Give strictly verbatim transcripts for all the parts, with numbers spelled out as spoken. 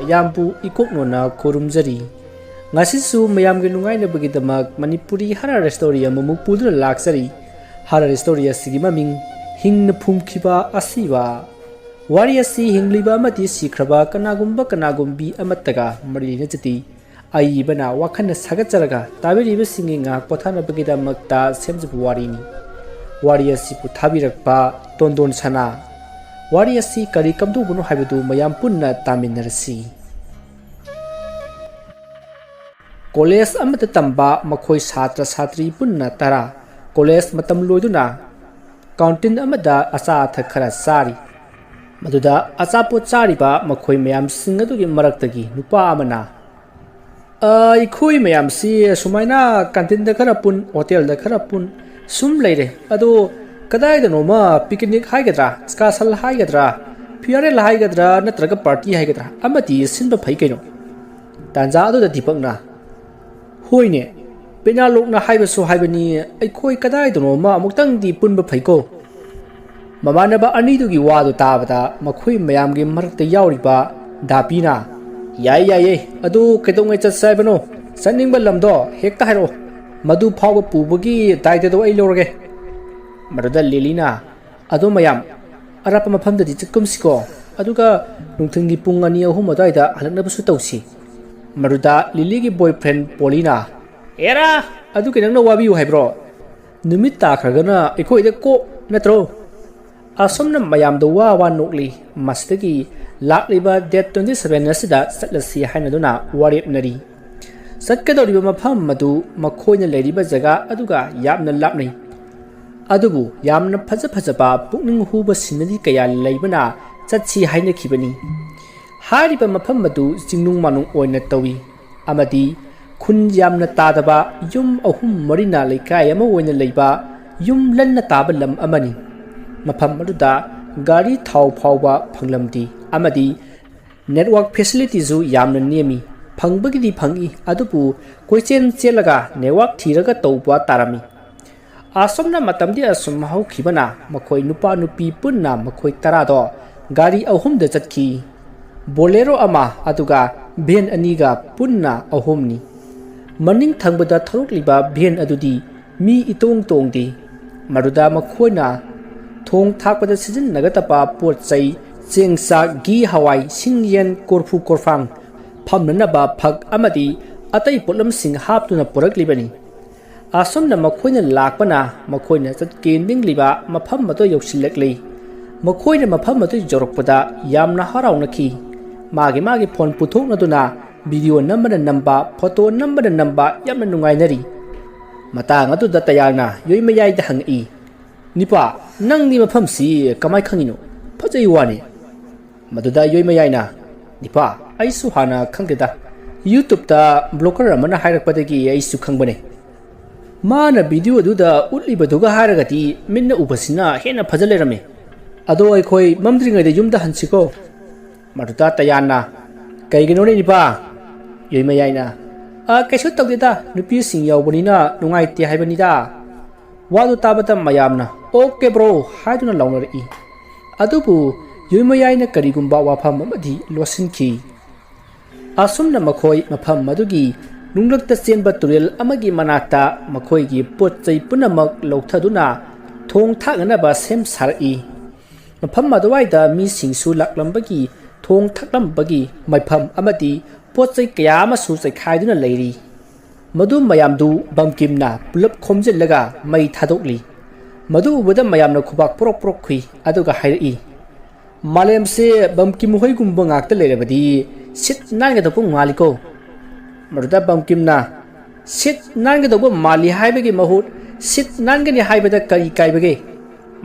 ꯃꯌꯥꯝꯕꯨ ꯏꯀꯣꯛꯅꯣꯅ ꯈꯨꯔꯨꯝꯖꯔꯤ꯫ ꯉꯁꯤꯁꯨ ꯃꯌꯥꯝꯒꯤ ꯅꯨꯡꯉꯥꯏꯅꯕꯒꯤꯗꯃꯛ ꯃꯅꯤꯄꯨꯔꯤ ꯍꯔꯔ ꯁ꯭ꯇꯣꯔꯤ ꯑꯃꯃꯨꯛ ꯄꯨꯗꯨꯅ ꯂꯥꯛꯆꯔꯤ꯫ ꯍꯔꯔ ꯁ꯭ꯇꯣꯔꯤ ꯑꯁꯤꯒꯤ ꯃꯃꯤꯡ ꯍꯤꯡꯅ ꯐꯨꯝꯈꯤꯕ ꯑꯁꯤꯕ꯫ ꯋꯥꯔꯤ ꯑꯁꯤ ꯍꯤꯡꯂꯤꯕ ꯑꯃꯗꯤ ꯁꯤꯈ꯭ꯔꯕ ꯀꯅꯥꯒꯨꯝꯕ ꯀꯅꯥꯒꯨꯝꯕꯤ ꯑꯃꯠꯇꯒ ꯃꯔꯤ ꯂꯩꯅꯖꯗꯦ꯫ ꯑꯏꯕꯅ ꯋꯥꯈꯜꯅ ꯁꯥꯒꯠꯆꯔꯒ ꯇꯥꯕꯤꯔꯤꯕꯁꯤꯡꯒꯤ ꯉꯥꯏꯍꯥꯛ ꯄꯣꯊꯥꯅꯕꯒꯤꯗꯃꯛꯇ ꯁꯦꯝꯖꯕ ꯋꯥꯔꯤꯅꯤ꯫ ꯋꯥꯔꯤ ꯑꯁꯤꯕꯨ ꯊꯥꯕꯤꯔꯛꯄ ꯇꯣꯟꯗꯣꯟ ꯁꯅꯥ꯫ ꯋꯥꯔꯤ ꯑꯁꯤ ꯀꯔꯤ ꯀꯝꯗꯧꯕꯅꯣ ꯍꯥꯏꯕꯗꯨ ꯃꯌꯥꯝ ꯄꯨꯟꯅ ꯇꯥꯃꯤꯟꯅꯔꯁꯤ꯫ ꯀꯣꯂꯦꯖ ꯑꯃꯗ ꯇꯝꯕ ꯃꯈꯣꯏ ꯁꯥꯇ꯭ꯔ ꯁꯥꯇ꯭ꯔꯤ ꯄꯨꯟꯅ ꯇꯔꯥ ꯀꯣꯂꯦꯖ ꯃꯇꯝ ꯂꯣꯏꯗꯨꯅ ꯀꯥꯎꯟꯇꯤꯟ ꯑꯃꯗ ꯑꯆꯥ ꯑꯊꯛ ꯈꯔ ꯆꯥꯔꯤ꯫ ꯃꯗꯨꯗ ꯑꯆꯥꯄꯣꯠ ꯆꯥꯔꯤꯕ ꯃꯈꯣꯏ ꯃꯌꯥꯝꯁꯤꯡ ꯑꯗꯨꯒꯤ ꯃꯔꯛꯇꯒꯤ ꯅꯨꯄꯥ ꯑꯃꯅ, "ꯑ, ꯑꯩꯈꯣꯏ ꯃꯌꯥꯝꯁꯤ ꯁꯨꯃꯥꯏꯅ ꯀꯥꯟꯇꯤꯟꯗ ꯈꯔ ꯄꯨꯟ, ꯍꯣꯇꯦꯜꯗ ꯈꯔ ꯄꯨꯟ, ꯁꯨꯝ ꯂꯩꯔꯦ꯫ ꯑꯗꯣ ꯀꯗꯥꯏꯗꯅꯣꯃ ꯄꯤꯛꯅꯤꯛ ꯍꯥꯏꯒꯗ꯭ꯔꯥ, ꯁ꯭ꯀꯥꯁꯜ ꯍꯥꯏꯒꯗ꯭ꯔꯥ, ꯐꯤꯌꯥꯔꯦꯜ ꯍꯥꯏꯒꯗ꯭ꯔꯥ, ꯅꯠꯇ꯭ꯔꯒ ꯄꯥꯔꯇꯤ ꯍꯥꯏꯒꯗ꯭ꯔꯥ, ꯑꯃꯗꯤ ꯁꯤꯟꯕ ꯐꯩ ꯀꯩꯅꯣ?" ꯇꯥꯟꯖꯥ ꯑꯗꯨꯗ ꯗꯤꯄꯛꯅ, "ꯍꯣꯏꯅꯦ, ꯄꯦꯅꯥꯂꯣꯛꯅ ꯍꯥꯏꯕꯁꯨ ꯍꯥꯏꯕꯅꯤ, ꯑꯩꯈꯣꯏ ꯀꯗꯥꯏꯗꯅꯣꯃ ꯑꯃꯨꯛꯇꯪꯗꯤ ꯄꯨꯟꯕ ꯐꯩꯀꯣ?" ꯃꯃꯥꯟꯅꯕ ꯑꯅꯤꯗꯨꯒꯤ ꯋꯥꯗꯨ ꯇꯥꯕꯗ ꯃꯈꯣꯏ ꯃꯌꯥꯝꯒꯤ ꯃꯔꯛꯇ ꯌꯥꯎꯔꯤꯕ ꯗꯥꯄꯤꯅ, "ꯌꯥꯏ, ꯌꯥꯏꯌꯦ, ꯑꯗꯨ ꯀꯩꯗꯧꯉꯩ ꯆꯠꯁꯦ ꯍꯥꯏꯕꯅꯣ? ꯆꯠꯅꯤꯡꯕ ꯂꯝꯗꯣ ꯍꯦꯛꯇ ꯍꯥꯏꯔꯛꯑꯣ꯫ ꯃꯗꯨ ꯐꯥꯎꯕ ꯄꯨꯕꯒꯤ ꯗꯥꯏꯇꯗꯣ ꯑꯩ ꯂꯧꯔꯒꯦ꯫" ꯃꯗꯨꯗ ꯂꯤꯂꯤꯅ, "ꯑꯗꯣ ꯃꯌꯥꯝ, ꯑꯔꯥꯞꯄ ꯃꯐꯝꯗꯗꯤ ꯆꯠꯀꯨꯝꯁꯤꯀꯣ, ꯑꯗꯨꯒ ꯅꯨꯡꯊꯤꯜꯒꯤ ꯄꯨꯡ ꯑꯅꯤ ꯑꯍꯨꯝ ꯑꯗꯨꯋꯥꯏꯗ ꯍꯜꯂꯛꯅꯕꯁꯨ ꯇꯧꯁꯤ꯫" ꯃꯗꯨꯗ ꯂꯤꯂꯤꯒꯤ ꯕꯣꯏꯐ꯭ꯔꯦꯟ ꯄꯣꯂꯤꯅ, "ꯑꯦꯔꯥ, ꯑꯗꯨꯒꯤ ꯅꯪꯅ ꯋꯥꯕꯤꯌꯨ ꯍꯥꯏꯕ꯭ꯔꯣ? ꯅꯨꯃꯤꯠ ꯇꯥꯈ꯭ꯔꯒꯅ ꯑꯩꯈꯣꯏꯗ ꯀꯣꯛ ꯅꯠꯇ꯭ꯔꯣ?" ꯑꯁꯨꯝꯅ ꯃꯌꯥꯝꯗ ꯋꯥ ꯋꯥ ꯅꯣꯛꯂꯤ꯫ ꯃꯁꯤꯗꯒꯤ ꯂꯥꯛꯂꯤꯕ ꯗꯦꯠ ꯇ꯭ꯋꯦꯟꯇꯤ ꯁꯚꯦꯟ ꯑꯁꯤꯗ ꯆꯠꯂꯁꯤ ꯍꯥꯏꯅꯗꯨꯅ ꯋꯥꯔꯦꯞꯅꯔꯤ꯫ ꯆꯠꯀꯗꯧꯔꯤꯕ ꯃꯐꯝ ꯑꯗꯨ ꯃꯈꯣꯏꯅ ꯂꯩꯔꯤꯕ ꯖꯒꯥ ꯑꯗꯨꯒ ꯌꯥꯝꯅ ꯂꯥꯞꯅꯩ꯫ ꯑꯗꯨꯕꯨ ꯌꯥꯝꯅ ꯐꯖ ꯐꯖꯕ ꯄꯨꯛꯅꯤꯡ ꯍꯨꯕ ꯁꯤꯅꯔꯤ ꯀꯌꯥ ꯂꯩꯕꯅ ꯆꯠꯁꯤ ꯍꯥꯏꯅꯈꯤꯕꯅꯤ꯫ ꯍꯥꯏꯔꯤꯕ ꯃꯐꯝ ꯑꯗꯨ ꯆꯤꯡꯅꯨꯡ ꯃꯥꯅꯨꯡ ꯑꯣꯏꯅ ꯇꯧꯏ ꯑꯃꯗꯤ ꯈꯨꯟ ꯌꯥꯝꯅ ꯇꯥꯗꯕ, ꯌꯨꯝ ꯑꯍꯨꯝ ꯃꯔꯤꯅ ꯂꯩꯀꯥꯏ ꯑꯃ ꯑꯣꯏꯅ ꯂꯩꯕ ꯌꯨꯝ ꯂꯟꯅ ꯇꯥꯕ ꯂꯝ ꯑꯃꯅꯤ꯫ ꯃꯐꯝ ꯑꯗꯨꯗ ꯒꯥꯔꯤ ꯊꯥꯎ ꯐꯥꯎꯕ ꯐꯪꯂꯝꯗꯦ ꯑꯃꯗꯤ ꯅꯦꯠꯋꯥꯛ ꯐꯦꯁꯤꯂꯤꯇꯤꯁꯨ ꯌꯥꯝꯅ ꯅꯦꯝꯃꯤ꯫ ꯐꯪꯕꯒꯤꯗꯤ ꯐꯪꯏ, ꯑꯗꯨꯕꯨ ꯀꯣꯏꯆꯦꯟ ꯆꯦꯜꯂꯒ ꯅꯦꯠꯋꯥꯛ ꯊꯤꯔꯒ ꯇꯧꯕ ꯇꯥꯔꯝꯃꯤ꯫ ꯑꯁꯨꯝꯅ ꯃꯇꯝꯗꯤ ꯑꯁꯨꯝ ꯍꯧꯈꯤꯕꯅ ꯃꯈꯣꯏ ꯅꯨꯄꯥ ꯅꯨꯄꯤ ꯄꯨꯟꯅ ꯃꯈꯣꯏ ꯇꯔꯥꯗꯣ ꯒꯥꯔꯤ ꯑꯍꯨꯝꯗ ꯆꯠꯈꯤ꯫ ꯕꯣꯂꯦꯔꯣ ꯑꯃ, ꯑꯗꯨꯒ ꯚꯦꯟ ꯑꯅꯤꯒ ꯄꯨꯟꯅ ꯑꯍꯨꯝꯅꯤ꯫ ꯃꯅꯤꯡ ꯊꯪꯕꯗ ꯊꯧꯔꯛꯂꯤꯕ ꯚꯦꯟ ꯑꯗꯨꯗꯤ ꯃꯤ ꯏꯇꯣꯡ ꯇꯣꯡꯗꯦ꯫ ꯃꯗꯨꯗ ꯃꯈꯣꯏꯅ ꯊꯣꯡ ꯊꯥꯛꯄꯗ ꯁꯤꯖꯤꯟꯅꯒꯗꯕ ꯄꯣꯠ ꯆꯩ, ꯆꯦꯡ ꯆꯥꯛ, ꯘꯤ, ꯍꯋꯥꯏ, ꯁꯤꯡ, ꯌꯦꯟ, ꯀꯣꯔꯐꯨ ꯀꯣꯔꯐꯥꯡ, ꯐꯝꯅꯅꯕ ꯐꯛ ꯑꯃꯗꯤ ꯑꯇꯩ ꯄꯣꯠꯂꯝꯁꯤꯡ ꯍꯥꯞꯇꯨꯅ ꯄꯨꯔꯛꯂꯤꯕꯅꯤ꯫ ꯑꯁꯨꯝꯅ ꯃꯈꯣꯏꯅ ꯂꯥꯛꯄꯅ ꯃꯈꯣꯏꯅ ꯆꯠꯀꯦ ꯅꯤꯡꯂꯤꯕ ꯃꯐꯝ ꯑꯗꯨ ꯌꯧꯁꯤꯜꯂꯛꯂꯤ꯫ ꯃꯈꯣꯏꯅ ꯃꯐꯝ ꯑꯗꯨ ꯌꯧꯔꯛꯄꯗ ꯌꯥꯝꯅ ꯍꯔꯥꯎꯅꯈꯤ꯫ ꯃꯥꯒꯤ ꯃꯥꯒꯤ ꯐꯣꯟ ꯄꯨꯊꯣꯛꯅꯗꯨꯅ ꯚꯤꯗꯤꯑꯣ ꯅꯝꯕꯅ ꯅꯝꯕ, ꯐꯣꯇꯣ ꯅꯝꯕꯅ ꯅꯝꯕ ꯌꯥꯝꯅ ꯅꯨꯡꯉꯥꯏꯅꯔꯤ꯫ ꯃꯇꯥꯡ ꯑꯗꯨꯗ ꯇꯌꯥꯜꯅ ꯌꯣꯏꯃꯌꯥꯏꯗ ꯍꯪꯉꯛꯏ, "ꯅꯤꯄꯥ, ꯅꯪꯗꯤ ꯃꯐꯝꯁꯤ ꯀꯃꯥꯏ ꯈꯪꯉꯤꯅꯣ? ꯐꯖꯩ ꯋꯥꯅꯤ꯫" ꯃꯗꯨꯗ ꯌꯣꯏꯃꯌꯥꯏꯅ, "ꯅꯤꯄꯥ, ꯑꯩꯁꯨ ꯍꯥꯟꯅ ꯈꯪꯗꯦꯗ꯫ YouTubeꯇ ꯕ꯭ꯂꯣꯒꯔ ꯑꯃꯅ ꯍꯥꯏꯔꯛꯄꯗꯒꯤ ꯑꯩꯁꯨ ꯈꯪꯕꯅꯦ꯫ ꯃꯥꯅ ꯚꯤꯗꯤꯑꯣꯗꯨꯗ ꯎꯠꯂꯤꯕꯗꯨꯒ ꯍꯥꯏꯔꯒꯗꯤ ꯃꯤꯠꯅ ꯎꯕꯁꯤꯅ ꯍꯦꯟꯅ ꯐꯖ ꯂꯩꯔꯝꯃꯦ꯫ ꯑꯗꯣ ꯑꯩꯈꯣꯏ ꯃꯝꯗ꯭ꯔꯤꯉꯩꯗ ꯌꯨꯝꯗ ꯍꯟꯁꯤꯀꯣ?" ꯃꯗꯨꯗ ꯇꯌꯥꯟꯅ, "ꯀꯩꯒꯤꯅꯣꯅꯦ ꯅꯤꯄꯥ?" ꯌꯣꯏꯃꯌꯥꯏꯅ, "ꯑ, ꯀꯩꯁꯨ ꯇꯧꯗꯦꯗ, ꯅꯨꯄꯤꯁꯤꯡ ꯌꯥꯎꯕꯅꯤꯅ ꯅꯨꯡꯉꯥꯏꯇꯦ ꯍꯥꯏꯕꯅꯤꯗ꯫" ꯋꯥꯗꯨ ꯇꯥꯕꯗ ꯃꯌꯥꯝꯅ, "OK bro" ꯍꯥꯏꯗꯨꯅ ꯂꯥꯎꯅꯔꯛꯏ꯫ ꯑꯗꯨꯕꯨ ꯌꯣꯏꯃꯌꯥꯏꯅ ꯀꯔꯤꯒꯨꯝꯕ ꯋꯥꯐꯝ ꯑꯃꯗꯤ ꯂꯣꯠꯁꯤꯟꯈꯤ꯫ ꯑꯁꯨꯝꯅ ꯃꯈꯣꯏ ꯃꯐꯝ ꯑꯗꯨꯒꯤ ꯅꯨꯡꯂꯛꯇ ꯆꯦꯟꯕ ꯇꯨꯔꯦꯜ ꯑꯃꯒꯤ ꯃꯅꯥꯛꯇ ꯃꯈꯣꯏꯒꯤ ꯄꯣꯠ ꯆꯩ ꯄꯨꯝꯅꯃꯛ ꯂꯧꯊꯗꯨꯅ ꯊꯣꯡ ꯊꯥꯛꯅꯅꯕ ꯁꯦꯝ ꯁꯥꯔꯛꯏ꯫ ꯃꯐꯝ ꯑꯗꯨꯋꯥꯏꯗ ꯃꯤꯁꯤꯡꯁꯨ ꯂꯥꯛꯂꯝꯕꯒꯤ ꯊꯣꯡ ꯊꯥꯛꯂꯝꯕꯒꯤ ꯃꯐꯝ ꯑꯃꯗꯤ ꯄꯣꯠ ꯆꯩ ꯀꯌꯥ ꯑꯃꯁꯨ ꯆꯩꯈꯥꯏꯗꯨꯅ ꯂꯩꯔꯤ꯫ ꯃꯗꯨ ꯃꯌꯥꯝꯗꯨ ꯕꯝꯀꯤꯝꯅ ꯄꯨꯂꯞ ꯈꯣꯝꯖꯤꯜꯂꯒ ꯃꯩ ꯊꯥꯗꯣꯛꯂꯤ꯫ ꯃꯗꯨ ꯎꯕꯗ ꯃꯌꯥꯝꯅ ꯈꯨꯕꯥꯛ ꯄ꯭ꯔꯣꯛ ꯄ꯭ꯔꯣꯛ ꯈꯨꯏ, ꯑꯗꯨꯒ ꯍꯥꯏꯔꯛꯏ, "ꯃꯥꯂꯦꯝꯁꯦ ꯕꯝꯀꯤꯝ ꯍꯣꯏꯒꯨꯝꯕ ꯉꯥꯛꯇ ꯂꯩꯔꯕꯗꯤ ꯁꯤꯠ ꯅꯥꯟꯒꯗꯧꯕ ꯃꯥꯜꯂꯤꯀꯣ?" ꯃꯗꯨꯗ ꯕꯝꯀꯤꯝꯅ, "ꯁꯤꯠ ꯅꯥꯟꯒꯗꯧꯕ ꯃꯥꯜꯂꯤ ꯍꯥꯏꯕꯒꯤ ꯃꯍꯨꯠ ꯁꯤꯠ ꯅꯥꯟꯒꯅꯤ ꯍꯥꯏꯕꯗ ꯀꯔꯤ ꯀꯥꯏꯕꯒꯦ?"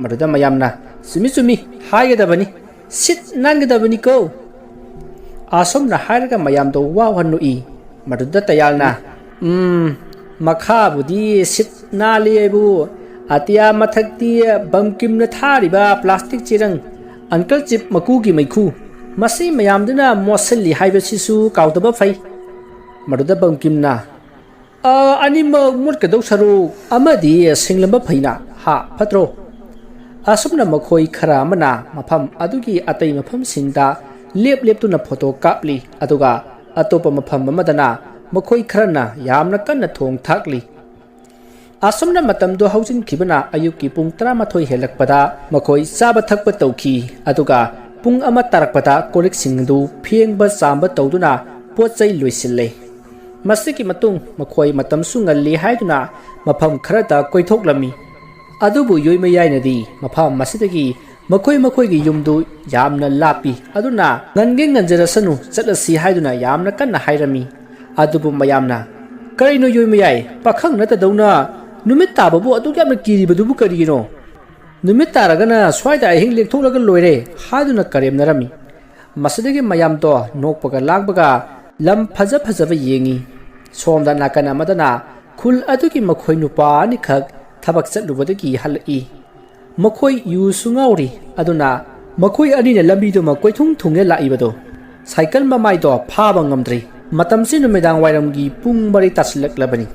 ꯃꯗꯨꯗ ꯃꯌꯥꯝꯅ, "ꯆꯨꯝꯃꯤ, ꯆꯨꯝꯃꯤ, ꯍꯥꯏꯒꯗꯕꯅꯤ, ꯁꯤꯠ ꯅꯥꯟꯒꯗꯕꯅꯤꯀꯣ꯫" ꯑꯁꯨꯝꯅ ꯍꯥꯏꯔꯒ ꯃꯌꯥꯝꯗꯣ ꯋꯥ ꯋꯥ ꯅꯣꯛꯏ꯫ ꯃꯗꯨꯗ ꯇꯌꯥꯜꯅ, "ꯎꯝ, ꯃꯈꯥꯕꯨꯗꯤ ꯁꯤꯠ ꯅꯥꯜꯂꯤ ꯍꯥꯏꯕꯨ, ꯑꯇꯤꯌꯥ ꯃꯊꯛꯇꯤ ꯕꯝꯀꯤꯝꯅ ꯊꯥꯔꯤꯕ ꯄ꯭ꯂꯥꯁꯇꯤꯛ ꯆꯦꯔꯪ, ꯑꯪꯀꯜ ꯆꯤꯞ ꯃꯀꯨꯒꯤ ꯃꯩꯈꯨ, ꯃꯁꯤ ꯃꯌꯥꯝꯗꯨꯅ ꯃꯣꯠꯁꯤꯜꯂꯤ ꯍꯥꯏꯕꯁꯤꯁꯨ ꯀꯥꯎꯗꯕ ꯐꯩ꯫" ꯃꯗꯨꯗ ꯕꯝꯀꯤꯝꯅ, "ꯑ, ꯑꯅꯤꯃꯛ ꯃꯨꯠꯀꯗꯧ ꯁꯔꯨꯛ ꯑꯃꯗꯤ ꯁꯦꯡꯂꯝꯕ ꯐꯩꯅ, ꯍꯥ, ꯐꯠꯇ꯭ꯔꯣ?" ꯑꯁꯨꯝꯅ ꯃꯈꯣꯏ ꯈꯔ ꯑꯃꯅ ꯃꯐꯝ ꯑꯗꯨꯒꯤ ꯑꯇꯩ ꯃꯐꯝꯁꯤꯡꯗ ꯂꯦꯞ ꯂꯦꯞꯇꯨꯅ ꯐꯣꯇꯣ ꯀꯥꯞꯂꯤ, ꯑꯗꯨꯒ ꯑꯇꯣꯞꯄ ꯃꯐꯝ ꯑꯃꯗꯅ ꯃꯈꯣꯏ ꯈꯔꯅ ꯌꯥꯝꯅ ꯀꯟꯅ ꯊꯣꯡ ꯊꯥꯛꯂꯤ꯫ ꯑꯁꯨꯝꯅ ꯃꯇꯝꯗꯨ ꯍꯧꯖꯤꯟꯈꯤꯕꯅ ꯑꯌꯨꯛꯀꯤ ꯄꯨꯡ ꯇꯔꯥꯃꯥꯊꯣꯏ ꯍꯦꯜꯂꯛꯄꯗ ꯃꯈꯣꯏ ꯆꯥꯕ ꯊꯛꯄ ꯇꯧꯈꯤ, ꯑꯗꯨꯒ ꯄꯨꯡ ꯑꯃ ꯇꯥꯔꯛꯄꯗ ꯀꯣꯜꯂꯤꯛꯁꯤꯡ ꯑꯗꯨ ꯐꯦꯡꯕ ꯆꯥꯝꯕ ꯇꯧꯗꯨꯅ ꯄꯣꯠ ꯆꯩ ꯂꯣꯏꯁꯤꯜꯂꯦ꯫ ꯃꯁꯤꯒꯤ ꯃꯇꯨꯡ ꯃꯈꯣꯏ ꯃꯇꯝꯁꯨ ꯉꯜꯂꯤ ꯍꯥꯏꯗꯨꯅ ꯃꯐꯝ ꯈꯔꯗ ꯀꯣꯏꯊꯣꯛꯂꯝꯃꯤ꯫ ꯑꯗꯨꯕꯨ ꯌꯣꯏꯃꯌꯥꯏꯅꯗꯤ ꯃꯐꯝ ꯑꯁꯤꯗꯒꯤ ꯃꯈꯣꯏ ꯃꯈꯣꯏꯒꯤ ꯌꯨꯝꯗꯨ ꯌꯥꯝꯅ ꯂꯥꯞꯄꯤ, ꯑꯗꯨꯅ "ꯉꯟꯒꯦ ꯉꯟꯖꯔꯁꯅꯨ, ꯆꯠꯂꯁꯤ" ꯍꯥꯏꯗꯨꯅ ꯌꯥꯝꯅ ꯀꯟꯅ ꯍꯥꯏꯔꯝꯃꯤ꯫ ꯑꯗꯨꯕꯨ ꯃꯌꯥꯝꯅ, "ꯀꯔꯤꯅꯣ ꯌꯣꯏꯃꯌꯥꯏ, ꯄꯥꯈꯪ ꯅꯠꯇꯗꯧꯅ ꯅꯨꯃꯤꯠ ꯇꯥꯕꯕꯨ ꯑꯗꯨꯛ ꯌꯥꯝꯅ ꯀꯤꯔꯤꯕꯗꯨꯕꯨ ꯀꯔꯤꯒꯤꯅꯣ? ꯅꯨꯃꯤꯠ ꯇꯥꯔꯒꯅ ꯁ꯭ꯋꯥꯏꯗ ꯑꯍꯤꯡ ꯂꯦꯛꯊꯣꯛꯂꯒ ꯂꯣꯏꯔꯦ" ꯍꯥꯏꯗꯨꯅ ꯀꯔꯦꯝꯅꯔꯝꯃꯤ꯫ ꯃꯁꯤꯗꯒꯤ ꯃꯌꯥꯝꯗꯣ ꯅꯣꯛꯄꯒ ꯂꯥꯡꯕꯒ ꯂꯝ ꯐꯖ ꯐꯖꯕ ꯌꯦꯡꯉꯤ꯫ ꯁꯣꯝꯗ ꯅꯥꯀꯟ ꯑꯃꯗꯅ ꯈꯨꯜ ꯑꯗꯨꯒꯤ ꯃꯈꯣꯏ ꯅꯨꯄꯥ ꯑꯅꯤꯈꯛ ꯊꯕꯛ ꯆꯠꯂꯨꯕꯗꯒꯤ ꯍꯜꯂꯛꯏ꯫ ꯃꯈꯣꯏ ꯌꯨꯁꯨ ꯉꯥꯎꯔꯤ, ꯑꯗꯨꯅ ꯃꯈꯣꯏ ꯑꯅꯤꯅ ꯂꯝꯕꯤꯗꯨꯃ ꯀꯣꯏꯊꯨꯡ ꯊꯨꯡꯉꯦ ꯂꯥꯛꯏꯕꯗꯣ ꯁꯥꯏꯀꯜ ꯃꯃꯥꯏꯗꯣ ꯐꯥꯕ ꯉꯝꯗ꯭ꯔꯤ꯫ ꯃꯇꯝꯁꯤ ꯅꯨꯃꯤꯗꯥꯡ ꯋꯥꯏꯔꯝꯒꯤ ꯄꯨꯡ ꯃꯔꯤ ꯇꯥꯁꯤꯜꯂꯛꯂꯕꯅꯤ꯫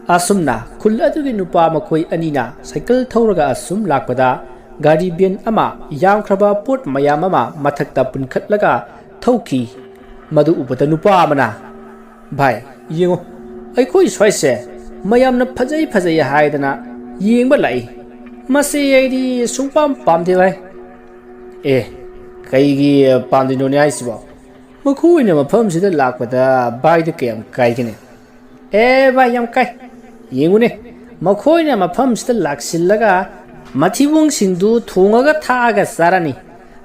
ꯑꯁꯨꯝꯅ ꯈꯨꯜ ꯑꯗꯨꯒꯤ ꯅꯨꯄꯥ ꯃꯈꯣꯏ ꯑꯅꯤꯅ ꯁꯥꯏꯀꯜ ꯊꯧꯔꯒ ꯑꯁꯨꯝ ꯂꯥꯛꯄꯗ ꯒꯥꯔꯤ ꯚꯦꯟ ꯑꯃ ꯌꯥꯝꯈ꯭ꯔꯕ ꯄꯣꯠ ꯃꯌꯥꯝ ꯑꯃ ꯃꯊꯛꯇ ꯄꯨꯟꯈꯠꯂꯒ ꯊꯧꯈꯤ꯫ ꯃꯗꯨ ꯎꯕꯗ ꯅꯨꯄꯥ ꯑꯃꯅ, "ꯚꯥꯏ, ꯌꯦꯡꯉꯨ, ꯑꯩꯈꯣꯏ ꯁ꯭ꯋꯥꯏꯁꯦ ꯃꯌꯥꯝꯅ ꯐꯖꯩ ꯐꯖꯩ ꯍꯥꯏꯗꯅ ꯌꯦꯡꯕ ꯂꯥꯛꯏ꯫ ꯃꯁꯤ ꯑꯩꯗꯤ ꯁꯨꯡꯄꯥꯝ ꯄꯥꯝꯗꯦ ꯚꯥꯏ"꯫ "ꯑꯦ, ꯀꯩꯒꯤ ꯄꯥꯝꯗ꯭ꯔꯤꯅꯣꯅꯦ ꯍꯥꯏꯁꯤꯕꯣ? ꯃꯈꯣꯏꯅ ꯃꯐꯝꯁꯤꯗ ꯂꯥꯛꯄꯗ ꯚꯥꯏꯗ ꯀꯌꯥꯝ ꯀꯥꯏꯒꯅꯤ?" "ꯑꯦ ꯚꯥꯏ, ꯌꯥꯝ ꯀꯥꯏ꯫ ꯌꯦꯡꯉꯨꯅꯦ, ꯃꯈꯣꯏꯅ ꯃꯐꯝꯁꯤꯗ ꯂꯥꯛꯁꯤꯜꯂꯒ ꯃꯊꯤꯕꯣꯡꯁꯤꯡꯗꯨ ꯊꯣꯡꯉꯒ ꯊꯥꯛꯑꯒ ꯆꯥꯔꯅꯤ꯫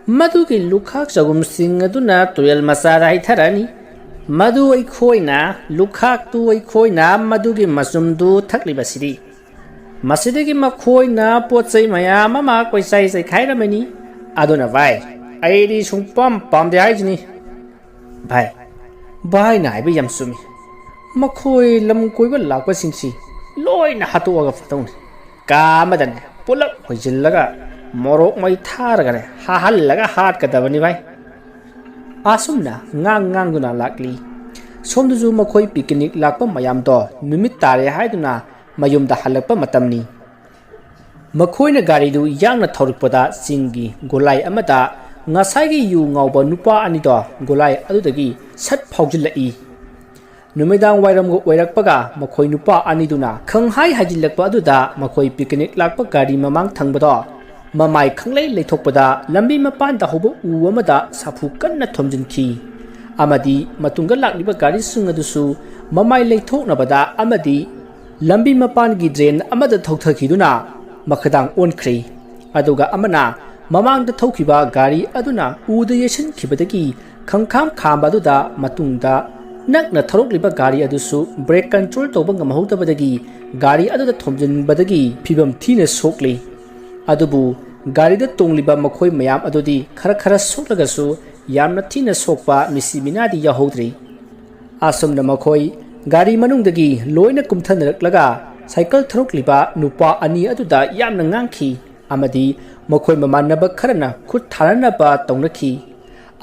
ꯃꯗꯨꯒꯤ ꯂꯨꯈꯥꯛ ꯆꯒꯨꯝꯁꯤꯡ ꯑꯗꯨꯅ ꯇꯨꯔꯦꯜ ꯃꯆꯥꯗ ꯍꯩꯊꯔꯅꯤ꯫ ꯃꯗꯨ ꯑꯩꯈꯣꯏꯅ, ꯂꯨꯈꯥꯛꯇꯨ ꯑꯩꯈꯣꯏꯅ ꯃꯗꯨꯒꯤ ꯃꯆꯨꯝꯗꯨ ꯊꯛꯂꯤꯕꯁꯤꯗꯤ꯫ ꯃꯁꯤꯗꯒꯤ ꯃꯈꯣꯏꯅ ꯄꯣꯠ ꯆꯩ ꯃꯌꯥꯝ ꯑꯃ ꯀꯣꯏꯆꯥꯏ ꯆꯥꯏꯈꯥꯏꯔꯝꯃꯅꯤ꯫ ꯑꯗꯨꯅ ꯚꯥꯏ, ꯑꯩꯗꯤ ꯁꯨꯡꯄꯥꯝ ꯄꯥꯝꯗꯦ ꯍꯥꯏꯁꯤꯅꯤ"꯫ "ꯚꯥꯏ, ꯚꯥꯏꯅ ꯍꯥꯏꯕ ꯌꯥꯝ ꯆꯨꯝꯃꯤ꯫ ꯃꯈꯣꯏ ꯂꯝ ꯀꯣꯏꯕ ꯂꯥꯛꯄꯁꯤꯡꯁꯤ ꯂꯣꯏꯅ ꯍꯥꯠꯇꯣꯛꯑꯒ ꯐꯗꯧꯅꯤ꯫ ꯀꯥ ꯑꯃꯗꯅꯦ ꯄꯨꯂꯞ ꯍꯣꯏꯖꯤꯜꯂꯒ ꯃꯣꯔꯣꯛ ꯃꯩ ꯊꯥꯔꯒꯅꯦ ꯍꯥꯍꯜꯂꯒ ꯍꯥꯠꯀꯗꯕꯅꯤ ꯚꯥꯏ"꯫ ꯑꯁꯨꯝꯅ ꯉꯥꯡ ꯉꯥꯡꯗꯨꯅ ꯂꯥꯛꯂꯤ꯫ ꯁꯣꯝꯗꯁꯨ ꯃꯈꯣꯏ ꯄꯤꯀꯤꯅꯤꯛ ꯂꯥꯛꯄ ꯃꯌꯥꯝꯗꯣ ꯅꯨꯃꯤꯠ ꯇꯥꯔꯦ ꯍꯥꯏꯗꯨꯅ ꯃꯌꯨꯝꯗ ꯍꯜꯂꯛꯄ ꯃꯇꯝꯅꯤ꯫ ꯃꯈꯣꯏꯅ ꯒꯥꯔꯤꯗꯨ ꯌꯥꯡꯅ ꯊꯧꯔꯛꯄꯗ ꯆꯤꯡꯒꯤ ꯒꯣꯂꯥꯏ ꯑꯃꯗ ꯉꯁꯥꯏꯒꯤ ꯌꯨ ꯉꯥꯎꯕ ꯅꯨꯄꯥ ꯑꯅꯤꯗꯣ ꯒꯣꯂꯥꯏ ꯑꯗꯨꯗꯒꯤ ꯁꯠ ꯐꯥꯎꯖꯤꯜꯂꯛꯏ꯫ ꯅꯨꯃꯤꯗꯥꯡ ꯋꯥꯏꯔꯝꯒ ꯑꯣꯏꯔꯛꯄꯒ ꯃꯈꯣꯏ ꯅꯨꯄꯥ ꯑꯅꯤꯗꯨꯅ ꯈꯪꯍꯥꯏ ꯍꯥꯏꯖꯤꯜꯂꯛꯄ ꯑꯗꯨꯗ ꯃꯈꯣꯏ ꯄꯤꯀꯅꯤꯛ ꯂꯥꯛꯄ ꯒꯥꯔꯤ ꯃꯃꯥꯡ ꯊꯪꯕꯗꯣ ꯃꯃꯥꯏ ꯈꯪꯂꯩ ꯂꯩꯊꯣꯛꯄꯗ ꯂꯝꯕꯤ ꯃꯄꯥꯟꯗ ꯍꯧꯕ ꯎ ꯑꯃꯗ ꯁꯥꯐꯨ ꯀꯟꯅ ꯊꯣꯝꯖꯤꯟꯈꯤ꯫ ꯑꯃꯗꯤ ꯃꯇꯨꯡꯗ ꯂꯥꯛꯂꯤꯕ ꯒꯥꯔꯤꯁꯤꯡ ꯑꯗꯨꯁꯨ ꯃꯃꯥꯏ ꯂꯩꯊꯣꯛꯅꯕꯗ ꯑꯃꯗꯤ ꯂꯝꯕꯤ ꯃꯄꯥꯟꯒꯤ ꯗ꯭ꯔꯦꯟ ꯑꯃꯗ ꯊꯧꯊꯈꯤꯗꯨꯅ ꯃꯈꯥꯗꯥꯡ ꯑꯣꯟꯈ꯭ꯔꯦ꯫ ꯑꯗꯨꯒ ꯑꯃꯅ ꯃꯃꯥꯡꯗ ꯊꯧꯈꯤꯕ ꯒꯥꯔꯤ ꯑꯗꯨꯅ ꯎꯗ ꯌꯩꯁꯤꯟꯈꯤꯕꯗꯒꯤ ꯈꯪꯈꯥꯝ ꯈꯥꯝꯕ ꯑꯗꯨꯗ ꯃꯇꯨꯡꯗ ꯅꯛꯅ ꯊꯧꯔꯛꯂꯤꯕ ꯒꯥꯔꯤ ꯑꯗꯨꯁꯨ ꯕ꯭ꯔꯦꯛ ꯀꯟꯇ꯭ꯔꯣꯜ ꯇꯧꯕ ꯉꯝꯍꯧꯗꯕꯗꯒꯤ ꯒꯥꯔꯤ ꯑꯗꯨꯗ ꯊꯣꯝꯖꯤꯟꯕꯗꯒꯤ ꯐꯤꯕꯝ ꯊꯤꯅ ꯁꯣꯛꯂꯤ꯫ ꯑꯗꯨꯕꯨ ꯒꯥꯔꯤꯗ ꯇꯣꯡꯂꯤꯕ ꯃꯈꯣꯏ ꯃꯌꯥꯝ ꯑꯗꯨꯗꯤ ꯈꯔ ꯈꯔ ꯁꯣꯛꯂꯒꯁꯨ ꯌꯥꯝꯅ ꯊꯤꯅ ꯁꯣꯛꯄ ꯃꯤꯁꯤ ꯃꯤꯅꯥꯗꯤ ꯌꯥꯎꯍꯧꯗ꯭ꯔꯤ꯫ ꯑꯁꯨꯝꯅ ꯃꯈꯣꯏ ꯒꯥꯔꯤ ꯃꯅꯨꯡꯗꯒꯤ ꯂꯣꯏꯅ ꯀꯨꯝꯊꯅꯔꯛꯂꯒ ꯁꯥꯏꯀꯜ ꯊꯧꯔꯛꯂꯤꯕ ꯅꯨꯄꯥ ꯑꯅꯤ ꯑꯗꯨꯗ ꯌꯥꯝꯅ ꯉꯥꯡꯈꯤ ꯑꯃꯗꯤ ꯃꯈꯣꯏ ꯃꯃꯥꯟꯅꯕ ꯈꯔꯅ ꯈꯨꯠ ꯊꯥꯅꯅꯕ ꯇꯧꯅꯈꯤ꯫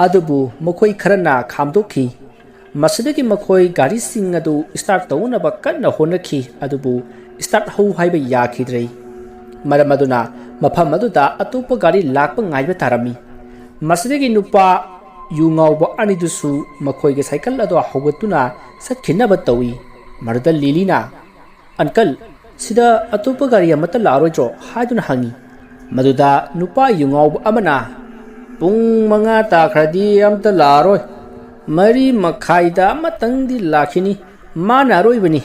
ꯑꯗꯨꯕꯨ ꯃꯈꯣꯏ ꯈꯔꯅ ꯈꯥꯝꯗꯣꯛꯈꯤ꯫ ꯃꯁꯤꯗꯒꯤ ꯃꯈꯣꯏ ꯒꯥꯔꯤꯁꯤꯡ ꯑꯗꯨ ꯁ꯭ꯇꯥꯔꯠ ꯇꯧꯅꯕ ꯀꯟꯅ ꯍꯣꯠꯅꯈꯤ, ꯑꯗꯨꯕꯨ ꯁ꯭ꯇꯥꯔꯠ ꯍꯧ ꯍꯥꯏꯕ ꯌꯥꯈꯤꯗ꯭ꯔꯦ꯫ ꯃꯔꯝ ꯑꯗꯨꯅ ꯃꯐꯝ ꯑꯗꯨꯗ ꯑꯇꯣꯞꯄ ꯒꯥꯔꯤ ꯂꯥꯛꯄ ꯉꯥꯏꯕ ꯇꯥꯔꯝꯃꯤ꯫ ꯃꯁꯤꯗꯒꯤ ꯅꯨꯄꯥ ꯌꯨ ꯉꯥꯎꯕ ꯑꯅꯤꯗꯨꯁꯨ ꯃꯈꯣꯏꯒꯤ ꯁꯥꯏꯀꯜ ꯑꯗꯨ ꯍꯧꯒꯠꯇꯨꯅ ꯆꯠꯈꯤꯅꯕ ꯇꯧꯏ꯫ ꯃꯗꯨꯗ ꯂꯤꯂꯤꯅ, "ꯑꯪꯀꯜ, ꯁꯤꯗ ꯑꯇꯣꯞꯄ ꯒꯥꯔꯤ ꯑꯃꯠꯇ ꯂꯥꯛꯑꯔꯣꯏꯗ꯭ꯔꯣ?" ꯍꯥꯏꯗꯨꯅ ꯍꯪꯉꯤ꯫ ꯃꯗꯨꯗ ꯅꯨꯄꯥ ꯌꯨ ꯉꯥꯎꯕ ꯑꯃꯅ, "ꯄꯨꯡ ꯃꯉꯥ ꯇꯥꯈ꯭ꯔꯗꯤ ꯑꯝꯇ ꯂꯥꯛꯑꯔꯣꯏ꯫ ꯃꯔꯤ ꯃꯈꯥꯏꯗ ꯑꯃꯇꯪꯗꯤ ꯂꯥꯛꯈꯤꯅꯤ꯫ ꯃꯥꯅ ꯑꯔꯣꯏꯕꯅꯤ꯫"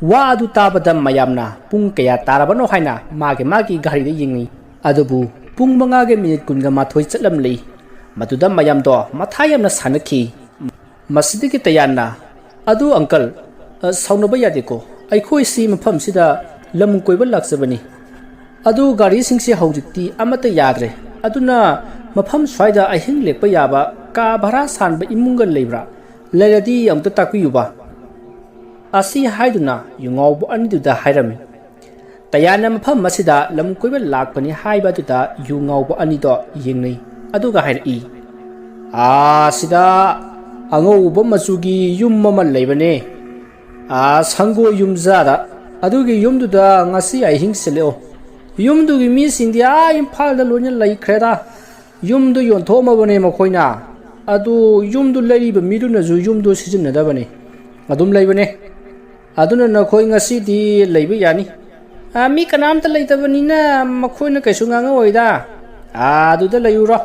ꯋꯥ ꯑꯗꯨ ꯇꯥꯕꯗ ꯃꯌꯥꯝꯅ ꯄꯨꯡ ꯀꯌꯥ ꯇꯥꯔꯕꯅꯣ ꯍꯥꯏꯅ ꯃꯥꯒꯤ ꯃꯥꯒꯤ ꯒꯥꯔꯤꯗ ꯌꯦꯡꯉꯤ꯫ ꯑꯗꯨꯕꯨ ꯄꯨꯡ ꯃꯉꯥꯒ ꯃꯤꯅꯤꯠ ꯀꯨꯟꯒ ꯃꯥꯊꯣꯏ ꯆꯠꯂꯝꯂꯤ꯫ ꯃꯗꯨꯗ ꯃꯌꯥꯝꯗꯣ ꯃꯊꯥ ꯌꯥꯝꯅ ꯁꯥꯅꯈꯤ꯫ ꯃꯁꯤꯗꯒꯤ ꯇꯌꯥꯟꯅ, "ꯑꯗꯨ ꯑꯪꯀꯜ, ꯑ, ꯁꯥꯎꯅꯕ ꯌꯥꯗꯦꯀꯣ꯫ ꯑꯩꯈꯣꯏꯁꯤ ꯃꯐꯝꯁꯤꯗ ꯂꯝ ꯀꯣꯏꯕ ꯂꯥꯛꯆꯕꯅꯤ꯫ ꯑꯗꯨ ꯒꯥꯔꯤꯁꯤꯡꯁꯤ ꯍꯧꯖꯤꯛꯇꯤ ꯑꯃꯠꯇ ꯌꯥꯗ꯭ꯔꯦ꯫ ꯑꯗꯨꯅ ꯃꯐꯝ ꯁ꯭ꯋꯥꯏꯗ ꯑꯍꯤꯡ ꯂꯦꯛꯄ ꯌꯥꯕ ꯀꯥ ꯚꯔꯥ ꯁꯥꯟꯕ ꯏꯃꯨꯡꯒ ꯂꯩꯕ꯭ꯔꯥ? ꯂꯩꯔꯗꯤ ꯑꯝꯇ ꯇꯥꯛꯄꯤꯌꯨꯕ꯫" ꯑꯁꯤ ꯍꯥꯏꯗꯨꯅ ꯌꯨꯉꯥꯎꯕ ꯑꯅꯤꯗꯨꯗ ꯍꯥꯏꯔꯝꯃꯤ꯫ ꯇꯌꯥꯟꯅ ꯃꯐꯝ ꯑꯁꯤꯗ ꯂꯝ ꯀꯣꯏꯕ ꯂꯥꯛꯄꯅꯤ ꯍꯥꯏꯕ ꯑꯗꯨꯗ ꯌꯨ ꯉꯥꯎꯕ ꯑꯅꯤꯗꯣ ꯌꯦꯡꯅꯩ꯫ ꯑꯗꯨꯒ ꯍꯥꯏꯔꯛꯏ, "ꯑꯥ, ꯁꯤꯗ ꯑꯉꯧꯕ ꯃꯆꯨꯒꯤ ꯌꯨꯝ ꯑꯃ ꯂꯩꯕꯅꯦ꯫ ꯑꯥ, ꯁꯪꯒꯣꯏ ꯌꯨꯝꯖꯥꯗ꯫ ꯑꯗꯨꯒꯤ ꯌꯨꯝꯗꯨꯗ ꯉꯁꯤ ꯑꯍꯤꯡ ꯁꯤꯜꯂꯛꯑꯣ꯫ ꯌꯨꯝꯗꯨꯒꯤ ꯃꯤꯁꯤꯡꯗꯤ ꯑꯥ ꯏꯝꯐꯥꯜꯗ ꯂꯣꯏꯅ ꯂꯩꯈ꯭ꯔꯦꯗ꯫ ꯌꯨꯝꯗꯨ ꯌꯣꯟꯊꯣꯛꯑꯝꯃꯕꯅꯦ ꯃꯈꯣꯏꯅ꯫ ꯑꯗꯨ ꯌꯨꯝꯗꯨ ꯂꯩꯔꯤꯕ ꯃꯤꯗꯨꯅꯁꯨ ꯌꯨꯝꯗꯨ ꯁꯤꯖꯤꯟꯅꯗꯕꯅꯤ, ꯑꯗꯨꯝ ꯂꯩꯕꯅꯦ꯫ ꯑꯗꯨꯅ ꯅꯈꯣꯏ ꯉꯁꯤꯗꯤ ꯂꯩꯕ ꯌꯥꯅꯤ꯫ "ꯑ, ꯃꯤ ꯀꯅꯥꯝꯇ ꯂꯩꯇꯕꯅꯤꯅ ꯃꯈꯣꯏꯅ ꯀꯩꯁꯨ ꯉꯥꯡꯉꯛꯑꯣꯏꯗ꯫ ꯑꯥ, ꯑꯗꯨꯗ ꯂꯩꯔꯨꯔꯣ"꯫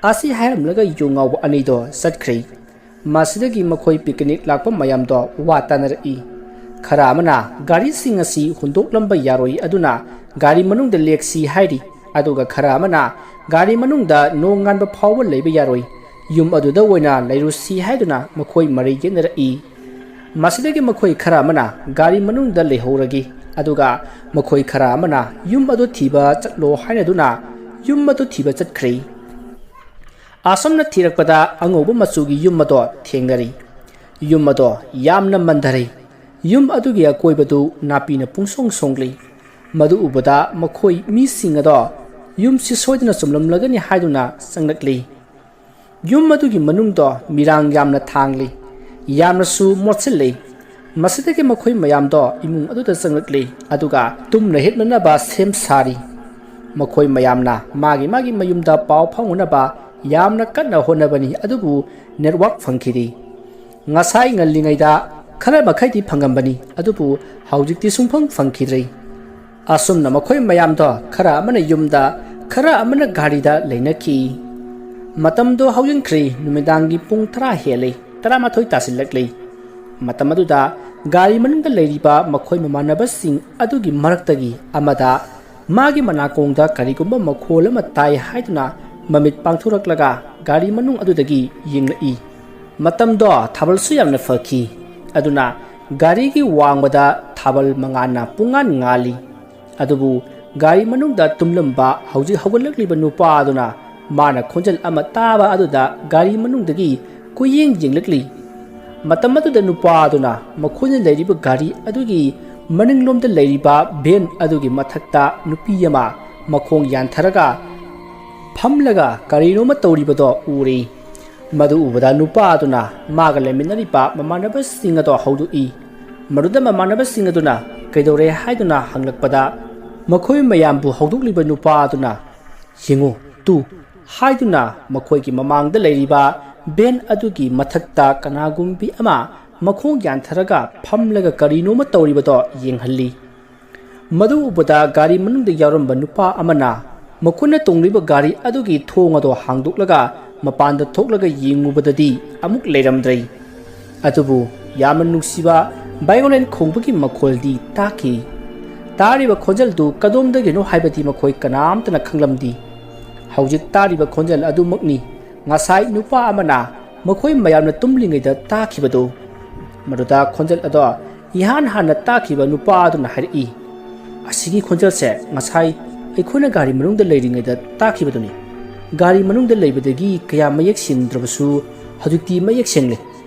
ꯑꯁꯤ ꯍꯥꯏꯔꯝꯂꯒ ꯌꯨ ꯉꯥꯎꯕ ꯑꯅꯤꯗꯣ ꯆꯠꯈ꯭ꯔꯦ꯫ ꯃꯁꯤꯗꯒꯤ ꯃꯈꯣꯏ ꯄꯤꯀꯅꯤꯛ ꯂꯥꯛꯄ ꯃꯌꯥꯝꯗꯣ ꯋꯥ ꯇꯥꯅꯔꯛꯏ꯫ ꯈꯔ ꯑꯃꯅ ꯒꯥꯔꯤꯁꯤꯡ ꯑꯁꯤ ꯍꯨꯟꯗꯣꯛꯂꯝꯕ ꯌꯥꯔꯣꯏ, ꯑꯗꯨꯅ ꯒꯥꯔꯤ ꯃꯅꯨꯡꯗ ꯂꯦꯛꯁꯤ ꯍꯥꯏꯔꯤ꯫ ꯑꯗꯨꯒ ꯈꯔ ꯑꯃꯅ ꯒꯥꯔꯤ ꯃꯅꯨꯡꯗ ꯅꯣꯡ ꯉꯥꯟꯕ ꯐꯥꯎꯕ ꯂꯩꯕ ꯌꯥꯔꯣꯏ, ꯌꯨꯝ ꯑꯗꯨꯗ ꯑꯣꯏꯅ ꯂꯩꯔꯨꯁꯤ ꯍꯥꯏꯗꯨꯅ ꯃꯈꯣꯏ ꯃꯔꯩ ꯌꯦꯠꯅꯔꯛꯏ꯫ ꯃꯁꯤꯗꯒꯤ ꯃꯈꯣꯏ ꯈꯔ ꯑꯃꯅ ꯒꯥꯔꯤ ꯃꯅꯨꯡꯗ ꯂꯩꯍꯧꯔꯒꯦ, ꯑꯗꯨꯒ ꯃꯈꯣꯏ ꯈꯔ ꯑꯃꯅ ꯌꯨꯝ ꯑꯗꯨ ꯊꯤꯕ ꯆꯠꯂꯣ ꯍꯥꯏꯅꯗꯨꯅ ꯌꯨꯝ ꯑꯗꯨ ꯊꯤꯕ ꯆꯠꯈ꯭ꯔꯦ꯫ ꯑꯁꯨꯝꯅ ꯊꯤꯔꯛꯄꯗ ꯑꯉꯧꯕ ꯃꯆꯨꯒꯤ ꯌꯨꯝ ꯑꯗꯣ ꯊꯦꯡꯅꯔꯤ꯫ ꯌꯨꯝ ꯑꯗꯣ ꯌꯥꯝꯅ ꯃꯟꯊꯔꯦ꯫ ꯌꯨꯝ ꯑꯗꯨꯒꯤ ꯑꯀꯣꯏꯕꯗꯨ ꯅꯥꯄꯤꯅ ꯄꯨꯡꯁꯣꯡ ꯁꯣꯡꯂꯤ꯫ ꯃꯗꯨ ꯎꯕꯗ ꯃꯈꯣꯏ ꯃꯤꯁꯤꯡ ꯑꯗꯣ ꯌꯨꯝꯁꯤ ꯁꯣꯏꯗꯅ ꯆꯨꯝꯂꯝꯂꯒꯅꯤ ꯍꯥꯏꯗꯨꯅ ꯆꯪꯂꯛꯂꯤ꯫ ꯌꯨꯝ ꯑꯗꯨꯒꯤ ꯃꯅꯨꯡꯗꯣ ꯃꯤꯔꯥꯡ ꯌꯥꯝꯅ ꯊꯥꯡꯂꯤ, ꯌꯥꯝꯅꯁꯨ ꯃꯣꯠꯁꯤꯜꯂꯤ꯫ ꯃꯁꯤꯗꯒꯤ ꯃꯈꯣꯏ ꯃꯌꯥꯝꯗꯣ ꯏꯃꯨꯡ ꯑꯗꯨꯗ ꯆꯪꯂꯛꯂꯤ, ꯑꯗꯨꯒ ꯇꯨꯝꯅ ꯍꯤꯞꯅꯅꯕ ꯁꯦꯝ ꯁꯥꯔꯤ꯫ ꯃꯈꯣꯏ ꯃꯌꯥꯝꯅ ꯃꯥꯒꯤ ꯃꯥꯒꯤ ꯃꯌꯨꯝꯗ ꯄꯥꯎ ꯐꯥꯎꯅꯅꯕ ꯌꯥꯝꯅ ꯀꯟꯅ ꯍꯣꯠꯅꯕꯅꯤ, ꯑꯗꯨꯕꯨ ꯅꯦꯠꯋꯥꯛ ꯐꯪꯈꯤꯗꯦ꯫ ꯉꯁꯥꯏ ꯉꯜꯂꯤꯉꯩꯗ ꯈꯔ ꯃꯈꯩꯗꯤ ꯐꯪꯉꯝꯕꯅꯤ, ꯑꯗꯨꯕꯨ ꯍꯧꯖꯤꯛꯇꯤ ꯁꯨꯡꯐꯪ ꯐꯪꯈꯤꯗ꯭ꯔꯦ꯫ ꯑꯁꯨꯝꯅ ꯃꯈꯣꯏ ꯃꯌꯥꯝꯗꯣ ꯈꯔ ꯑꯃꯅ ꯌꯨꯝꯗ, ꯈꯔ ꯑꯃꯅ ꯒꯥꯔꯤꯗ ꯂꯩꯅꯈꯤ꯫ ꯃꯇꯝꯗꯣ ꯍꯧꯖꯤꯟꯈ꯭ꯔꯦ, ꯅꯨꯃꯤꯗꯥꯡꯒꯤ ꯄꯨꯡ ꯇꯔꯥ ꯍꯦꯜꯂꯦ, ꯇꯔꯥꯃꯥꯊꯣꯏ ꯇꯥꯁꯤꯜꯂꯛꯂꯦ꯫ ꯃꯇꯝ ꯑꯗꯨꯗ ꯒꯥꯔꯤ ꯃꯅꯨꯡꯗ ꯂꯩꯔꯤꯕ ꯃꯈꯣꯏ ꯃꯃꯥꯟꯅꯕꯁꯤꯡ ꯑꯗꯨꯒꯤ ꯃꯔꯛꯇꯒꯤ ꯑꯃꯗ ꯃꯥꯒꯤ ꯃꯅꯥꯀꯣꯡꯗ ꯀꯔꯤꯒꯨꯝꯕ ꯃꯈꯣꯜ ꯑꯃ ꯇꯥꯏ ꯍꯥꯏꯗꯨꯅ ꯃꯃꯤꯠ ꯄꯥꯡꯊꯣꯔꯛꯂꯒ ꯒꯥꯔꯤ ꯃꯅꯨꯡ ꯑꯗꯨꯗꯒꯤ ꯌꯦꯡꯂꯛꯏ꯫ ꯃꯇꯝꯗꯣ ꯊꯥꯕꯜꯁꯨ ꯌꯥꯝꯅ ꯐꯈꯤ꯫ ꯑꯗꯨꯅ ꯒꯥꯔꯤꯒꯤ ꯋꯥꯡꯃꯗ ꯊꯥꯕꯜ ꯃꯉꯥꯜꯅ ꯄꯨꯡꯉꯥꯟ ꯉꯥꯜꯂꯤ꯫ ꯑꯗꯨꯕꯨ ꯒꯥꯔꯤ ꯃꯅꯨꯡꯗ ꯇꯨꯝꯂꯝꯕ ꯍꯧꯖꯤꯛ ꯍꯧꯒꯠꯂꯛꯂꯤꯕ ꯅꯨꯄꯥ ꯑꯗꯨꯅ ꯃꯥꯅ ꯈꯣꯟꯖꯦꯜ ꯑꯃ ꯇꯥꯕ ꯑꯗꯨꯗ ꯒꯥꯔꯤ ꯃꯅꯨꯡꯗꯒꯤ ꯀꯣꯏꯌꯦꯡ ꯌꯦꯡꯂꯛꯂꯤ꯫ ꯃꯇꯝ ꯑꯗꯨꯗ ꯅꯨꯄꯥ ꯑꯗꯨꯅ ꯃꯈꯣꯏꯅ ꯂꯩꯔꯤꯕ ꯒꯥꯔꯤ ꯑꯗꯨꯒꯤ ꯃꯅꯤꯡꯂꯣꯝꯗ ꯂꯩꯔꯤꯕ ꯚꯦꯟ ꯑꯗꯨꯒꯤ ꯃꯊꯛꯇ ꯅꯨꯄꯤ ꯑꯃ ꯃꯈꯣꯡ ꯌꯥꯟꯊꯔꯒ ꯐꯝꯂꯒ ꯀꯔꯤꯅꯣꯃ ꯇꯧꯔꯤꯕꯗꯣ ꯎꯔꯤ꯫ ꯃꯗꯨ ꯎꯕꯗ ꯅꯨꯄꯥ ꯑꯗꯨꯅ ꯃꯥꯒ ꯂꯩꯃꯤꯟꯅꯔꯤꯕ ꯃꯃꯥꯟꯅꯕꯁꯤꯡ ꯑꯗꯣ ꯍꯧꯗꯣꯛꯏ꯫ ꯃꯗꯨꯗ ꯃꯃꯥꯟꯅꯕꯁꯤꯡ ꯑꯗꯨꯅ ꯀꯩꯗꯧꯔꯦ ꯍꯥꯏꯗꯨꯅ ꯍꯪꯂꯛꯄꯗ, ꯃꯈꯣꯏ ꯃꯌꯥꯝꯕꯨ ꯍꯧꯗꯣꯛꯂꯤꯕ ꯅꯨꯄꯥ ꯑꯗꯨꯅ, "ꯌꯦꯡꯉꯨ, ꯇꯨ ꯍꯥꯏꯗꯨꯅ ꯃꯈꯣꯏꯒꯤ ꯃꯃꯥꯡꯗ ꯂꯩꯔꯤꯕ ꯚꯦꯟ ꯑꯗꯨꯒꯤ ꯃꯊꯛꯇ ꯀꯅꯥꯒꯨꯝꯕꯤ ꯑꯃ ꯃꯈꯣꯡ ꯌꯥꯟꯊꯔꯒ ꯐꯝꯂꯒ ꯀꯔꯤꯅꯣꯃ ꯇꯧꯔꯤꯕꯗꯣ ꯌꯦꯡꯍꯜꯂꯤ꯫ ꯃꯗꯨ ꯎꯕꯗ ꯒꯥꯔꯤ ꯃꯅꯨꯡꯗ ꯌꯥꯎꯔꯝꯕ ꯅꯨꯄꯥ ꯑꯃꯅ ꯃꯈꯣꯏꯅ ꯇꯣꯡꯂꯤꯕ ꯒꯥꯔꯤ ꯑꯗꯨꯒꯤ ꯊꯣꯡ ꯑꯗꯣ ꯍꯥꯡꯗꯣꯛꯂꯒ ꯃꯄꯥꯟꯗ ꯊꯣꯛꯂꯒ ꯌꯦꯡꯉꯨꯕꯗꯗꯤ ꯑꯃꯨꯛ ꯂꯩꯔꯝꯗ꯭ꯔꯦ꯫ ꯑꯗꯨꯕꯨ ꯌꯥꯝꯅ ꯅꯨꯡꯁꯤꯕ ꯚꯥꯏꯑꯣꯂꯤꯟ ꯈꯣꯡꯕꯒꯤ ꯃꯈꯣꯜꯗꯤ ꯇꯥꯈꯤ꯫ ꯇꯥꯔꯤꯕ ꯈꯣꯟꯖꯦꯜꯗꯨ ꯀꯗꯣꯝꯗꯒꯤꯅꯣ ꯍꯥꯏꯕꯗꯤ ꯃꯈꯣꯏ ꯀꯅꯥꯝꯇꯅ ꯈꯪꯂꯝꯗꯦ꯫ ꯍꯧꯖꯤꯛ ꯇꯥꯔꯤꯕ ꯈꯣꯟꯖꯦꯜ ꯑꯗꯨꯃꯛꯅꯤ ꯉꯁꯥꯏ ꯅꯨꯄꯥ ꯑꯃꯅ ꯃꯈꯣꯏ ꯃꯌꯥꯝꯅ ꯇꯨꯝꯂꯤꯉꯩꯗ ꯇꯥꯈꯤꯕꯗꯨ꯫ ꯃꯗꯨꯗ ꯈꯣꯟꯖꯦꯜ ꯑꯗꯣ ꯏꯍꯥꯟ ꯍꯥꯟꯅ ꯇꯥꯈꯤꯕ ꯅꯨꯄꯥ ꯑꯗꯨꯅ ꯍꯥꯏꯔꯛꯏ, "ꯑꯁꯤꯒꯤ ꯈꯣꯟꯖꯦꯜꯁꯦ ꯉꯁꯥꯏ ꯑꯩꯈꯣꯏꯅ ꯒꯥꯔꯤ ꯃꯅꯨꯡꯗ ꯂꯩꯔꯤꯉꯩꯗ ꯇꯥꯈꯤꯕꯗꯨꯅꯤ꯫ ꯒꯥꯔꯤ ꯃꯅꯨꯡꯗ ꯂꯩꯕꯗꯒꯤ ꯀꯌꯥ ꯃꯌꯦꯛ ꯁꯦꯡꯗ꯭ꯔꯕꯁꯨ ꯍꯧꯖꯤꯛꯇꯤ ꯃꯌꯦꯛ ꯁꯦꯡꯂꯦ꯫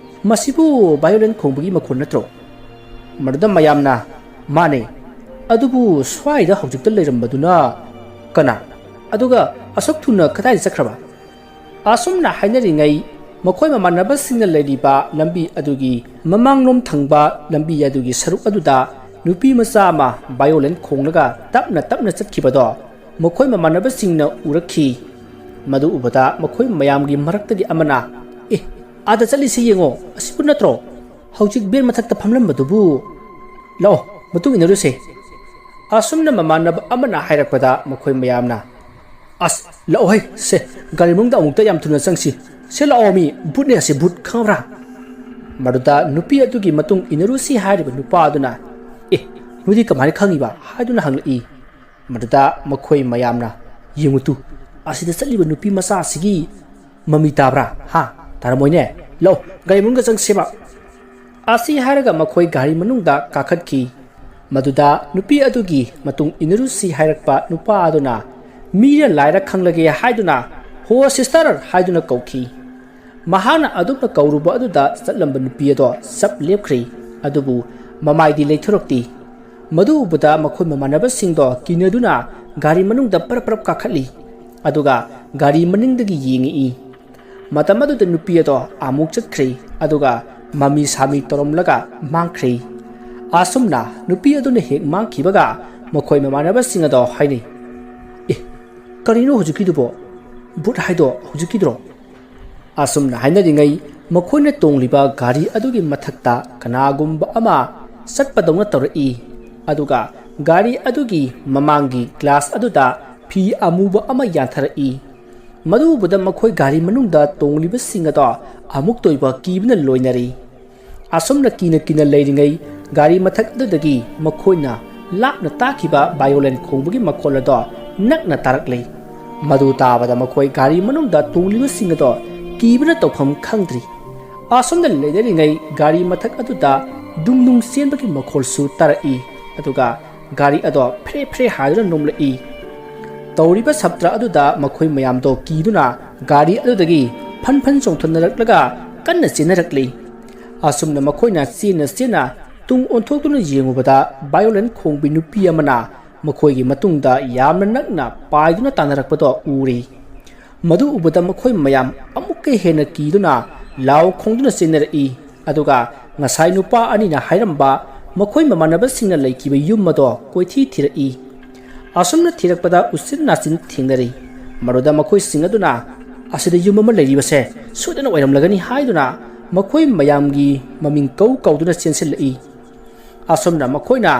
ꯃꯁꯤꯕꯨ ꯚꯥꯏꯑꯣꯂꯤꯟ ꯈꯣꯡꯕꯒꯤ ꯃꯈꯣꯜ ꯅꯠꯇ꯭ꯔꯣ?" ꯃꯗꯨꯗ ꯃꯌꯥꯝꯅ, "ꯃꯥꯅꯦ, ꯑꯗꯨꯕꯨ ꯁ꯭ꯋꯥꯏꯗ ꯍꯧꯖꯤꯛꯇ ꯂꯩꯔꯝꯕꯗꯨꯅ ꯀꯅꯥ? ꯑꯗꯨꯒ ꯑꯁꯨꯛ ꯊꯨꯅ ꯀꯗꯥꯏꯗ ꯆꯠꯈ꯭ꯔꯕ?" ꯑꯁꯨꯝꯅ ꯍꯥꯏꯅꯔꯤꯉꯩ ꯃꯈꯣꯏ ꯃꯃꯥꯟꯅꯕꯁꯤꯡꯅ ꯂꯩꯔꯤꯕ ꯂꯝꯕꯤ ꯑꯗꯨꯒꯤ ꯃꯃꯥꯡꯂꯣꯝ ꯊꯪꯕ ꯂꯝꯕꯤ ꯑꯗꯨꯒꯤ ꯁꯔꯨꯛ ꯑꯗꯨꯗ ꯅꯨꯄꯤ ꯃꯆꯥ ꯑꯃ ꯚꯥꯏꯑꯣꯂꯤꯟ ꯈꯣꯡꯂꯒ ꯇꯞꯅ ꯇꯞꯅ ꯆꯠꯈꯤꯕꯗꯣ ꯃꯈꯣꯏ ꯃꯃꯥꯟꯅꯕꯁꯤꯡꯅ ꯎꯔꯛꯈꯤ꯫ ꯃꯗꯨ ꯎꯕꯗ ꯃꯈꯣꯏ ꯃꯌꯥꯝꯒꯤ ꯃꯔꯛꯇꯒꯤ ꯑꯃꯅ, "ꯑꯦ, ꯑꯥꯗ ꯆꯠꯂꯤꯁꯤ ꯌꯦꯡꯉꯣ, ꯑꯁꯤꯕꯨ ꯅꯠꯇ꯭ꯔꯣ? ꯍꯧꯖꯤꯛ ꯚꯦꯟ ꯃꯊꯛꯇ ꯐꯝꯂꯝꯕꯗꯨꯕꯨ? ꯂꯥꯛꯑꯣ, ꯃꯇꯨꯡ ꯏꯟꯅꯔꯨꯁꯦ"꯫ ꯑꯁꯨꯝꯅ ꯃꯃꯥꯟꯅꯕ ꯑꯃꯅ ꯍꯥꯏꯔꯛꯄꯗ ꯃꯈꯣꯏ ꯃꯌꯥꯝꯅ, "ꯑꯁ, ꯂꯥꯛꯑꯣꯍꯦ, ꯁꯦ, ꯒꯥꯔꯤ ꯃꯅꯨꯡꯗ ꯑꯃꯨꯛꯇ ꯌꯥꯝ ꯊꯨꯅ ꯆꯪꯁꯤ꯫ ꯁꯦ, ꯂꯥꯛꯑꯣ ꯃꯤ, ꯚꯨꯠꯅꯦ ꯑꯁꯤ, ꯚꯨꯠ, ꯈꯪꯉꯕ꯭ꯔꯥ?" ꯃꯗꯨꯗ ꯅꯨꯄꯤ ꯑꯗꯨꯒꯤ ꯃꯇꯨꯡ ꯏꯟꯅꯔꯨꯁꯤ ꯍꯥꯏꯔꯤꯕ ꯅꯨꯄꯥ ꯑꯗꯨꯅ, "ꯑꯦ, ꯅꯣꯏꯗꯤ ꯀꯃꯥꯏꯅ ꯈꯪꯉꯤꯕ?" ꯍꯥꯏꯗꯨꯅ ꯍꯪꯂꯛꯏ꯫ ꯃꯗꯨꯗ ꯃꯈꯣꯏ ꯃꯌꯥꯝꯅ, "ꯌꯦꯡꯉꯨ ꯇꯨ, ꯑꯁꯤꯗ ꯆꯠꯂꯤꯕ ꯅꯨꯄꯤ ꯃꯆꯥ ꯑꯁꯤꯒꯤ ꯃꯃꯤ ꯇꯥꯕ꯭ꯔꯥ? ꯍꯥ? ꯇꯥꯔꯝꯃꯣꯏꯅꯦ꯫ ꯂꯥꯛꯑꯣ, ꯒꯥꯔꯤ ꯃꯅꯨꯡꯗ ꯆꯪꯁꯦꯕ"꯫ ꯑꯁꯤ ꯍꯥꯏꯔꯒ ꯃꯈꯣꯏ ꯒꯥꯔꯤ ꯃꯅꯨꯡꯗ ꯀꯥꯈꯠꯈꯤ꯫ ꯃꯗꯨꯗ ꯅꯨꯄꯤ ꯑꯗꯨꯒꯤ ꯃꯇꯨꯡ ꯏꯟꯅꯔꯨꯁꯤ ꯍꯥꯏꯔꯛꯄ ꯅꯨꯄꯥ ꯑꯗꯨꯅ, "ꯃꯤꯔ ꯂꯥꯏꯔ ꯈꯪꯂꯒꯦ" ꯍꯥꯏꯗꯨꯅ, "ꯍꯣ ꯁꯤꯁꯇꯔ" ꯍꯥꯏꯗꯨꯅ ꯀꯧꯈꯤ꯫ ꯃꯍꯥꯛꯅ ꯑꯗꯨꯝꯅ ꯀꯧꯔꯨꯕ ꯑꯗꯨꯗ ꯆꯠꯂꯝꯕ ꯅꯨꯄꯤ ꯑꯗꯣ ꯆꯞ ꯂꯦꯞꯈ꯭ꯔꯦ꯫ ꯑꯗꯨꯕꯨ ꯃꯃꯥꯏꯗꯤ ꯂꯩꯊꯣꯔꯛꯇꯦ꯫ ꯃꯗꯨ ꯎꯕꯗ ꯃꯈꯣꯏ ꯃꯃꯥꯟꯅꯕꯁꯤꯡꯗꯣ ꯀꯤꯅꯗꯨꯅ ꯒꯥꯔꯤ ꯃꯅꯨꯡꯗ ꯄꯔꯞ ꯄꯔꯞ ꯀꯥꯈꯠꯂꯤ꯫ ꯑꯗꯨꯒ ꯒꯥꯔꯤ ꯃꯅꯤꯡꯗꯒꯤ ꯌꯦꯡꯉꯛꯏ꯫ ꯃꯇꯝ ꯑꯗꯨꯗ ꯅꯨꯄꯤ ꯑꯗꯣ ꯑꯃꯨꯛ ꯆꯠꯈ꯭ꯔꯦ꯫ ꯑꯗꯨꯒ ꯃꯃꯤ ꯁꯥꯃꯤ ꯇꯧꯔꯝꯂꯒ ꯃꯥꯡꯈ꯭ꯔꯦ꯫ ꯑꯁꯨꯝꯅ ꯅꯨꯄꯤ ꯑꯗꯨꯅ ꯍꯦꯛ ꯃꯥꯡꯈꯤꯕꯒ ꯃꯈꯣꯏ ꯃꯃꯥꯟꯅꯕꯁꯤꯡ ꯑꯗꯣ ꯍꯥꯏꯅꯩ, "ꯑꯦ, ꯀꯔꯤꯅꯣ ꯍꯧꯖꯤꯛꯀꯤꯗꯨꯕꯣ? "ꯚꯨꯠ ꯍꯥꯏꯗꯣ ꯍꯧꯖꯤꯛꯀꯤꯗ꯭ꯔꯣ?" ꯑꯁꯨꯝꯅ ꯍꯥꯏꯅꯔꯤꯉꯩ ꯃꯈꯣꯏꯅ ꯇꯣꯡꯂꯤꯕ ꯒꯥꯔꯤ ꯑꯗꯨꯒꯤ ꯃꯊꯛꯇ ꯀꯅꯥꯒꯨꯝꯕ ꯑꯃ ꯆꯠꯄꯗꯧꯅ ꯇꯧꯔꯛꯏ꯫ ꯑꯗꯨꯒ ꯒꯥꯔꯤ ꯑꯗꯨꯒꯤ ꯃꯃꯥꯡꯒꯤ ꯒ꯭ꯂꯥꯁ ꯑꯗꯨꯗ ꯐꯤ ꯑꯃꯨꯕ ꯑꯃ ꯌꯥꯟꯊꯔꯛꯏ꯫ ꯃꯗꯨ ꯎꯕꯗ ꯃꯈꯣꯏ ꯒꯥꯔꯤ ꯃꯅꯨꯡꯗ ꯇꯣꯡꯂꯤꯕꯁꯤꯡ ꯑꯗꯣ ꯑꯃꯨꯛꯇ ꯑꯣꯏꯕ ꯀꯤꯕꯅ ꯂꯣꯏꯅꯔꯤ꯫ ꯑꯁꯨꯝꯅ ꯀꯤꯅ ꯀꯤꯅ ꯂꯩꯔꯤꯉꯩ ꯒꯥꯔꯤ ꯃꯊꯛ ꯑꯗꯨꯗꯒꯤ ꯃꯈꯣꯏꯅ ꯂꯥꯞꯅ ꯇꯥꯈꯤꯕ violin ꯈꯣꯡꯕꯒꯤ ꯃꯈꯣꯜ ꯑꯗꯣ ꯅꯛꯅ ꯇꯥꯔꯛꯂꯤ꯫ ꯃꯗꯨ ꯇꯥꯕꯗ ꯃꯈꯣꯏ ꯒꯥꯔꯤ ꯃꯅꯨꯡꯗ ꯇꯣꯡꯂꯤꯕꯁꯤꯡ ꯑꯗꯣ ꯀꯤꯕꯅ ꯇꯧꯐꯝ ꯈꯪꯗ꯭ꯔꯤ꯫ ꯑꯁꯨꯝꯅ ꯂꯩꯅꯔꯤꯉꯩ ꯒꯥꯔꯤ ꯃꯊꯛ ꯑꯗꯨꯗ ꯗꯨꯡ ꯗꯨꯡ ꯆꯦꯟꯕꯒꯤ ꯃꯈꯣꯜꯁꯨ ꯇꯥꯔꯛꯏ꯫ ꯑꯗꯨꯒ ꯒꯥꯔꯤ ꯑꯗꯣ ꯐ꯭ꯔꯦ ꯐ꯭ꯔꯦ ꯍꯥꯏꯗꯨꯅ ꯅꯣꯝꯂꯛꯏ꯫ ꯇꯧꯔꯤꯕ ꯁꯞꯇ꯭ꯔ ꯑꯗꯨꯗ ꯃꯈꯣꯏ ꯃꯌꯥꯝꯗꯣ ꯀꯤꯗꯨꯅ ꯒꯥꯔꯤ ꯑꯗꯨꯗꯒꯤ ꯐꯟ ꯐꯟ ꯆꯣꯡꯊꯅꯔꯛꯂꯒ ꯀꯟꯅ ꯆꯦꯟꯅꯔꯛꯂꯤ꯫ ꯑꯁꯨꯝꯅ ꯃꯈꯣꯏꯅ ꯆꯦꯟꯅ ꯆꯦꯟꯅ ꯇꯨꯡ ꯑꯣꯟꯊꯣꯛꯇꯨꯅ ꯌꯦꯡꯉꯨꯕꯗ violin ꯈꯣꯡꯕꯤ ꯅꯨꯄꯤ ꯑꯃꯅ ꯃꯈꯣꯏꯒꯤ ꯃꯇꯨꯡꯗ ꯌꯥꯝꯅ ꯅꯛꯅ ꯄꯥꯏꯗꯨꯅ ꯇꯥꯟꯅꯔꯛꯄꯗꯣ ꯎꯔꯤ꯫ ꯃꯗꯨ ꯎꯕꯗ ꯃꯈꯣꯏ ꯃꯌꯥꯝ ꯑꯃꯨꯛꯀ ꯍꯦꯟꯅ ꯀꯤꯗꯨꯅ ꯂꯥꯎ ꯈꯣꯡꯗꯨꯅ ꯆꯦꯟꯅꯔꯛꯏ꯫ ꯑꯗꯨꯒ ꯉꯁꯥꯏ ꯅꯨꯄꯥ ꯑꯅꯤꯅ ꯍꯥꯏꯔꯝꯕ ꯃꯈꯣꯏ ꯃꯃꯥꯟꯅꯕꯁꯤꯡꯅ ꯂꯩꯈꯤꯕ ꯌꯨꯝ ꯑꯗꯣ ꯀꯣꯏꯊꯤ ꯊꯤꯔꯛꯏ꯫ ꯑꯁꯨꯝꯅ ꯊꯤꯔꯛꯄꯗ ꯎꯆꯤꯟ ꯅꯥꯆꯤꯟ ꯊꯦꯡꯅꯔꯤ꯫ ꯃꯗꯨꯗ ꯃꯈꯣꯏꯁꯤꯡ ꯑꯗꯨꯅ "ꯑꯁꯤꯗ ꯌꯨꯝ ꯑꯃ ꯂꯩꯔꯤꯕꯁꯦ ꯁꯣꯏꯗꯅ ꯑꯣꯏꯔꯝꯂꯒꯅꯤ" ꯍꯥꯏꯗꯨꯅ ꯃꯈꯣꯏ ꯃꯌꯥꯝꯒꯤ ꯃꯃꯤꯡ ꯀꯧ ꯀꯧꯗꯨꯅ ꯆꯦꯟꯁꯤꯜꯂꯛꯏ꯫ ꯑꯁꯨꯝꯅ ꯃꯈꯣꯏꯅ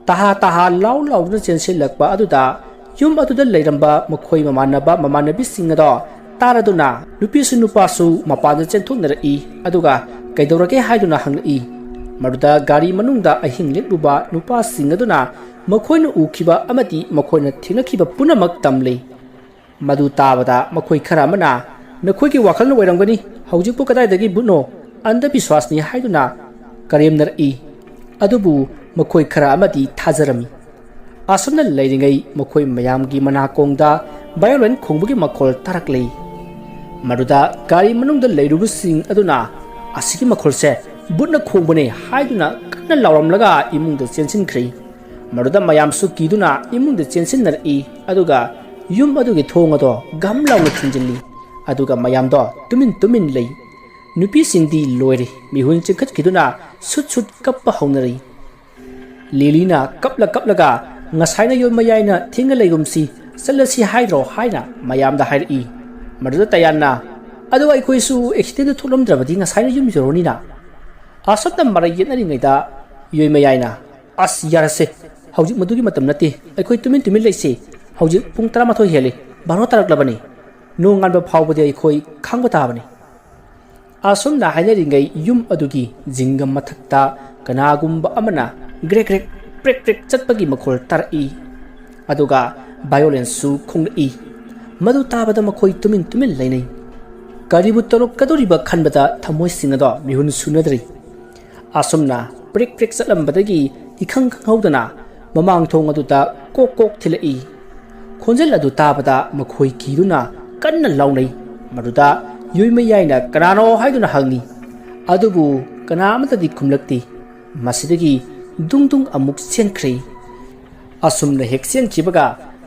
ꯇꯍꯥ ꯇꯍꯥ ꯂꯥꯎ ꯂꯥꯎꯗꯨꯅ ꯆꯦꯟꯁꯤꯜꯂꯛꯄ ꯑꯗꯨꯗ ꯌꯨꯝ ꯑꯗꯨꯗ ꯂꯩꯔꯝꯕ ꯃꯈꯣꯏ ꯃꯃꯥꯟꯅꯕ ꯃꯃꯥꯟꯅꯕꯤꯁꯤꯡ ꯑꯗꯣ ꯇꯥꯔꯗꯨꯅ ꯅꯨꯄꯤꯁꯨ ꯅꯨꯄꯥꯁꯨ ꯃꯄꯥꯟꯗ ꯆꯦꯟꯊꯣꯛꯅꯔꯛꯏ꯫ ꯑꯗꯨꯒ "ꯀꯩꯗꯧꯔꯒꯦ?" ꯍꯥꯏꯗꯨꯅ ꯍꯪꯂꯛꯏ꯫ ꯃꯗꯨꯗ ꯒꯥꯔꯤ ꯃꯅꯨꯡꯗ ꯑꯍꯤꯡ ꯂꯦꯛꯂꯨꯕ ꯅꯨꯄꯥꯁꯤꯡ ꯑꯗꯨꯅ ꯃꯈꯣꯏꯅ ꯎꯈꯤꯕ ꯑꯃꯗꯤ ꯃꯈꯣꯏꯅ ꯊꯦꯡꯅꯈꯤꯕ ꯄꯨꯝꯅꯃꯛ ꯇꯝꯂꯤ꯫ ꯃꯗꯨ ꯇꯥꯕꯗ ꯃꯈꯣꯏ ꯈꯔ ꯑꯃꯅ "ꯅꯈꯣꯏꯒꯤ ꯋꯥꯈꯜꯅ ꯑꯣꯏꯔꯝꯒꯅꯤ, ꯍꯧꯖꯤꯛꯄꯨ ꯀꯗꯥꯏꯗꯒꯤ ꯚꯨꯠꯅꯣ? ꯑꯟꯙꯕꯤꯁ꯭ꯋꯥꯁꯅꯤ" ꯍꯥꯏꯗꯨꯅ ꯀꯔꯦꯝꯅꯔꯛꯏ꯫ ꯑꯗꯨꯕꯨ ꯃꯈꯣꯏ ꯈꯔ ꯑꯃꯗꯤ ꯊꯥꯖꯔꯝꯃꯤ꯫ ꯑꯁꯨꯝꯅ ꯂꯩꯔꯤꯉꯩ ꯃꯈꯣꯏ ꯃꯌꯥꯝꯒꯤ ꯃꯅꯥꯀꯣꯡꯗ violin ꯈꯣꯡꯕꯒꯤ ꯃꯈꯣꯜ ꯇꯥꯔꯛꯂꯤ꯫ ꯃꯗꯨꯗ ꯒꯥꯔꯤ ꯃꯅꯨꯡꯗ ꯂꯩꯔꯨꯕꯁꯤꯡ ꯑꯗꯨꯅ "ꯑꯁꯤꯒꯤ ꯃꯈꯣꯜꯁꯦ ꯚꯨꯠꯅ ꯈꯣꯡꯕꯅꯦ" ꯍꯥꯏꯗꯨꯅ ꯀꯟꯅ ꯂꯥꯎꯔꯝꯂꯒ ꯏꯃꯨꯡꯗ ꯆꯦꯟꯁꯤꯟꯈ꯭ꯔꯤ꯫ ꯃꯗꯨꯗ ꯃꯌꯥꯝꯁꯨ ꯀꯤꯗꯨꯅ ꯏꯃꯨꯡꯗ ꯆꯦꯟꯁꯤꯟꯅꯔꯛꯏ꯫ ꯑꯗꯨꯒ ꯌꯨꯝ ꯑꯗꯨꯒꯤ ꯊꯣꯡ ꯑꯗꯣ ꯒꯝ ꯂꯥꯎꯅ ꯊꯤꯡꯖꯤꯜꯂꯤ꯫ ꯑꯗꯨꯒ ꯃꯌꯥꯝꯗꯣ ꯇꯨꯃꯤꯟ ꯇꯨꯃꯤꯟ ꯂꯩ꯫ ꯅꯨꯄꯤꯁꯤꯡꯗꯤ ꯂꯣꯏꯔꯦ, ꯃꯤꯍꯨꯟ ꯆꯤꯡꯈꯠꯈꯤꯗꯨꯅ ꯁꯨꯠ ꯁꯨꯠ ꯀꯞꯄ ꯍꯧꯅꯔꯤ꯫ ꯂꯤꯂꯤꯅ ꯀꯞꯂ ꯀꯞꯂꯒ "ꯉꯁꯥꯏꯅ ꯌꯨꯝ ꯃꯌꯥꯏꯅ ꯊꯤꯡꯉ ꯂꯩꯒꯨꯝꯁꯤ, "ꯆꯠꯂꯁꯤ ꯍꯥꯏꯗ꯭ꯔꯣ?" ꯍꯥꯏꯅ ꯃꯌꯥꯝꯗ ꯍꯥꯏꯔꯛꯏ꯫ ꯃꯗꯨꯗ ꯇꯌꯥꯟꯅ, "ꯑꯗꯣ ꯑꯩꯈꯣꯏꯁꯨ ꯑꯦꯛꯁꯤꯗꯦꯟꯗ ꯊꯣꯛꯂꯝꯗ꯭ꯔꯕꯗꯤ ꯉꯁꯥꯏꯅ ꯌꯨꯝ ꯌꯧꯔꯅꯤꯅ?" ꯑꯁꯨꯝꯅ ꯃꯔꯩ ꯌꯦꯠꯅꯔꯤꯉꯩꯗ ꯌꯣꯏꯃꯌꯥꯏꯅ, "ꯑꯁ, ꯌꯥꯔꯁꯦ, ꯍꯧꯖꯤꯛ ꯃꯗꯨꯒꯤ ꯃꯇꯝ ꯅꯠꯇꯦ, ꯑꯩꯈꯣꯏ ꯇꯨꯃꯤꯟ ꯇꯨꯃꯤꯟ ꯂꯩꯁꯤ꯫ ꯍꯧꯖꯤꯛ ꯄꯨꯡ ꯇꯔꯥꯃꯥꯊꯣꯏ ꯍꯦꯜꯂꯤ, ꯕꯥꯔꯣ ꯇꯥꯔꯛꯂꯕꯅꯤ꯫ ꯅꯣꯡꯉꯥꯟꯕ ꯐꯥꯎꯕꯗꯤ ꯑꯩꯈꯣꯏ ꯈꯥꯡꯕ ꯇꯥꯕꯅꯤ"꯫ ꯑꯁꯨꯝꯅ ꯍꯥꯏꯅꯔꯤꯉꯩ ꯌꯨꯝ ꯑꯗꯨꯒꯤ ꯖꯤꯡꯒ ꯃꯊꯛꯇ ꯀꯅꯥꯒꯨꯝꯕ ꯑꯃꯅ ꯒ꯭ꯔꯦꯛ ꯒ꯭ꯔꯦꯛ, ꯄ꯭ꯔꯦꯛ ꯄ꯭ꯔꯦꯛ ꯆꯠꯄꯒꯤ ꯃꯈꯣꯜ ꯇꯥꯔꯛꯏ꯫ ꯑꯗꯨꯒ ꯚꯥꯏꯑꯣꯂꯤꯟꯁꯨ ꯈꯣꯡꯂꯛꯏ꯫ ꯃꯗꯨ ꯇꯥꯕꯗ ꯃꯈꯣꯏ ꯇꯨꯃꯤꯟ ꯇꯨꯃꯤꯟ ꯂꯩꯅꯩ꯫ ꯀꯔꯤꯕꯨ ꯇꯧꯔꯛꯀꯗꯧꯔꯤꯕ ꯈꯟꯕꯗ ꯊꯃꯣꯏꯁꯤꯡ ꯑꯗꯣ ꯃꯤꯍꯨꯟ ꯁꯨꯅꯗ꯭ꯔꯤ꯫ ꯑꯁꯨꯝꯅ ꯄ꯭ꯔꯤꯛ ꯄ꯭ꯔꯤꯛ ꯆꯠꯂꯝꯕꯗꯒꯤ ꯏꯈꯪ ꯈꯪꯍꯧꯗꯅ ꯃꯃꯥꯡ ꯊꯣꯡ ꯑꯗꯨꯗ ꯀꯣꯛ ꯀꯣꯛ ꯊꯤꯜꯂꯛꯏ꯫ ꯈꯣꯟꯖꯦꯜ ꯑꯗꯨ ꯇꯥꯕꯗ ꯃꯈꯣꯏ ꯀꯤꯗꯨꯅ ꯀꯟꯅ ꯂꯥꯎꯅꯩ꯫ ꯃꯗꯨꯗ ꯌꯣꯏꯃꯌꯥꯏꯅ "ꯀꯅꯥꯅꯣ?" ꯍꯥꯏꯗꯨꯅ ꯍꯪꯉꯤ꯫ ꯑꯗꯨꯕꯨ ꯀꯅꯥ ꯑꯃꯠꯇꯗꯤ ꯈꯨꯝꯂꯛꯇꯦ꯫ ꯃꯁꯤꯗꯒꯤ ꯗꯨꯡ ꯗꯨꯡ ꯑꯃꯨꯛ ꯆꯦꯟꯈ꯭ꯔꯦ꯫ ꯑꯁꯨꯝꯅ ꯍꯦꯛ ꯆꯦꯟꯈꯤꯕꯒ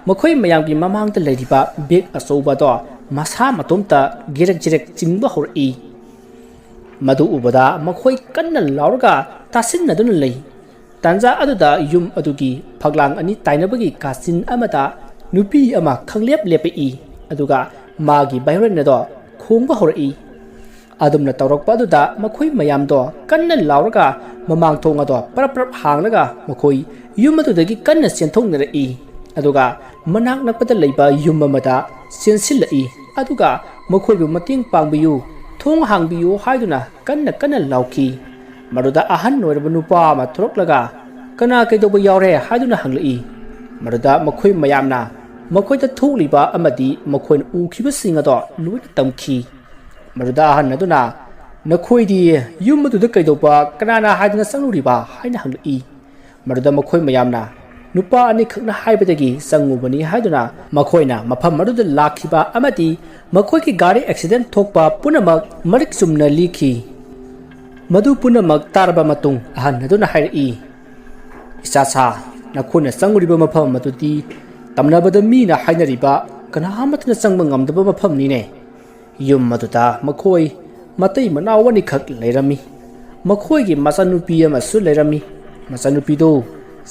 ꯃꯈꯣꯏ ꯃꯌꯥꯝꯒꯤ ꯃꯃꯥꯡꯗ ꯂꯩꯔꯤꯕ ꯕꯦꯒ ꯑꯆꯧꯕ ꯑꯗꯣ ꯃꯁꯥ ꯃꯇꯣꯝꯇ ꯒꯦꯔꯦꯛ ꯒꯦꯔꯦꯛ ꯆꯤꯡꯕ ꯍꯧꯔꯛꯏ꯫ ꯃꯗꯨ ꯎꯕꯗ ꯃꯈꯣꯏ ꯀꯟꯅ ꯂꯥꯎꯔꯒ ꯇꯥꯁꯤꯟꯅꯗꯨꯅ ꯂꯩ꯫ ꯇꯥꯟꯖꯥ ꯑꯗꯨꯗ ꯌꯨꯝ ꯑꯗꯨꯒꯤ ꯐꯛꯂꯥꯡ ꯑꯅꯤ ꯇꯥꯏꯅꯕꯒꯤ ꯀꯥꯆꯤꯟ ꯑꯃꯗ ꯅꯨꯄꯤ ꯑꯃ ꯈꯪꯂꯦꯞ ꯂꯦꯞꯄꯛꯏ, ꯑꯗꯨꯒ ꯃꯥꯒꯤ ꯚꯥꯏꯑꯣꯂꯤꯟ ꯑꯗꯣ ꯈꯣꯡꯕ ꯍꯧꯔꯛꯏ꯫ ꯑꯗꯨꯝꯅ ꯇꯧꯔꯛꯄ ꯑꯗꯨꯗ ꯃꯈꯣꯏ ꯃꯌꯥꯝꯗꯣ ꯀꯟꯅ ꯂꯥꯎꯔꯒ ꯃꯃꯥꯡ ꯊꯣꯡ ꯑꯗꯣ ꯄꯔꯞ ꯄꯔꯞ ꯍꯥꯡꯂꯒ ꯃꯈꯣꯏ ꯌꯨꯝ ꯑꯗꯨꯗꯒꯤ ꯀꯟꯅ ꯆꯦꯟꯊꯣꯛꯅꯔꯛꯏ꯫ ꯑꯗꯨꯒ ꯃꯅꯥꯛ ꯅꯛꯄꯗ ꯂꯩꯕ ꯌꯨꯝ ꯑꯃꯗ ꯆꯦꯟꯁꯤꯜꯂꯛꯏ꯫ ꯑꯗꯨꯒ ꯃꯈꯣꯏꯕꯨ "ꯃꯇꯦꯡ ꯄꯥꯡꯕꯤꯌꯨ, ꯊꯣꯡ ꯍꯥꯡꯕꯤꯌꯨ" ꯍꯥꯏꯗꯨꯅ ꯀꯟꯅ ꯀꯟꯅ ꯂꯥꯎꯈꯤ꯫ ꯃꯗꯨꯗ ꯑꯍꯟ ꯑꯣꯏꯔꯕ ꯅꯨꯄꯥ ꯑꯃ ꯊꯣꯔꯛꯂꯒ "ꯀꯅꯥ ꯀꯩꯗꯧꯕ ꯌꯥꯎꯔꯦ?" ꯍꯥꯏꯗꯨꯅ ꯍꯪꯂꯛꯏ꯫ ꯃꯗꯨꯗ ꯃꯈꯣꯏ ꯃꯌꯥꯝꯅ ꯃꯈꯣꯏꯗ ꯊꯣꯛꯂꯤꯕ ꯑꯃꯗꯤ ꯃꯈꯣꯏꯅ ꯎꯈꯤꯕꯁꯤꯡ ꯑꯗꯣ ꯂꯣꯏꯅ ꯇꯝꯈꯤ꯫ ꯃꯗꯨꯗ ꯑꯍꯟ ꯑꯗꯨꯅ, "ꯅꯈꯣꯏꯗꯤ ꯌꯨꯝ ꯑꯗꯨꯗ ꯀꯩꯗꯧꯕ, ꯀꯅꯥꯅ ꯍꯥꯏꯗꯅ ꯆꯪꯂꯨꯔꯤꯕ?" ꯍꯥꯏꯅ ꯍꯪꯂꯛꯏ꯫ ꯃꯗꯨꯗ ꯃꯈꯣꯏ ꯃꯌꯥꯝꯅ, "ꯅꯨꯄꯥ ꯑꯅꯤꯈꯛꯅ ꯍꯥꯏꯕꯗꯒꯤ ꯆꯪꯉꯨꯕꯅꯤ" ꯍꯥꯏꯗꯨꯅ ꯃꯈꯣꯏꯅ ꯃꯐꯝ ꯑꯗꯨꯗ ꯂꯥꯛꯈꯤꯕ ꯑꯃꯗꯤ ꯃꯈꯣꯏꯒꯤ ꯒꯥꯔꯤ ꯑꯦꯛꯁꯤꯗꯦꯟ ꯊꯣꯛꯄ ꯄꯨꯝꯅꯃꯛ ꯃꯔꯤꯛ ꯆꯨꯝꯅ ꯂꯤꯈꯤ꯫ ꯃꯗꯨ ꯄꯨꯝꯅꯃꯛ ꯇꯥꯔꯕ ꯃꯇꯨꯡ ꯑꯍꯟ ꯑꯗꯨꯅ ꯍꯥꯏꯔꯛꯏ, "ꯏꯆꯥꯁꯥ, ꯅꯈꯣꯏꯅ ꯆꯪꯉꯨꯔꯤꯕ ꯃꯐꯝ ꯑꯗꯨꯗꯤ ꯇꯝꯅꯕꯗ ꯃꯤꯅ ꯍꯥꯏꯅꯔꯤꯕ ꯀꯅꯥ ꯑꯃꯠꯇꯅ ꯆꯪꯕ ꯉꯝꯗꯕ ꯃꯐꯝꯅꯤꯅꯦ꯫ ꯌꯨꯝ ꯑꯗꯨꯗ ꯃꯈꯣꯏ ꯃꯇꯩ ꯃꯅꯥꯎ ꯑꯅꯤꯈꯛ ꯂꯩꯔꯝꯃꯤ꯫ ꯃꯈꯣꯏꯒꯤ ꯃꯆꯥꯅꯨꯄꯤ ꯑꯃꯁꯨ ꯂꯩꯔꯝꯃꯤ꯫ ꯃꯆꯥꯅꯨꯄꯤꯗꯨ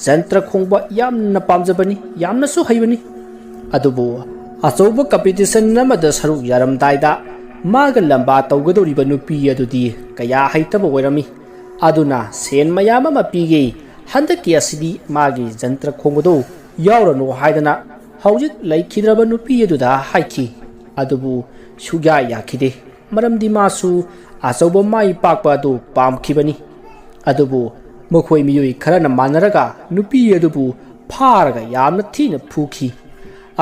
ꯖꯟꯇ꯭ꯔ ꯈꯣꯡꯕ ꯌꯥꯝꯅ ꯄꯥꯝꯖꯕꯅꯤ, ꯌꯥꯝꯅꯁꯨ ꯍꯩꯕꯅꯤ꯫ ꯑꯗꯨꯕꯨ ꯑꯆꯧꯕ ꯀꯝꯄꯤꯇꯤꯁꯟ ꯑꯃꯗ ꯁꯔꯨꯛ ꯌꯥꯔꯝꯗꯥꯏꯗ ꯃꯥꯒ ꯂꯝꯕꯥ ꯇꯧꯒꯗꯧꯔꯤꯕ ꯅꯨꯄꯤ ꯑꯗꯨꯗꯤ ꯀꯌꯥ ꯍꯩꯇꯕ ꯑꯣꯏꯔꯝꯃꯤ꯫ ꯑꯗꯨꯅ ꯁꯦꯟ ꯃꯌꯥꯝ ꯑꯃ ꯄꯤꯒꯦ, ꯍꯟꯗꯛꯀꯤ ꯑꯁꯤꯗꯤ ꯃꯥꯒꯤ ꯖꯟꯇ꯭ꯔ ꯈꯣꯡꯕꯗꯨ ꯌꯥꯎꯔꯅꯨ ꯍꯥꯏꯗꯅ ꯍꯧꯖꯤꯛ ꯂꯩꯈꯤꯗ꯭ꯔꯕ ꯅꯨꯄꯤ ꯑꯗꯨꯗ ꯍꯥꯏꯈꯤ꯫ ꯑꯗꯨꯕꯨ ꯁꯨꯛꯌꯥ ꯌꯥꯈꯤꯗꯦ꯫ ꯃꯔꯝꯗꯤ ꯃꯥꯁꯨ ꯑꯆꯧꯕ ꯃꯥꯏ ꯄꯥꯛꯄ ꯑꯗꯨ ꯄꯥꯝꯈꯤꯕꯅꯤ꯫ ꯑꯗꯨꯕꯨ ꯃꯈꯣꯏ ꯃꯤꯑꯣꯏ ꯈꯔꯅ ꯃꯥꯟꯅꯔꯒ ꯅꯨꯄꯤ ꯑꯗꯨꯕꯨ ꯐꯥꯔꯒ ꯌꯥꯝꯅ ꯊꯤꯅ ꯐꯨꯈꯤ꯫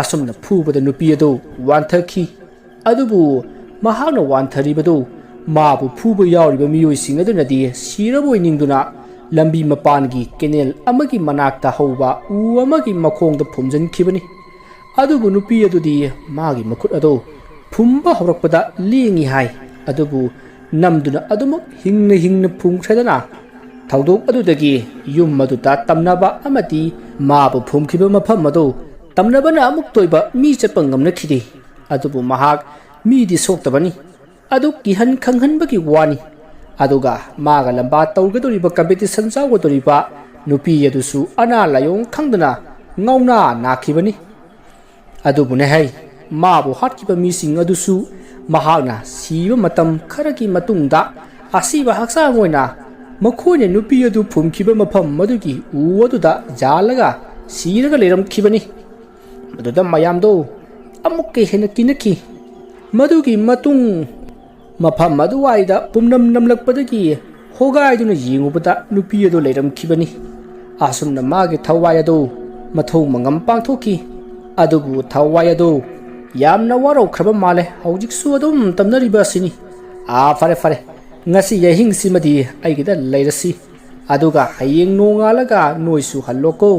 ꯑꯁꯨꯝꯅ ꯐꯨꯕꯗ ꯅꯨꯄꯤ ꯑꯗꯨ ꯋꯥꯟꯊꯈꯤ꯫ ꯑꯗꯨꯕꯨ ꯃꯍꯥꯛꯅ ꯋꯥꯟꯊꯔꯤꯕꯗꯨ ꯃꯥꯕꯨ ꯐꯨꯕ ꯌꯥꯎꯔꯤꯕ ꯃꯤꯑꯣꯏꯁꯤꯡ ꯑꯗꯨꯅꯗꯤ ꯁꯤꯔꯕꯣꯏ ꯅꯤꯡꯗꯨꯅ ꯂꯝꯕꯤ ꯃꯄꯥꯟꯒꯤ ꯀꯦꯅꯦꯜ ꯑꯃꯒꯤ ꯃꯅꯥꯛꯇ ꯍꯧꯕ ꯎ ꯑꯃꯒꯤ ꯃꯈꯣꯡꯗ ꯐꯨꯝꯖꯤꯟꯈꯤꯕꯅꯤ꯫ ꯑꯗꯨꯕꯨ ꯅꯨꯄꯤ ꯑꯗꯨꯗꯤ ꯃꯥꯒꯤ ꯃꯈꯨꯠ ꯑꯗꯨ ꯐꯨꯝꯕ ꯍꯧꯔꯛꯄꯗ ꯂꯦꯡꯏ ꯍꯥꯏ꯫ ꯑꯗꯨꯕꯨ ꯅꯝꯗꯨꯅ ꯑꯗꯨꯃꯛ ꯍꯤꯡꯅ ꯍꯤꯡꯅ ꯐꯨꯝꯈ꯭ꯔꯦꯗꯅ꯫ ꯊꯧꯗꯣꯛ ꯑꯗꯨꯗꯒꯤ ꯌꯨꯝ ꯑꯗꯨꯗ ꯇꯝꯅꯕ ꯑꯃꯗꯤ ꯃꯥꯕꯨ ꯐꯨꯝꯈꯤꯕ ꯃꯐꯝ ꯑꯗꯨ ꯇꯝꯅꯕꯅ ꯑꯃꯨꯛꯇ ꯑꯣꯏꯕ ꯃꯤ ꯆꯠꯄ ꯉꯝꯅꯈꯤꯗꯦ꯫ ꯑꯗꯨꯕꯨ ꯃꯍꯥꯛ ꯃꯤꯗꯤ ꯁꯣꯛꯇꯕꯅꯤ꯫ ꯑꯗꯨ ꯀꯤꯍꯟ ꯈꯪꯍꯟꯕꯒꯤ ꯋꯥꯅꯤ꯫ ꯑꯗꯨꯒ ꯃꯥꯒ ꯂꯝꯕꯥ ꯇꯧꯒꯗꯧꯔꯤꯕ ꯀꯝꯄꯤꯇꯤꯁꯟ ꯌꯥꯎꯒꯗꯧꯔꯤꯕ ꯅꯨꯄꯤ ꯑꯗꯨꯁꯨ ꯑꯅꯥ ꯂꯥꯏꯑꯣꯡ ꯈꯪꯗꯅ ꯉꯥꯎꯅꯥ ꯅꯥꯈꯤꯕꯅꯤ꯫ ꯑꯗꯨꯕꯨꯅꯦ ꯍꯩ, ꯃꯥꯕꯨ ꯍꯥꯠꯈꯤꯕ ꯃꯤꯁꯤꯡ ꯑꯗꯨꯁꯨ ꯃꯍꯥꯛꯅ ꯁꯤꯕ ꯃꯇꯝ ꯈꯔꯒꯤ ꯃꯇꯨꯡꯗ ꯑꯁꯤꯕ ꯍꯛꯆꯥꯡ ꯑꯣꯏꯅ ꯃꯈꯣꯏꯅ ꯅꯨꯄꯤ ꯑꯗꯨ ꯐꯨꯝꯈꯤꯕ ꯃꯐꯝ ꯑꯗꯨꯒꯤ ꯎ ꯑꯗꯨꯗ ꯌꯥꯜꯂꯒ ꯁꯤꯔꯒ ꯂꯩꯔꯝꯈꯤꯕꯅꯤ꯫ ꯃꯗꯨꯗ ꯃꯌꯥꯝꯗꯣ ꯑꯃꯨꯛꯀ ꯍꯦꯟꯅ ꯀꯤꯅꯈꯤ꯫ ꯃꯗꯨꯒꯤ ꯃꯇꯨꯡ ꯃꯐꯝ ꯑꯗꯨꯋꯥꯏꯗ ꯄꯨꯝꯅꯝ ꯅꯝꯂꯛꯄꯗꯒꯤ ꯍꯣꯒꯥꯏꯗꯨꯅ ꯌꯦꯡꯉꯨꯕꯗ ꯅꯨꯄꯤ ꯑꯗꯨ ꯂꯩꯔꯝꯈꯤꯕꯅꯤ꯫ ꯑꯁꯨꯝꯅ ꯃꯥꯒꯤ ꯊꯋꯥꯏ ꯑꯗꯨ ꯃꯊꯧ ꯃꯉꯝ ꯄꯥꯡꯊꯣꯛꯈꯤ꯫ ꯑꯗꯨꯕꯨ ꯊꯋꯥꯏ ꯑꯗꯨ ꯌꯥꯝꯅ ꯋꯥꯔꯧꯈ꯭ꯔꯕ ꯃꯥꯜꯂꯦ꯫ ꯍꯧꯖꯤꯛꯁꯨ ꯑꯗꯨꯝ ꯇꯝꯅꯔꯤꯕ ꯑꯁꯤꯅꯤ꯫ ꯑꯥ, ꯐꯔꯦ, ꯐꯔꯦ, ꯉꯁꯤ ꯑꯍꯤꯡꯁꯤꯃꯗꯤ ꯑꯩꯒꯤꯗ ꯂꯩꯔꯁꯤ, ꯑꯗꯨꯒ ꯍꯌꯦꯡ ꯅꯣꯡꯉꯥꯜꯂꯒ ꯅꯣꯏꯁꯨ ꯍꯜꯂꯣꯀꯣ꯫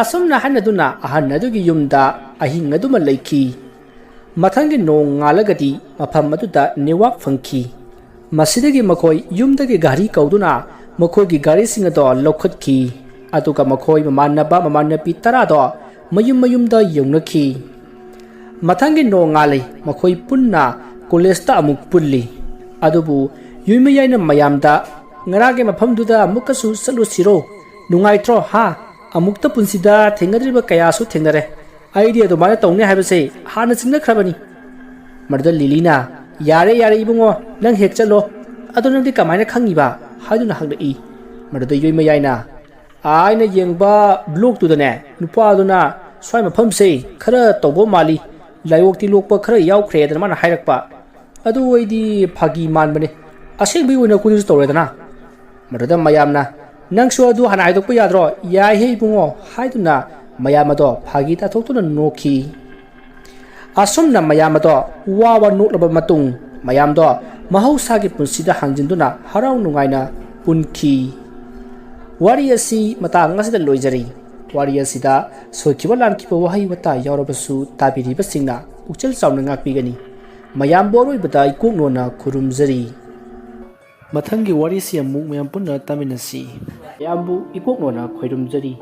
ꯑꯁꯨꯝꯅ ꯍꯥꯏꯅꯗꯨꯅ ꯑꯍꯟ ꯑꯗꯨꯒꯤ ꯌꯨꯝꯗ ꯑꯍꯤꯡ ꯑꯗꯨꯃ ꯂꯩꯈꯤ꯫ ꯃꯊꯪꯒꯤ ꯅꯣꯡ ꯉꯥꯜꯂꯒꯗꯤ ꯃꯐꯝ ꯑꯗꯨꯗ ꯅꯦꯠꯋꯥꯛ ꯐꯪꯈꯤ꯫ ꯃꯁꯤꯗꯒꯤ ꯃꯈꯣꯏ ꯌꯨꯝꯗꯒꯤ ꯒꯥꯔꯤ ꯀꯧꯗꯨꯅ ꯃꯈꯣꯏꯒꯤ ꯒꯥꯔꯤꯁꯤꯡ ꯑꯗꯣ ꯂꯧꯈꯠꯈꯤ꯫ ꯑꯗꯨꯒ ꯃꯈꯣꯏ ꯃꯃꯥꯟꯅꯕ ꯃꯃꯥꯟꯅꯕꯤ ꯇꯔꯥꯗꯣ ꯃꯌꯨꯝ ꯃꯌꯨꯝꯗ ꯌꯧꯅꯈꯤ꯫ ꯃꯊꯪꯒꯤ ꯅꯣꯡꯉꯥꯜꯂꯤ꯫ ꯃꯈꯣꯏ ꯄꯨꯟꯅ ꯀꯣꯂꯦꯖꯇ ꯑꯃꯨꯛ ꯄꯨꯜꯂꯤ꯫ ꯑꯗꯨꯕꯨ ꯌꯨꯝꯃꯤꯌꯥꯏꯅ ꯃꯌꯥꯝꯗ, "ꯉꯔꯥꯡꯒꯤ ꯃꯐꯝꯗꯨꯗ ꯑꯃꯨꯛꯀꯁꯨ ꯆꯠꯂꯨꯁꯤꯔꯣ? ꯅꯨꯡꯉꯥꯏꯇ꯭ꯔꯣ, ꯍꯥ? ꯑꯃꯨꯛꯇ ꯄꯨꯟꯁꯤꯗ ꯊꯦꯡꯅꯗ꯭ꯔꯤꯕ ꯀꯌꯥꯁꯨ ꯊꯦꯡꯅꯔꯦ꯫ ꯑꯩꯗꯤ ꯑꯗꯨꯃꯥꯏꯅ ꯇꯧꯅꯤ ꯍꯥꯏꯕꯁꯦ ꯍꯥꯟꯅ ꯆꯤꯡꯅꯈ꯭ꯔꯕꯅꯤ꯫ ꯃꯗꯨꯗ ꯂꯤꯂꯤꯅ, "ꯌꯥꯔꯦ, ꯌꯥꯔꯦ ꯏꯕꯨꯡꯉꯣ, ꯅꯪ ꯍꯦꯛ ꯆꯠꯂꯣ꯫ ꯑꯗꯣ ꯅꯪꯗꯤ ꯀꯃꯥꯏꯅ ꯈꯪꯉꯤꯕ?" ꯍꯥꯏꯗꯨꯅ ꯍꯪꯂꯛꯏ꯫ ꯃꯗꯨꯗ ꯌꯣꯏꯃꯌꯥꯏꯅ, "ꯑꯩꯅ ꯌꯦꯡꯕ ꯕ꯭ꯂꯣꯛꯇꯨꯗꯅꯦ, ꯅꯨꯄꯥꯗꯨꯅ ꯁ꯭ꯋꯥꯏ ꯃꯐꯝꯁꯦ ꯈꯔ ꯇꯧꯕ ꯃꯥꯜꯂꯤ, ꯂꯥꯏꯑꯣꯛꯇꯤ ꯂꯣꯛꯄ ꯈꯔ ꯌꯥꯎꯈ꯭ꯔꯦꯗꯅ ꯃꯥꯅ ꯍꯥꯏꯔꯛꯄ꯫ ꯑꯗꯨ ꯑꯩꯗꯤ ꯐꯥꯒꯤ ꯃꯥꯟꯕꯅꯦ, ꯑꯁꯦꯡꯕꯒꯤ ꯑꯣꯏꯅ ꯑꯩꯈꯣꯏꯗꯁꯨ ꯇꯧꯔꯦꯗꯅ꯫" ꯃꯗꯨꯗ ꯃꯌꯥꯝꯅ, "ꯅꯪꯁꯨ ꯑꯗꯨ ꯍꯥꯟꯅ ꯍꯥꯏꯗꯣꯛꯄ ꯌꯥꯗ꯭ꯔꯣ? ꯌꯥꯏꯍꯦ ꯏꯕꯨꯡꯉꯣ" ꯍꯥꯏꯗꯨꯅ ꯃꯌꯥꯝ ꯑꯗꯣ ꯐꯥꯒꯤ ꯇꯥꯊꯣꯛꯇꯨꯅ ꯅꯣꯛꯈꯤ꯫ ꯑꯁꯨꯝꯅ ꯃꯌꯥꯝ ꯑꯗꯣ ꯋꯥ ꯋꯥ ꯅꯣꯛꯂꯕ ꯃꯇꯨꯡ, ꯃꯌꯥꯝꯗꯣ ꯃꯍꯧꯁꯥꯒꯤ ꯄꯨꯟꯁꯤꯗ ꯍꯟꯖꯤꯟꯗꯨꯅ ꯍꯔꯥꯎ ꯅꯨꯡꯉꯥꯏꯅ ꯄꯨꯟꯈꯤ꯫ ꯋꯥꯔꯤ ꯑꯁꯤ ꯃꯇꯥꯡ ꯑꯁꯤꯗ ꯂꯣꯏꯖꯔꯤ꯫ ꯋꯥꯔꯤ ꯑꯁꯤꯗ ꯁꯣꯏꯈꯤꯕ ꯂꯥꯟꯈꯤꯕ ꯋꯥꯍꯩ ꯋꯥꯇꯥ ꯌꯥꯎꯔꯕꯁꯨ ꯇꯥꯕꯤꯔꯤꯕꯁꯤꯡꯅ ꯄꯨꯛꯆꯦꯜ ꯆꯥꯎꯅ ꯉꯥꯛꯄꯤꯒꯅꯤ꯫ ꯃꯌꯥꯝꯕꯨ ꯑꯔꯣꯏꯕꯗ ꯏꯀꯣꯛꯅꯣꯅ ꯈꯨꯔꯨꯝꯖꯔꯤ꯫ ꯃꯊꯪꯒꯤ ꯋꯥꯔꯤꯁꯤ ꯑꯃꯨꯛ ꯃꯌꯥꯝ ꯄꯨꯟꯅ ꯇꯥꯃꯤꯟꯅꯁꯤ꯫ ꯃꯌꯥꯝꯕꯨ ꯏꯀꯣꯛꯅꯣꯅ ꯈꯣꯏꯔꯨꯝꯖꯔꯤ꯫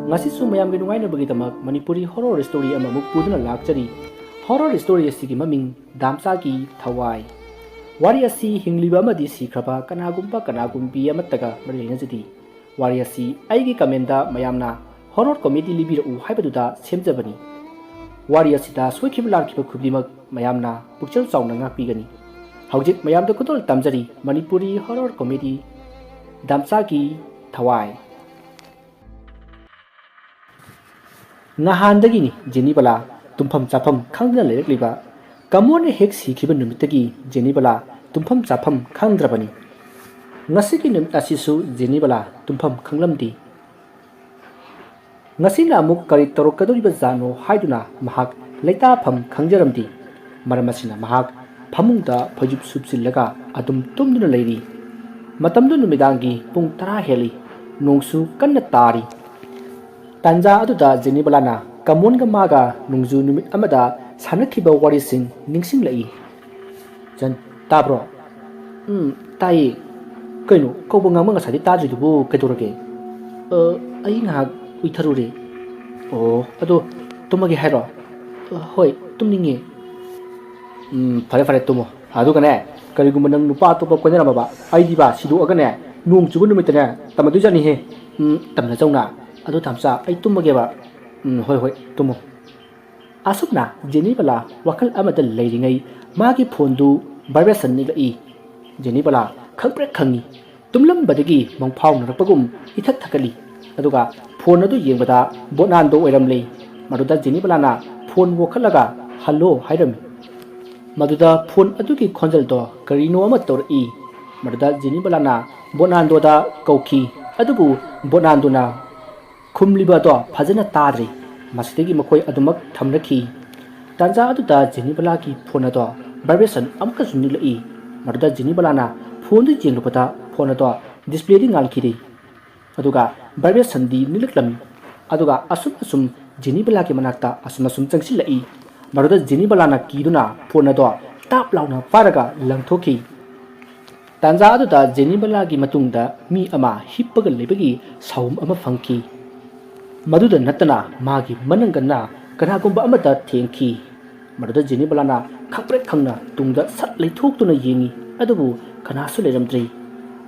ꯉꯁꯤꯁꯨ ꯃꯌꯥꯝꯒꯤ ꯅꯨꯡꯉꯥꯏꯅꯕꯒꯤꯗꯃꯛ ꯃꯅꯤꯄꯨꯔꯤ ꯍꯣꯔꯣꯔ ꯁ꯭ꯇꯣꯔꯤ ꯑꯃꯃꯨꯛ ꯄꯨꯗꯨꯅ ꯂꯥꯛꯆꯔꯤ꯫ ꯍꯣꯔꯣꯔ ꯁ꯭ꯇꯣꯔꯤ ꯑꯁꯤꯒꯤ ꯃꯃꯤꯡ ꯗꯥꯝꯆꯥꯒꯤ ꯊꯋꯥꯏ꯫ ꯋꯥꯔꯤ ꯑꯁꯤ ꯍꯤꯡꯂꯤꯕ ꯑꯃꯗꯤ ꯁꯤꯈ꯭ꯔꯕ ꯀꯅꯥꯒꯨꯝꯕ ꯀꯅꯥꯒꯨꯝꯕꯤ ꯑꯃꯠꯇꯒ ꯃꯔꯤ ꯂꯩꯅꯖꯗꯦ꯫ ꯋꯥꯔꯤ ꯑꯁꯤ ꯑꯩꯒꯤ ꯀꯃꯦꯟꯗ ꯃꯌꯥꯝꯅ ꯍꯣꯔꯣꯔ ꯀꯣꯃꯦꯗꯤ ꯂꯤꯕꯤꯔꯛꯎ ꯍꯥꯏꯕꯗꯨꯗ ꯁꯦꯝꯖꯕꯅꯤ꯫ ꯋꯥꯔꯤ ꯑꯁꯤꯗ ꯁꯣꯏꯈꯤꯕ ꯂꯥꯟꯈꯤꯕ ꯈꯨꯗꯤꯡꯃꯛ ꯃꯌꯥꯝꯅ ꯄꯨꯛꯆꯦꯜ ꯆꯥꯎꯅ ꯉꯥꯛꯄꯤꯒꯅꯤ꯫ ꯍꯧꯖꯤꯛ ꯃꯌꯥꯝꯗ ꯈꯨꯗꯣꯜ ꯇꯝꯖꯔꯤ ꯃꯅꯤꯄꯨꯔꯤ ꯍꯣꯔꯣꯔ ꯀꯣꯃꯦꯗꯤ ꯗꯥꯝꯆꯥꯒꯤ ꯊꯋꯥꯏ꯫ ꯅꯍꯥꯟꯗꯒꯤꯅꯤ ꯖꯦꯅꯤꯕꯂꯥ ꯇꯨꯝꯐꯝ ꯆꯥꯐꯝ ꯈꯪꯗꯅ ꯂꯩꯔꯛꯂꯤꯕ꯫ ꯀꯃꯣꯟꯅ ꯍꯦꯛ ꯁꯤꯈꯤꯕ ꯅꯨꯃꯤꯠꯇꯒꯤ ꯖꯦꯅꯤꯕꯂꯥ ꯇꯨꯝꯐꯝ ꯆꯥꯐꯝ ꯈꯪꯗ꯭ꯔꯕꯅꯤ꯫ ꯉꯁꯤꯒꯤ ꯅꯨꯃꯤꯠ ꯑꯁꯤꯁꯨ ꯖꯦꯅꯤꯕꯂꯥ ꯇꯨꯝꯐꯝ ꯈꯪꯂꯝꯗꯦ꯫ ꯉꯁꯤꯅ ꯑꯃꯨꯛ ꯀꯔꯤ ꯇꯧꯔꯛꯀꯗꯧꯔꯤꯕ ꯖꯥꯠꯅꯣ ꯍꯥꯏꯗꯨꯅ ꯃꯍꯥꯛ ꯂꯩꯇꯥꯐꯝ ꯈꯪꯖꯔꯝꯗꯦ꯫ ꯃꯔꯝ ꯑꯁꯤꯅ ꯃꯍꯥꯛ ꯐꯃꯨꯡꯗ ꯐꯩꯖꯨꯞ ꯁꯨꯞꯆꯤꯜꯂꯒ ꯑꯗꯨꯝ ꯇꯨꯝꯗꯨꯅ ꯂꯩꯔꯤ꯫ ꯃꯇꯝꯗꯨ ꯅꯨꯃꯤꯗꯥꯡꯒꯤ ꯄꯨꯡ ꯇꯔꯥ ꯍꯦꯜꯂꯤ꯫ ꯅꯣꯡꯁꯨ ꯀꯟꯅ ꯇꯥꯔꯤ꯫ ꯇꯥꯟꯖꯥ ꯑꯗꯨꯗ ꯖꯦꯅꯤꯕꯂꯥꯅ ꯀꯃꯣꯟꯒ ꯃꯥꯒ ꯅꯣꯡꯖꯨ ꯅꯨꯃꯤꯠ ꯑꯃꯗ ꯁꯥꯟꯅꯈꯤꯕ ꯋꯥꯔꯤꯁꯤꯡ ꯅꯤꯡꯁꯤꯡꯂꯛꯏ꯫ ꯖꯟ, ꯇꯥꯕ꯭ꯔꯣ? ꯎꯝ, ꯇꯥꯏꯌꯦ꯫ ꯀꯩꯅꯣ, ꯀꯧꯕ ꯉꯥꯡꯕ ꯉꯁꯥꯏꯗꯤ ꯇꯥꯗ꯭ꯔꯤꯗꯨꯕꯨ ꯀꯩꯗꯧꯔꯒꯦ? ꯑ, ꯑꯩ ꯉꯥꯏꯍꯥꯛ ꯎꯏꯊꯔꯨꯔꯦ꯫ ꯑꯣ, ꯑꯗꯣ ꯇꯨꯝꯃꯒꯦ ꯍꯥꯏꯔꯣ? ꯑ, ꯍꯣꯏ, ꯇꯨꯝꯅꯤꯡꯉꯦ꯫ ꯎꯝ, ꯐꯔꯦ, ꯐꯔꯦ, ꯇꯨꯝꯃꯣ꯫ ꯑꯗꯨꯒꯅꯦ, ꯀꯔꯤꯒꯨꯝꯕ ꯅꯪ ꯅꯨꯄꯥ ꯑꯇꯣꯞꯄ ꯀꯣꯏꯅꯔꯝꯃꯕ, ꯑꯩꯗꯤꯕ ꯁꯤꯗꯣꯛꯑꯒꯅꯦ, ꯅꯣꯡ ꯆꯨꯕ ꯅꯨꯃꯤꯠꯇꯅꯦ, ꯇꯝꯅꯗꯣꯏꯖꯥꯠꯅꯤꯍꯦ꯫ ꯎꯝ, ꯇꯝꯅꯖꯧꯅ꯫ ꯑꯗꯣ ꯇꯥꯝꯆꯥ, ꯑꯩ ꯇꯨꯝꯃꯒꯦꯕ꯫ ꯎꯝ, ꯍꯣꯏ, ꯍꯣꯏ, ꯇꯨꯝꯃꯣ꯫ ꯑꯁꯨꯝꯅ ꯖꯦꯅꯤꯕꯂꯥ ꯋꯥꯈꯜ ꯑꯃꯗ ꯂꯩꯔꯤꯉꯩ ꯃꯥꯒꯤ ꯐꯣꯟꯗꯨ vibration ꯅꯤꯛꯂꯛꯏ꯫ ꯖꯦꯅꯤꯕꯂꯥ ꯈꯪꯄ꯭ꯔꯦꯛ ꯈꯪꯉꯤ꯫ ꯇꯨꯝꯂꯝꯕꯗꯒꯤ ꯃꯪꯐꯥꯎꯅꯔꯛꯄꯒꯨꯝ ꯏꯊꯛ ꯊꯛꯀꯠꯂꯤ꯫ ꯑꯗꯨꯒ ꯐꯣꯟ ꯑꯗꯨ ꯌꯦꯡꯕꯗ ꯕꯣꯅꯥꯟꯗꯣ ꯑꯣꯏꯔꯝꯂꯦ꯫ ꯃꯗꯨꯗ ꯖꯦꯅꯤꯕꯂꯥꯅ ꯐꯣꯟ ꯋꯥꯈꯠꯂꯒ "ꯍꯜꯂꯣ" ꯍꯥꯏꯔꯝꯃꯤ꯫ ꯃꯗꯨꯗ ꯐꯣꯟ ꯑꯗꯨꯒꯤ ꯈꯣꯟꯖꯦꯜꯗꯣ ꯀꯔꯤꯅꯣ ꯑꯃ ꯇꯧꯔꯛꯏ꯫ ꯃꯗꯨꯗ ꯖꯦꯅꯤꯕꯂꯥꯅ ꯕꯣꯅꯥꯟꯗꯣꯗ ꯀꯧꯈꯤ꯫ ꯑꯗꯨꯕꯨ ꯕꯣꯅꯥꯟꯗꯣꯅ ꯈꯨꯝꯂꯤꯕ ꯑꯗꯣ ꯐꯖꯅ ꯇꯥꯗ꯭ꯔꯦ꯫ ꯃꯁꯤꯗꯒꯤ ꯃꯈꯣꯏ ꯑꯗꯨꯃꯛ ꯊꯝꯅꯈꯤ꯫ ꯇꯥꯟꯖꯥ ꯑꯗꯨꯗ ꯖꯦꯅꯤꯕꯂꯥꯒꯤ ꯐꯣꯟ ꯑꯗꯣ vibration ꯑꯃꯨꯛꯀꯁꯨ ꯅꯤꯛꯂꯛꯏ꯫ ꯃꯗꯨꯗ ꯖꯦꯅꯤꯕꯂꯥꯅ ꯐꯣꯟꯗꯨ ꯌꯦꯡꯂꯨꯕꯗ ꯐꯣꯟ ꯑꯗꯣ displayꯗꯤ ꯉꯥꯟꯈꯤꯗꯦ꯫ ꯑꯗꯨꯒ vibrationꯗꯤ ꯅꯤꯛꯂꯛꯂꯝꯃꯤ꯫ ꯑꯗꯨꯒ ꯑꯁꯨꯝ ꯑꯁꯨꯝ ꯖꯦꯅꯤꯕꯂꯥꯒꯤ ꯃꯅꯥꯛꯇ ꯑꯁꯨꯝ ꯑꯁꯨꯝ ꯆꯪꯁꯤꯜꯂꯛꯏ꯫ ꯃꯗꯨꯗ ꯖꯦꯅꯤꯕꯂꯥꯅ ꯀꯤꯗꯨꯅ ꯐꯣꯟ ꯑꯗꯣ ꯇꯥꯞ ꯂꯥꯎꯅ ꯄꯥꯏꯔꯒ ꯂꯪꯊꯣꯛꯈꯤ꯫ ꯇꯥꯟꯖꯥ ꯑꯗꯨꯗ ꯖꯦꯅꯤꯕꯂꯥꯒꯤ ꯃꯇꯨꯡꯗ ꯃꯤ ꯑꯃ ꯍꯤꯞꯄꯒ ꯂꯩꯕꯒꯤ ꯁꯥꯎꯝ ꯑꯃ ꯐꯪꯈꯤ꯫ ꯃꯗꯨꯗ ꯅꯠꯇꯅ ꯃꯥꯒꯤ ꯃꯅꯪꯒꯟꯅ ꯀꯅꯥꯒꯨꯝꯕ ꯑꯃꯗ ꯊꯦꯡꯈꯤ꯫ ꯃꯗꯨꯗ ꯖꯦꯅꯤꯕꯂꯥꯅ ꯈꯪꯄ꯭ꯔꯦꯛ ꯈꯪꯅ ꯇꯨꯡꯗ ꯁꯠ ꯂꯩꯊꯣꯛꯇꯨꯅ ꯌꯦꯡꯉꯤ, ꯑꯗꯨꯕꯨ ꯀꯅꯥꯁꯨ ꯂꯩꯔꯝꯗ꯭ꯔꯤ꯫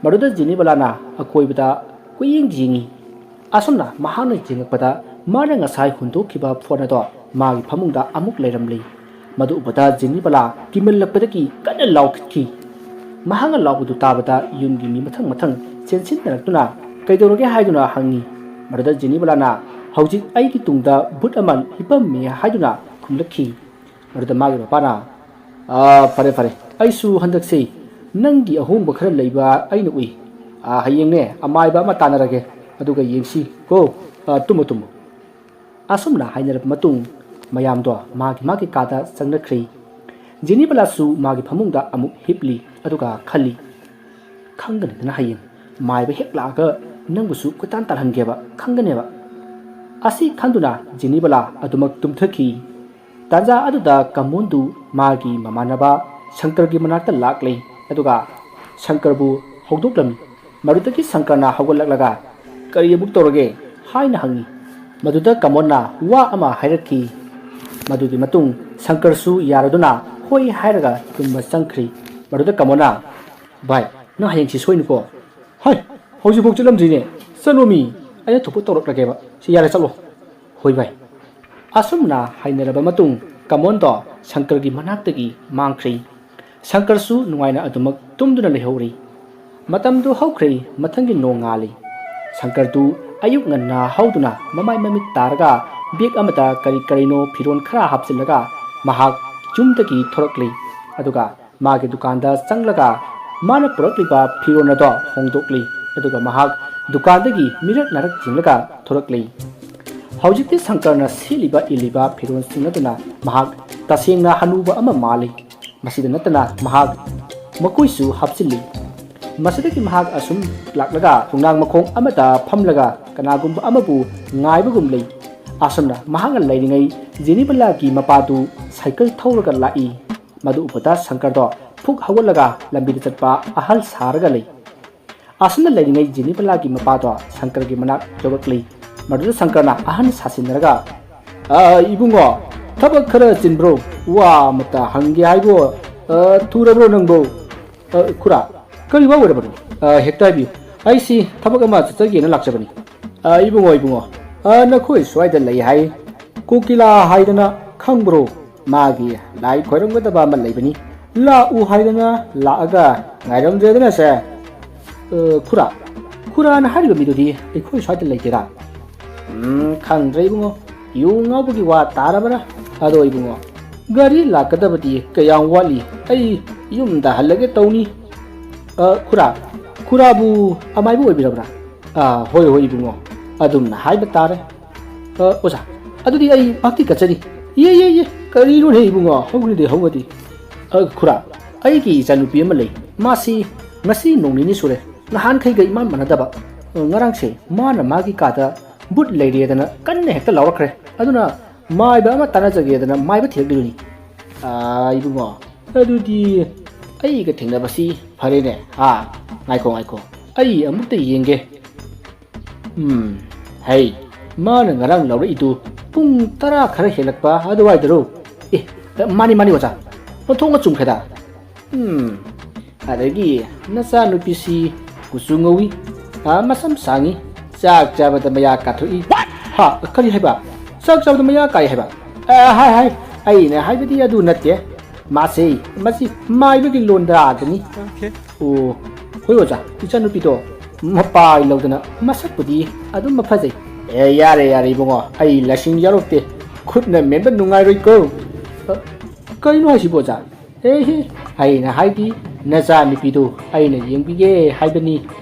ꯃꯗꯨꯗ ꯖꯦꯅꯤꯕꯂꯥꯅ ꯑꯀꯣꯏꯕꯗ ꯀꯨꯌꯦꯡ ꯌꯦꯡꯉꯤ꯫ ꯑꯁꯨꯝꯅ ꯃꯍꯥꯛꯅ ꯌꯦꯡꯉꯛꯄꯗ ꯃꯥꯅ ꯉꯁꯥꯏ ꯍꯨꯟꯗꯣꯛꯈꯤꯕ ꯐꯣꯟ ꯑꯗꯣ ꯃꯥꯒꯤ ꯐꯃꯨꯡꯗ ꯑꯃꯨꯛ ꯂꯩꯔꯝꯂꯤ꯫ ꯃꯗꯨ ꯎꯕꯗ ꯖꯦꯅꯤꯕꯂꯥ ꯀꯤꯃꯜꯂꯛꯄꯗꯒꯤ ꯀꯟꯅ ꯂꯥꯎꯈꯠꯈꯤ꯫ ꯃꯍꯥꯛꯅ ꯂꯥꯎꯕꯗꯨ ꯇꯥꯕꯗ ꯌꯨꯝꯒꯤ ꯃꯤ ꯃꯊꯪ ꯃꯊꯪ ꯆꯦꯟꯁꯤꯟꯅꯔꯛꯇꯨꯅ "ꯀꯩꯗꯧꯔꯒꯦ?" ꯍꯥꯏꯗꯨꯅ ꯍꯪꯉꯤ꯫ ꯃꯗꯨꯗ ꯖꯦꯅꯤꯕꯂꯥꯅ "ꯍꯧꯖꯤꯛ ꯑꯩꯒꯤ ꯇꯨꯡꯗ ꯚꯨꯠ ꯑꯃ ꯍꯤꯞꯄꯝꯃꯤ" ꯍꯥꯏꯗꯨꯅ ꯈꯨꯝꯂꯛꯈꯤ꯫ ꯃꯗꯨꯗ ꯃꯥꯒꯤ ꯃꯄꯥꯅ, "ꯑꯥ, ꯐꯔꯦ, ꯐꯔꯦ, ꯑꯩꯁꯨ ꯍꯟꯗꯛꯁꯤ ꯅꯪꯒꯤ ꯑꯍꯣꯡꯕ ꯈꯔ ꯂꯩꯕ ꯑꯩꯅ ꯎꯏ꯫ ꯑꯥ, ꯍꯌꯦꯡꯅꯦ ꯑꯃꯥꯏꯕ ꯑꯃ ꯇꯥꯟꯅꯔꯒꯦ, ꯑꯗꯨꯒ ꯌꯦꯡꯁꯤ ꯀꯣ꯫ ꯑꯥ, ꯇꯨꯝꯃꯣ, ꯇꯨꯝꯃꯣ"꯫ ꯑꯁꯨꯝꯅ ꯍꯥꯏꯅꯔꯕ ꯃꯇꯨꯡ ꯃꯌꯥꯝꯗꯣ ꯃꯥꯒꯤ ꯃꯥꯒꯤ ꯀꯥꯗ ꯆꯪꯅꯈ꯭ꯔꯦ꯫ ꯖꯦꯅꯤꯕꯂꯥꯁꯨ ꯃꯥꯒꯤ ꯐꯃꯨꯡꯗ ꯑꯃꯨꯛ ꯍꯤꯞꯂꯤ, ꯑꯗꯨꯒ ꯈꯜꯂꯤ, "ꯈꯪꯒꯅꯤꯗꯅ ꯍꯌꯦꯡ ꯃꯥꯏꯕ ꯍꯦꯛ ꯂꯥꯛꯑꯒ ꯅꯪꯕꯨꯁꯨ ꯀꯣꯏꯇꯥꯟ ꯇꯥꯟꯍꯟꯒꯦꯕ, ꯈꯪꯒꯅꯦꯕ"꯫ ꯑꯁꯤ ꯈꯟꯗꯨꯅ ꯖꯦꯅꯤꯕꯂꯥ ꯑꯗꯨꯃꯛ ꯇꯨꯝꯊꯈꯤ꯫ ꯇꯥꯟꯖꯥ ꯑꯗꯨꯗ ꯀꯃꯣꯟꯗꯨ ꯃꯥꯒꯤ ꯃꯃꯥꯟꯅꯕ ꯁꯪꯀꯔꯒꯤ ꯃꯅꯥꯛꯇ ꯂꯥꯛꯂꯦ, ꯑꯗꯨꯒ ꯁꯪꯀꯔꯕꯨ ꯍꯧꯗꯣꯛꯂꯝꯃꯤ꯫ ꯃꯗꯨꯗꯒꯤ ꯁꯪꯀꯔꯅ ꯍꯧꯒꯠꯂꯛꯂꯒ, "ꯀꯔꯤ ꯑꯃꯨꯛ ꯇꯧꯔꯒꯦ?" ꯍꯥꯏꯅ ꯍꯪꯉꯤ꯫ ꯃꯗꯨꯗ ꯀꯃꯣꯟꯅ ꯋꯥ ꯑꯃ ꯍꯥꯏꯔꯛꯈꯤ꯫ ꯃꯗꯨꯒꯤ ꯃꯇꯨꯡ ꯁꯪꯀꯔꯁꯨ ꯌꯥꯔꯗꯨꯅ ꯍꯣꯏ ꯍꯥꯏꯔꯒ ꯇꯨꯝꯕ ꯆꯪꯈ꯭ꯔꯤ꯫ ꯃꯗꯨꯗ ꯀꯃꯣꯟꯅ, "ꯚꯥꯏ, ꯅꯪ ꯍꯌꯦꯡꯁꯤ ꯁꯣꯏꯅꯨꯀꯣ"꯫ "ꯍꯥꯏ, ꯍꯧꯖꯤꯛꯐꯥꯎ ꯆꯠꯂꯝꯗ꯭ꯔꯤꯅꯦ꯫ ꯆꯠꯂꯣꯃꯤ, ꯑꯩꯅ ꯊꯣꯛꯄ ꯇꯧꯔꯛꯂꯒꯦꯕ꯫ ꯁꯤ ꯌꯥꯔꯦ, ꯆꯠꯂꯣ"꯫ "ꯍꯣꯏ ꯚꯥꯏ"꯫ ꯑꯁꯨꯝꯅ ꯍꯥꯏꯅꯔꯕ ꯃꯇꯨꯡ ꯀꯃꯣꯟꯗꯣ ꯁꯪꯀꯔꯒꯤ ꯃꯅꯥꯛꯇꯒꯤ ꯃꯥꯡꯈ꯭ꯔꯤ꯫ ꯁꯪꯀꯔꯁꯨ ꯅꯨꯡꯉꯥꯏꯅ ꯑꯗꯨꯃꯛ ꯇꯨꯝꯗꯨꯅ ꯂꯩꯍꯧꯔꯤ꯫ ꯃꯇꯝꯗꯨ ꯍꯧꯈ꯭ꯔꯦ, ꯃꯊꯪꯒꯤ ꯅꯣꯡ ꯉꯥꯜꯂꯤ꯫ ꯁꯪꯀꯔꯗꯨ ꯑꯌꯨꯛ ꯉꯟꯅ ꯍꯧꯗꯨꯅ ꯃꯃꯥꯏ ꯃꯃꯤꯠ ꯇꯥꯔꯒ ꯕꯦꯒ ꯑꯃꯗ ꯀꯔꯤ ꯀꯔꯤꯅꯣ ꯐꯤꯔꯣꯜ ꯈꯔ ꯍꯥꯞꯆꯤꯜꯂꯒ ꯃꯍꯥꯛ ꯌꯨꯝꯗꯒꯤ ꯊꯣꯔꯛꯂꯤ꯫ ꯑꯗꯨꯒ ꯃꯥꯒꯤ ꯗꯨꯀꯥꯟꯗ ꯆꯪꯂꯒ ꯃꯥꯅ ꯄꯨꯔꯛꯂꯤꯕ ꯐꯤꯔꯣꯜ ꯑꯗꯣ ꯍꯣꯡꯗꯣꯛꯂꯤ꯫ ꯑꯗꯨꯒ ꯃꯍꯥꯛ ꯗꯨꯀꯥꯟꯗꯒꯤ ꯃꯤꯔꯛ ꯅꯥꯔꯛ ꯌꯦꯡꯂꯒ ꯊꯣꯔꯛꯂꯤ꯫ ꯍꯧꯖꯤꯛꯇꯤ ꯁꯪꯀꯔꯅ ꯁꯦꯠꯂꯤꯕ ꯏꯜꯂꯤꯕ ꯐꯤꯔꯣꯜꯁꯤꯡ ꯑꯗꯨꯅ ꯃꯍꯥꯛ ꯇꯁꯦꯡꯅ ꯍꯅꯨꯕ ꯑꯃ ꯃꯥꯜꯂꯤ꯫ ꯃꯁꯤꯗ ꯅꯠꯇꯅ ꯃꯍꯥꯛ ꯃꯀꯣꯏꯁꯨ ꯍꯥꯞꯆꯤꯜꯂꯤ꯫ ꯃꯁꯤꯗꯒꯤ ꯃꯍꯥꯛ ꯑꯁꯨꯝ ꯂꯥꯛꯂꯒ ꯈꯣꯡꯅꯥꯡ ꯃꯈꯣꯡ ꯑꯃꯗ ꯐꯝꯂꯒ ꯀꯅꯥꯒꯨꯝꯕ ꯑꯃꯕꯨ ꯉꯥꯏꯕꯒꯨꯝ ꯂꯩ꯫ ꯑꯁꯨꯝꯅ ꯃꯍꯥꯛꯅ ꯂꯩꯔꯤꯉꯩ ꯖꯦꯅꯤꯕꯂꯥꯒꯤ ꯃꯄꯥꯗꯨ ꯁꯥꯏꯀꯜ ꯊꯧꯔꯒ ꯂꯥꯛꯏ꯫ ꯃꯗꯨ ꯎꯕꯗ ꯁꯪꯀꯔꯗꯣ ꯐꯨꯛ ꯍꯧꯒꯠꯂꯒ ꯂꯝꯕꯤꯗ ꯆꯠꯄ ꯑꯍꯜ ꯁꯥꯔꯒ ꯂꯩ꯫ ꯑꯁꯨꯝꯅ ꯂꯩꯔꯤꯉꯩ ꯖꯦꯅꯤꯕꯂꯥꯒꯤ ꯃꯄꯥꯗꯣ ꯁꯪꯀꯔꯒꯤ ꯃꯅꯥꯛ ꯌꯧꯔꯛꯂꯤ꯫ ꯃꯗꯨꯗ ꯁꯪꯀꯔꯅ ꯑꯍꯟ ꯁꯥꯁꯤꯟꯅꯔꯒ, "ꯑ, ꯏꯕꯨꯡꯉꯣ, ꯊꯕꯛ ꯈꯔ ꯆꯤꯟꯕ꯭ꯔꯣ? ꯋꯥ ꯑꯃꯇ ꯍꯪꯒꯦ ꯍꯥꯏꯕꯣ꯫ ꯑ, ꯊꯨꯔꯕ꯭ꯔꯣ ꯅꯪꯕꯣ?" "ꯑ, ꯈꯨꯔꯥ, ꯀꯔꯤ ꯋꯥ ꯑꯣꯏꯔꯕꯅꯣ?" "ꯑ, ꯍꯦꯛꯇ ꯍꯥꯏꯕꯤꯌꯨ꯫ ꯑꯩꯁꯤ ꯊꯕꯛ ꯑꯃ ꯆꯠꯆꯒꯦꯅ ꯂꯥꯛꯆꯕꯅꯤ꯫" "ꯑ, ꯏꯕꯨꯡꯉꯣ, ꯏꯕꯨꯡꯉꯣ, ꯑ, ꯅꯈꯣꯏ ꯁ꯭ꯋꯥꯏꯗ ꯂꯩ ꯍꯥꯏ꯫ ꯀꯣꯀꯤꯂꯥ ꯍꯥꯏꯗꯅ ꯈꯪꯕ꯭ꯔꯣ? ꯃꯥꯒꯤ ꯂꯥꯏ ꯈꯣꯏꯔꯝꯒꯗꯕ ꯑꯃ ꯂꯩꯕꯅꯤ꯫ ꯂꯥꯛꯎ ꯍꯥꯏꯗꯅ ꯂꯥꯛꯑꯒ ꯉꯥꯏꯔꯝꯗ꯭ꯔꯦꯗꯅ ꯁꯦ꯫" "ꯑ, ꯈꯨꯔꯥ, ꯈꯨꯔꯥꯅ ꯍꯥꯏꯔꯤꯕ ꯃꯤꯗꯨꯗꯤ ꯑꯩꯈꯣꯏ ꯁ꯭ꯋꯥꯏꯗ ꯂꯩꯇꯦꯗ꯫" "ꯎꯝ, ꯈꯪꯗ꯭ꯔꯦ ꯏꯕꯨꯡꯉꯣ꯫ ꯌꯨ ꯉꯥꯎꯕꯒꯤ ꯋꯥ ꯇꯥꯔꯕ꯭ꯔꯥ? ꯑꯗꯣ ꯏꯕꯨꯡꯉꯣ, ꯒꯥꯔꯤ ꯂꯥꯛꯀꯗꯕꯗꯤ ꯀꯌꯥꯝ ꯋꯥꯠꯂꯤ? ꯑꯩ ꯌꯨꯝꯗ ꯍꯜꯂꯒꯦ ꯇꯧꯅꯤ꯫" "ꯑ, ꯈꯨꯔꯥ, ꯈꯨꯔꯥꯕꯨ ꯑꯃꯥꯏꯕ ꯑꯣꯏꯕꯤꯔꯕ꯭ꯔꯥ?" "ꯑ, ꯍꯣꯏ, ꯍꯣꯏ ꯏꯕꯨꯡꯉꯣ, ꯑꯗꯨꯝꯅ ꯍꯥꯏꯕ ꯇꯥꯔꯦ꯫" "ꯑ, ꯑꯣꯖꯥ, ꯑꯗꯨꯗꯤ ꯑꯩ ꯄꯥꯛꯇꯤ ꯀꯠꯆꯔꯤ꯫" "ꯌꯦ, ꯌꯦ, ꯌꯦ, ꯀꯔꯤꯅꯣꯅꯦ ꯏꯕꯨꯡꯉꯣ, ꯍꯧꯅꯗꯦ, ꯍꯧꯅꯗꯦ꯫" "ꯑ, ꯈꯨꯔꯥ, ꯑꯩꯒꯤ ꯏꯆꯥꯅꯨꯄꯤ ꯑꯃ ꯂꯩ꯫ ꯃꯥꯁꯤ ꯉꯁꯤ ꯅꯣꯡ ꯅꯤꯅꯤ ꯁꯨꯔꯦ, ꯅꯍꯥꯟꯈꯩꯒ ꯏꯃꯥꯟ ꯃꯥꯟꯅꯗꯕ꯫ ꯑ, ꯉꯔꯥꯡꯁꯦ ꯃꯥꯅ ꯃꯥꯒꯤ ꯀꯥꯗ ꯕꯨꯠ ꯂꯩꯔꯦꯗꯅ ꯀꯟꯅ ꯍꯦꯛꯇ ꯂꯥꯎꯔꯛꯈ꯭ꯔꯦ꯫ ꯑꯗꯨꯅ ꯃꯥꯏꯕ ꯑꯃ ꯇꯥꯟꯅꯖꯒꯦꯗꯅ ꯃꯥꯏꯕ ꯊꯤꯔꯛꯂꯤꯕꯅꯤ꯫" "ꯑ, ꯏꯕꯨꯡꯉꯣ, ꯑꯗꯨꯗꯤ ꯑꯩꯒ ꯊꯦꯡꯅꯕꯁꯤ ꯐꯔꯦꯅꯦ꯫ ꯑ, ꯉꯥꯏꯈꯣ, ꯉꯥꯏꯈꯣ, ꯑꯩ ꯑꯃꯨꯛꯇ ꯌꯦꯡꯒꯦ꯫ ꯎꯝ, ꯍꯩ, ꯃꯥꯅ ꯉꯔꯥꯡ ꯂꯧꯔꯛꯏꯗꯨ ꯄꯨꯡ ꯇꯔꯥ ꯈꯔ ꯍꯦꯜꯂꯛꯄ ꯑꯗꯨꯋꯥꯏꯗꯔꯣ? ꯑꯦ, ꯃꯥꯅꯤ, ꯃꯥꯅꯤ ꯑꯣꯖꯥ, ꯑꯣꯟꯊꯣꯛꯅ ꯆꯨꯝꯈ꯭ꯔꯦꯗ꯫ ꯎꯝ, ꯑꯗꯒꯤ ꯅꯆꯥꯅꯨꯄꯤꯁꯤ ꯀꯨꯆꯨ ꯉꯧꯏ, ꯑ, ꯃꯁꯝ ꯁꯥꯡꯏ, ꯆꯥꯛ ꯆꯥꯕꯗ ꯃꯌꯥ ꯀꯥꯊꯣꯛꯏ꯫" "ꯍꯥ? ꯀꯔꯤ ꯍꯥꯏꯕ? ꯆꯥꯛ ꯆꯥꯕꯗ ꯃꯌꯥ ꯀꯥꯏ ꯍꯥꯏꯕ? ꯑ, ꯍꯥꯏ, ꯍꯥꯏ, ꯑꯩꯅ ꯍꯥꯏꯕꯗꯤ ꯑꯗꯨ ꯅꯠꯇꯦ꯫ ꯃꯥꯁꯦ, ꯃꯁꯤ ꯃꯥꯏꯕꯒꯤ ꯂꯣꯟꯗꯥꯗꯅꯤ꯫ ꯑꯣꯀꯦ꯫ ꯑꯣ, ꯍꯣꯏ ꯑꯣꯖꯥ, ꯏꯆꯥꯅꯨꯄꯤꯗꯣ ꯃꯄꯥꯏ ꯂꯧꯗꯅ ꯃꯁꯛꯄꯨꯗꯤ ꯑꯗꯨꯝ ꯐꯖꯩ꯫ ꯑꯦ, ꯌꯥꯔꯦ, ꯌꯥꯔꯦ ꯏꯕꯨꯡꯉꯣ, ꯑꯩ ꯂꯁꯤꯡ ꯌꯥꯎꯔꯛꯇꯦ꯫ ꯈꯨꯠꯅ ꯃꯦꯟꯕ ꯅꯨꯡꯉꯥꯏꯔꯣꯏꯀꯣ꯫ ꯑ, ꯀꯩꯅꯣ ꯍꯥꯏꯁꯤꯕꯣ ꯑꯣꯖꯥ? ꯑꯦ, ꯑꯩꯅ ꯍꯥꯏꯗꯤ ꯅꯆꯥꯅꯨꯄꯤꯗꯨ ꯑꯩꯅ ꯌꯦꯡꯕꯤꯒꯦ ꯍꯥꯏꯕꯅꯤ꯫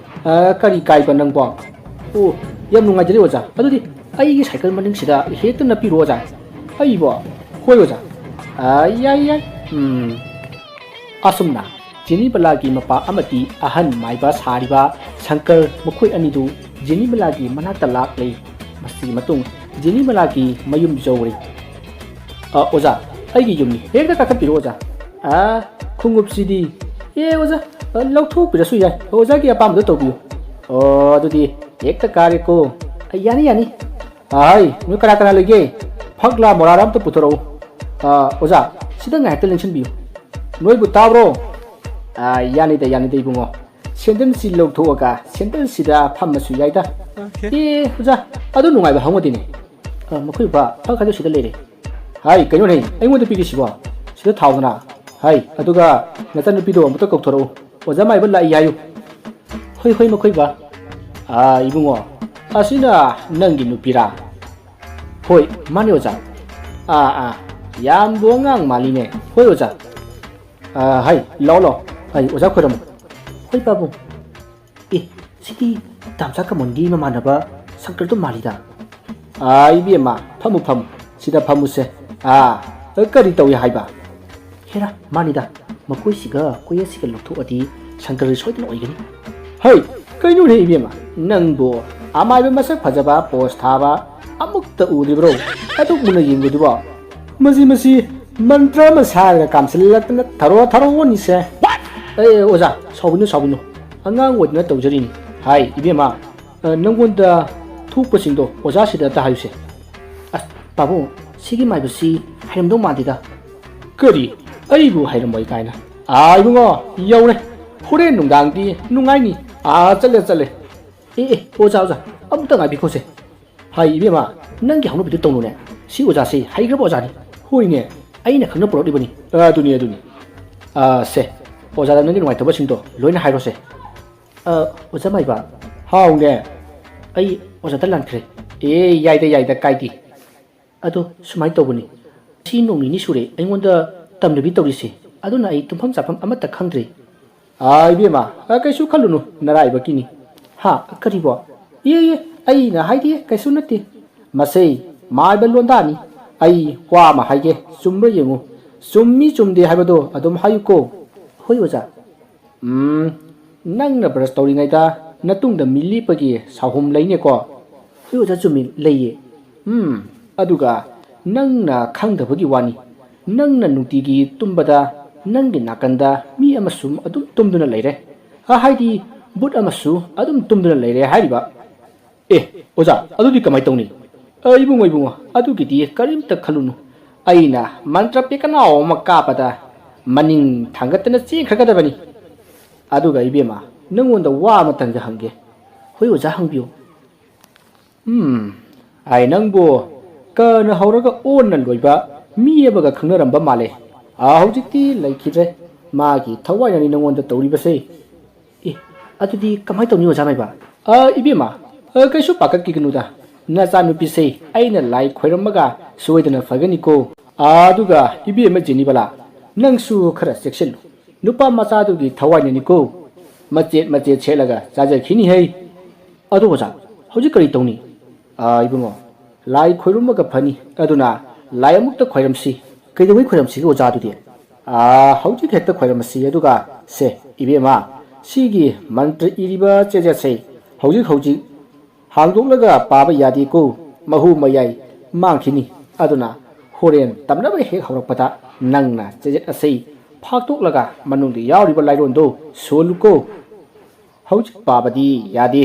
ꯑ, ꯀꯔꯤ ꯀꯥꯏꯕ ꯅꯪꯕꯣ? ꯑꯣ, ꯌꯥꯝ ꯅꯨꯡꯉꯥꯏꯖꯔꯦ ꯑꯣꯖꯥ꯫ ꯑꯗꯨꯗꯤ ꯑꯩꯒꯤ ꯁꯥꯏꯀꯜ ꯃꯅꯤꯡꯁꯤꯗ ꯍꯦꯛꯇ ꯅꯞꯄꯤꯔꯣ ꯑꯣꯖꯥ꯫ ꯑꯩꯕꯣ? ꯍꯣꯏ ꯑꯣꯖꯥ꯫ ꯑ, ꯌꯥꯏ, ꯌꯥꯏ꯫ ꯎꯝ꯫ ꯑꯁꯨꯝꯅ ꯖꯦꯅꯤꯕꯂꯥꯒꯤ ꯃꯄꯥ ꯑꯃꯗꯤ ꯑꯍꯟ ꯃꯥꯏꯕ ꯁꯥꯔꯤꯕ ꯁꯪꯀꯔ ꯃꯈꯣꯏ ꯑꯅꯤꯗꯨ ꯖꯦꯅꯤꯕꯂꯥꯒꯤ ꯃꯅꯥꯛꯇ ꯂꯥꯛꯂꯦ꯫ ꯃꯁꯤꯒꯤ ꯃꯇꯨꯡ ꯖꯦꯅꯤꯕꯂꯥꯒꯤ ꯃꯌꯨꯝ ꯌꯧꯔꯦ꯫ ꯑ, ꯑꯣꯖꯥ, ꯑꯩꯒꯤ ꯌꯨꯝꯅꯤ꯫ ꯍꯦꯛꯇ ꯀꯥꯈꯠꯄꯤꯔꯣ ꯑꯣꯖꯥ꯫ ꯑ, ꯈꯣꯡꯎꯞꯁꯤꯗꯤ? ꯑꯦ ꯑꯣꯖꯥ, ꯑ, ꯂꯧꯊꯣꯛꯄꯤꯔꯁꯨ ꯌꯥꯏ꯫ ꯑꯣꯖꯥꯒꯤ ꯑꯄꯥꯝꯕꯗꯣ ꯇꯧꯕꯤꯌꯨ꯫ ꯑꯣ, ꯑꯗꯨꯗꯤ ꯍꯦꯛꯇ ꯀꯥꯔꯦꯀꯣ꯫ ꯑ, ꯌꯥꯅꯤ, ꯌꯥꯅꯤ꯫ ꯑꯍꯩ, ꯅꯣꯏ ꯀꯅꯥ ꯀꯅꯥ ꯂꯩꯒꯦ? ꯐꯛꯂꯥ ꯃꯣꯔꯥꯔ ꯑꯝꯇ ꯄꯨꯊꯣꯔꯛꯎ꯫ ꯑ, ꯑꯣꯖꯥ, ꯁꯤꯗ ꯉꯥꯏꯍꯥꯛꯇ ꯂꯦꯡꯁꯤꯟꯕꯤꯌꯨ꯫ ꯅꯣꯏꯕꯨ ꯇꯥꯕ꯭ꯔꯣ? ꯑ, ꯌꯥꯅꯤꯗ, ꯌꯥꯅꯤꯗ ꯏꯕꯨꯡꯉꯣ꯫ ꯁꯦꯟꯗꯜꯁꯤ ꯂꯧꯊꯣꯛꯑꯒ ꯁꯦꯟꯗꯜꯁꯤꯗ ꯐꯝꯃꯁꯨ ꯌꯥꯏꯗ꯫ ꯑꯣꯀꯦ꯫ ꯑꯦ ꯑꯣꯖꯥ, ꯑꯗꯨ ꯅꯨꯡꯉꯥꯏꯕ ꯍꯪꯉꯨꯗꯤꯅꯦ꯫ ꯑ, ꯃꯈꯣꯏ ꯕꯕꯥ, ꯐꯛ ꯍꯥꯏꯗꯣ ꯁꯤꯗ ꯂꯩꯔꯦ꯫ ꯍꯥꯏ, ꯀꯩꯅꯣꯅꯦ, ꯑꯩꯉꯣꯟꯗ ꯄꯤꯔꯤꯁꯤꯕꯣ? ꯁꯤꯗ ꯊꯥꯎꯗꯅ꯫ ꯍꯥꯏ, ꯑꯗꯨꯒ ꯅꯆꯟꯅꯨꯄꯤꯗꯣ ꯑꯃꯨꯛꯇ ꯀꯧꯊꯣꯔꯛꯎ꯫ ꯑꯣꯖꯥ ꯃꯥꯏꯕ ꯂꯥꯛꯏ ꯍꯥꯏꯌꯨ꯫ ꯍꯣꯏ, ꯍꯣꯏ, ꯃꯈꯣꯏ ꯕꯕꯥ꯫ ꯑ, ꯏꯕꯨꯡꯉꯣ, ꯑꯁꯤꯅ ꯅꯪꯒꯤ ꯅꯨꯄꯤꯔꯥ? ꯍꯣꯏ, ꯃꯥꯅꯦ ꯑꯣꯖꯥ꯫ ꯑꯥ, ꯑꯥ, ꯌꯥꯝꯕꯨ ꯑꯉꯥꯡ ꯃꯥꯜꯂꯤꯅꯦ꯫ ꯍꯣꯏ ꯑꯣꯖꯥ꯫ ꯑꯥ, ꯍꯩ, ꯂꯥꯛꯑꯣ, ꯂꯥꯛꯑꯣ꯫ ꯍꯩ, ꯑꯣꯖꯥ ꯈꯣꯏꯔꯝꯃꯨ꯫ ꯍꯣꯏ ꯄꯥꯕꯨꯡ꯫ ꯑꯦ, ꯁꯤꯗꯤ ꯇꯥꯝꯆꯥ ꯀꯃꯣꯟꯒꯤ ꯃꯃꯥꯟꯅꯕ ꯁꯪꯀꯔꯗꯣ ꯃꯥꯜꯂꯤꯗ꯫ ꯑꯥ, ꯏꯕꯦꯝꯃ, ꯐꯝꯃꯨ, ꯐꯝꯃꯨ꯫ ꯁꯤꯗ ꯐꯝꯃꯨꯁꯦ꯫ ꯑꯥ, ꯀꯔꯤ ꯇꯧꯏ ꯍꯥꯏꯕ? ꯍꯦꯔꯥ, ꯃꯥꯅꯤꯗ, ꯃꯀꯣꯏꯁꯤꯒ ꯀꯣꯌꯦꯠꯁꯤꯒ ꯂꯧꯊꯣꯛꯑꯗꯤ ꯁꯪꯀꯔ ꯁꯣꯏꯗꯅ ꯑꯣꯏꯒꯅꯤ꯫ ꯍꯩ, ꯀꯩꯅꯣꯅꯦ ꯏꯕꯦꯝꯃ, ꯅꯪꯕꯨ ꯑꯃꯥꯏꯕ ꯃꯁꯛ ꯐꯖꯕ ꯄꯣꯁ ꯊꯥꯕ ꯑꯃꯨꯛꯇ ꯎꯗ꯭ꯔꯤꯕ꯭ꯔꯣ? ꯑꯗꯨꯛ ꯃꯨꯟꯅ ꯌꯦꯡꯕꯗꯨꯕꯣ? ꯃꯁꯤ, ꯃꯁꯤ ꯃꯟꯇ꯭ꯔ ꯑꯃ ꯁꯥꯔꯒ ꯀꯥꯝꯁꯤꯜꯂꯛꯇꯅ ꯊꯔꯣ ꯊꯔꯣ ꯑꯣꯟꯅꯤꯁꯦ꯫ ꯑꯦ, ꯑꯣꯖꯥ, ꯁꯥꯎꯕꯤꯅꯨ, ꯁꯥꯎꯕꯤꯅꯨ, ꯑꯉꯥꯡ ꯑꯣꯏꯗꯅ ꯇꯧꯖꯔꯤꯅꯤ꯫ ꯍꯥꯏ, ꯏꯕꯦꯝꯃ, ꯑ, ꯅꯪꯉꯣꯟꯗ ꯊꯣꯛꯄꯁꯤꯡꯗꯣ ꯑꯣꯖꯥꯁꯤꯗ ꯑꯝꯇ ꯍꯥꯏꯌꯨꯁꯦ꯫ ꯑꯁ, ꯄꯥꯕꯨꯡ, ꯁꯤꯒꯤ ꯃꯥꯏꯕꯁꯤ ꯍꯩꯔꯝꯗꯧ ꯃꯥꯟꯗꯦꯗ꯫ ꯀꯔꯤ? ꯑꯩꯕꯨ ꯍꯩꯔꯝꯃꯣꯏ ꯀꯥꯏꯅ? ꯑꯥ, ꯏꯕꯨꯡꯉꯣ, ꯌꯧꯔꯦ꯫ ꯍꯣꯔꯦꯟ ꯅꯨꯡꯗꯥꯡꯗꯤ ꯅꯨꯡꯉꯥꯏꯅꯤ꯫ ꯑꯥ, ꯆꯠꯂꯦ, ꯆꯠꯂꯦ꯫ ꯑꯦ, ꯑꯦ, ꯑꯣꯖꯥ, ꯑꯣꯖꯥ, ꯑꯃꯨꯛꯇ ꯉꯥꯏꯕꯤꯈꯣꯁꯦ꯫ ꯍꯥꯏ, ꯏꯕꯦꯝꯃ, ꯅꯪꯒꯤ ꯍꯧꯅꯕꯤꯗꯨ ꯇꯧꯅꯨꯅꯦ꯫ ꯁꯤ ꯑꯣꯖꯥꯁꯤ ꯍꯩꯈ꯭ꯔꯕ ꯑꯣꯖꯥꯅꯤ꯫ ꯍꯣꯏꯅꯦ, ꯑꯩꯅ ꯈꯪꯅ ꯄꯨꯔꯛꯂꯤꯕꯅꯤ꯫ ꯑ, ꯑꯗꯨꯅꯤ, ꯑꯗꯨꯅꯤ꯫ ꯑ, ꯁꯦ, ꯑꯣꯖꯥꯗ ꯅꯪꯒꯤ ꯅꯨꯡꯉꯥꯏꯇꯕꯁꯤꯡꯗꯣ ꯂꯣꯏꯅ ꯍꯥꯏꯔꯣꯁꯦ꯫ ꯑ, ꯑꯣꯖꯥ ꯃꯥꯏꯕ꯫ ꯍꯥꯎꯅꯦ꯫ ꯑꯩ ꯑꯣꯖꯥꯗ ꯂꯥꯟꯈ꯭ꯔꯦ꯫ ꯑꯦ, ꯌꯥꯏꯗ, ꯌꯥꯏꯗ, ꯀꯥꯏꯗꯦ꯫ ꯑꯗꯣ ꯁꯨꯃꯥꯏꯅ ꯇꯧꯕꯅꯤ, ꯁꯤ ꯅꯣꯡ ꯅꯤꯅꯤ ꯁꯨꯔꯦ ꯑꯩꯉꯣꯟꯗ ꯇꯝꯅꯕꯤ ꯇꯧꯔꯤꯁꯦ, ꯑꯗꯨꯅ ꯑꯩ ꯇꯨꯝꯐꯝ ꯆꯥꯐꯝ ꯑꯃꯠꯇ ꯈꯪꯗ꯭ꯔꯦ꯫ ꯑꯥ, ꯏꯕꯦꯝꯃ, ꯑ, ꯀꯩꯁꯨ ꯈꯜꯂꯨꯅꯨ, ꯅꯔꯥꯏꯕꯛꯀꯤꯅꯤ꯫ ꯍꯥ? ꯀꯔꯤꯕꯣ? ꯏꯌꯦ, ꯏꯌꯦ, ꯑꯩꯅ ꯍꯥꯏꯗꯤ ꯀꯩꯁꯨ ꯅꯠꯇꯦ꯫ ꯃꯁꯦ ꯃꯥꯏꯕ ꯂꯣꯟꯗꯥꯅꯤ꯫ ꯑꯩ ꯋꯥ ꯑꯃ ꯍꯥꯏꯒꯦ, ꯆꯨꯝꯕ꯭ꯔꯥ ꯌꯦꯡꯉꯨ꯫ ꯆꯨꯝꯃꯤ ꯆꯨꯝꯗꯦ ꯍꯥꯏꯕꯗꯣ ꯑꯗꯨꯝ ꯍꯥꯏꯌꯨꯀꯣ꯫ ꯍꯣꯏ, ꯑꯣꯖꯥ꯫ ꯎꯝ, ꯅꯪꯅ brush ꯇꯧꯔꯤꯉꯩꯗ ꯅꯇꯨꯡꯗ ꯃꯤ ꯂꯦꯞꯄꯒꯤ ꯁꯥꯍꯨꯝ ꯂꯩꯅꯦꯀꯣ? ꯍꯣꯏ, ꯑꯣꯖꯥ, ꯆꯨꯝꯃꯤ, ꯂꯩꯌꯦ꯫ ꯎꯝ, ꯑꯗꯨꯒ ꯅꯪꯅ ꯈꯪꯗꯕꯒꯤ ꯋꯥꯅꯤ꯫ ꯅꯪꯅ ꯅꯨꯡꯇꯤꯒꯤ ꯇꯨꯝꯕꯗ ꯅꯪꯒꯤ ꯅꯥꯀꯟꯗ ꯃꯤ ꯑꯃꯁꯨ ꯑꯗꯨꯝ ꯇꯨꯝꯗꯨꯅ ꯂꯩꯔꯦ꯫ ꯑ, ꯍꯥꯏꯗꯤ ꯚꯨꯠ ꯑꯃꯁꯨ ꯑꯗꯨꯝ ꯇꯨꯝꯗꯨꯅ ꯂꯩꯔꯦ ꯍꯥꯏꯔꯤꯕ꯫ ꯑꯦ, ꯑꯣꯖꯥ, ꯑꯗꯨꯗꯤ ꯀꯃꯥꯏ ꯇꯧꯅꯤ? ꯑ, ꯏꯕꯨꯡꯉꯣ, ꯏꯕꯨꯡꯉꯣ, ꯑꯗꯨꯒꯤꯗꯤ ꯀꯔꯤꯝꯇ ꯈꯜꯂꯨꯅꯨ꯫ ꯑꯩꯅ ꯃꯟꯇ꯭ꯔ ꯄꯦꯀꯅꯥꯎ ꯑꯃ ꯀꯥꯞꯄꯗ ꯃꯅꯤꯡ ꯊꯥꯡꯒꯠꯇꯅ ꯆꯦꯟꯈ꯭ꯔꯒꯗꯕꯅꯤ꯫ ꯑꯗꯨꯒ ꯏꯕꯦꯝꯃ, ꯅꯪꯉꯣꯟꯗ ꯋꯥ ꯑꯃꯇꯪꯒ ꯍꯪꯒꯦ꯫ ꯍꯣꯏ ꯑꯣꯖꯥ, ꯍꯪꯕꯤꯌꯨ꯫ ꯎꯝ, ꯑꯩ ꯅꯪꯕꯨ ꯀꯅ ꯍꯧꯔꯒ ꯑꯣꯟꯅ ꯂꯣꯏꯕ ꯃꯤ ꯑꯃꯒ ꯈꯪꯅꯔꯝꯕ ꯃꯥꯜꯂꯦ꯫ ꯑ, ꯍꯧꯖꯤꯛꯇꯤ ꯂꯩꯈꯤꯗ꯭ꯔꯦ꯫ ꯃꯥꯒꯤ ꯊꯋꯥꯏꯅꯅꯤ ꯅꯪꯉꯣꯟꯗ ꯇꯧꯔꯤꯕꯁꯦ꯫ ꯑꯦ, ꯑꯗꯨꯗꯤ ꯀꯃꯥꯏ ꯇꯧꯅꯤ ꯑꯣꯖꯥ ꯃꯥꯏꯕ? ꯑ, ꯏꯕꯦꯝꯃ, ꯑ, ꯀꯩꯁꯨ ꯄꯥꯈꯠꯈꯤꯒꯅꯨꯗ꯫ ꯅꯆꯥꯅꯨꯄꯤꯁꯦ ꯑꯩꯅ ꯂꯥꯏ ꯈꯣꯏꯔꯝꯃꯒ ꯁꯣꯏꯗꯅ ꯐꯒꯅꯤꯀꯣ꯫ ꯑ, ꯑꯗꯨꯒ ꯏꯕꯦꯝꯃ ꯖꯦꯅꯤꯕꯂꯥ, ꯅꯪꯁꯨ ꯈꯔ ꯆꯦꯛꯁꯤꯜꯂꯨ꯫ ꯅꯨꯄꯥ ꯃꯆꯥꯗꯨꯒꯤ ꯊꯋꯥꯏꯅꯅꯤꯀꯣ꯫ ꯃꯆꯦꯠ ꯃꯆꯦꯠ ꯁꯦꯠꯂꯒ ꯆꯥꯖꯈꯤꯅꯤ ꯍꯩ꯫ ꯑꯗꯣ ꯑꯣꯖꯥ, ꯍꯧꯖꯤꯛ ꯀꯔꯤ ꯇꯧꯅꯤ? ꯑ, ꯏꯕꯨꯡꯉꯣ, ꯂꯥꯏ ꯈꯣꯏꯔꯝꯃꯒ ꯐꯅꯤ꯫ ꯑꯗꯨꯅ ꯂꯥꯏ ꯑꯃꯨꯛꯇ ꯈꯣꯏꯔꯝꯁꯤ꯫ ꯀꯩꯗꯧꯉꯩ ꯈꯣꯏꯔꯝꯁꯤꯒꯦ ꯑꯣꯖꯥꯗꯨꯗꯤ? ꯑ, ꯍꯧꯖꯤꯛ ꯍꯦꯛꯇ ꯈꯣꯏꯔꯝꯃꯁꯤ꯫ ꯑꯗꯨꯒ ꯁꯦ, ꯏꯕꯦꯝꯃ, ꯁꯤꯒꯤ ꯃꯟꯇ꯭ꯔ ꯏꯔꯤꯕ ꯆꯦꯖꯦꯠꯁꯦ ꯍꯧꯖꯤꯛ ꯍꯧꯖꯤꯛ ꯍꯥꯡꯗꯣꯛꯂꯒ ꯄꯥꯕ ꯌꯥꯗꯦꯀꯣ꯫ ꯃꯍꯨ ꯃꯌꯥꯏ ꯃꯥꯡꯈꯤꯅꯤ꯫ ꯑꯗꯨꯅ ꯍꯣꯔꯦꯟ ꯇꯝꯅꯕ ꯍꯦꯛ ꯍꯧꯔꯛꯄꯗ ꯅꯪꯅ ꯆꯦꯖꯦꯠ ꯑꯁꯤ ꯐꯥꯛꯇꯣꯛꯂꯒ ꯃꯅꯨꯡꯗ ꯌꯥꯎꯔꯤꯕ ꯂꯥꯏꯔꯣꯟꯗꯨ ꯁꯣꯜꯂꯨꯀꯣ꯫ ꯍꯧꯖꯤꯛ ꯄꯥꯕꯗꯤ ꯌꯥꯗꯦ꯫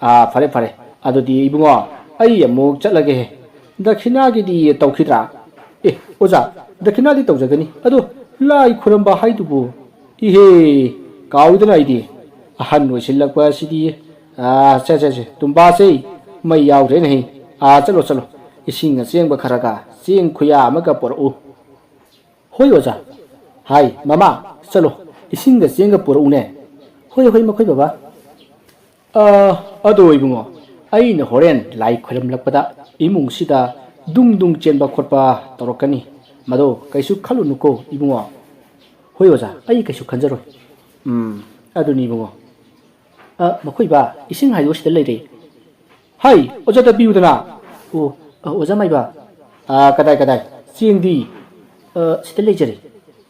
ꯑꯥ, ꯐꯔꯦ, ꯐꯔꯦ꯫ ꯑꯗꯨꯗꯤ ꯏꯕꯨꯡꯉꯣ, ꯑꯩ ꯑꯃꯨꯛ ꯆꯠꯂꯒꯦ꯫ ꯗꯈꯤꯅꯥꯒꯤꯗꯤ ꯇꯧꯈꯤꯗ꯭ꯔꯥ? ꯑꯦ, ꯑꯣꯖꯥ, ꯗꯈꯤꯅꯥꯗꯤ ꯇꯧꯖꯒꯅꯤ꯫ ꯑꯗꯣ ꯂꯥꯏ ꯈꯨꯔꯝꯕ ꯍꯥꯏꯗꯨꯕꯨ? ꯏꯍꯦ, ꯀꯥꯎꯏꯗꯅ ꯑꯩꯗꯤ꯫ ꯑꯍꯟ ꯑꯣꯏꯁꯤꯜꯂꯛꯄ ꯑꯁꯤꯗꯤ꯫ ꯑꯥ, ꯁꯦ, ꯁꯦ, ꯁꯦ, ꯇꯨꯝꯕꯥꯁꯦ ꯃꯩ ꯌꯥꯎꯗ꯭ꯔꯦꯅꯦꯍꯦ꯫ ꯑꯥ, ꯆꯠꯂꯣ, ꯆꯠꯂꯣ꯫ ꯏꯁꯤꯡ ꯑꯆꯦꯡꯕ ꯈꯔꯒ ꯆꯦꯡ ꯈꯨꯌꯥ ꯑꯃꯒ ꯄꯨꯔꯛꯎ꯫ "ꯍꯣꯏ ꯑꯣꯖꯥ꯫" "ꯍꯥꯏ, ꯃꯃꯥ, ꯆꯠꯂꯣ, ꯏꯁꯤꯡꯒ ꯆꯦꯡꯒ ꯄꯨꯔꯛꯎꯅꯦ꯫" "ꯍꯣꯏ, ꯍꯣꯏ, ꯃꯈꯣꯏ ꯕꯕꯥ꯫" "ꯑ, ꯑꯗꯣ ꯏꯕꯨꯡꯉꯣ, ꯑꯩꯅ ꯍꯣꯔꯦꯟ ꯂꯥꯏ ꯈꯣꯏꯔꯝꯂꯛꯄꯗ ꯏꯃꯨꯡꯁꯤꯗ ꯗꯨꯡ ꯗꯨꯡ ꯆꯦꯟꯕ ꯈꯣꯠꯄ ꯇꯧꯔꯛꯀꯅꯤ꯫ ꯃꯗꯣ ꯀꯩꯁꯨ ꯈꯜꯂꯨꯅꯨꯀꯣ ꯏꯕꯨꯡꯉꯣ꯫" "ꯍꯣꯏ ꯑꯣꯖꯥ, ꯑꯩ ꯀꯩꯁꯨ ꯈꯟꯖꯔꯣꯏ꯫" "ꯎꯝ, ꯑꯗꯨꯅꯤ ꯏꯕꯨꯡꯉꯣ꯫ ꯑ, ꯃꯈꯣꯏ ꯕꯥ, ꯏꯁꯤꯡ ꯍꯥꯏꯗꯣ ꯁꯤꯗ ꯂꯩꯔꯦ꯫" "ꯍꯥꯏ, ꯑꯣꯖꯥꯗ ꯄꯤꯌꯨꯗꯅ꯫" "ꯑꯣ, ꯑ, ꯑꯣꯖꯥ ꯃꯥꯏꯕ꯫" "ꯑ, ꯀꯗꯥꯏ, ꯀꯗꯥꯏ? ꯆꯦꯡꯗꯤ?" "ꯑ, ꯁꯤꯗ ꯂꯩꯖꯔꯦ꯫"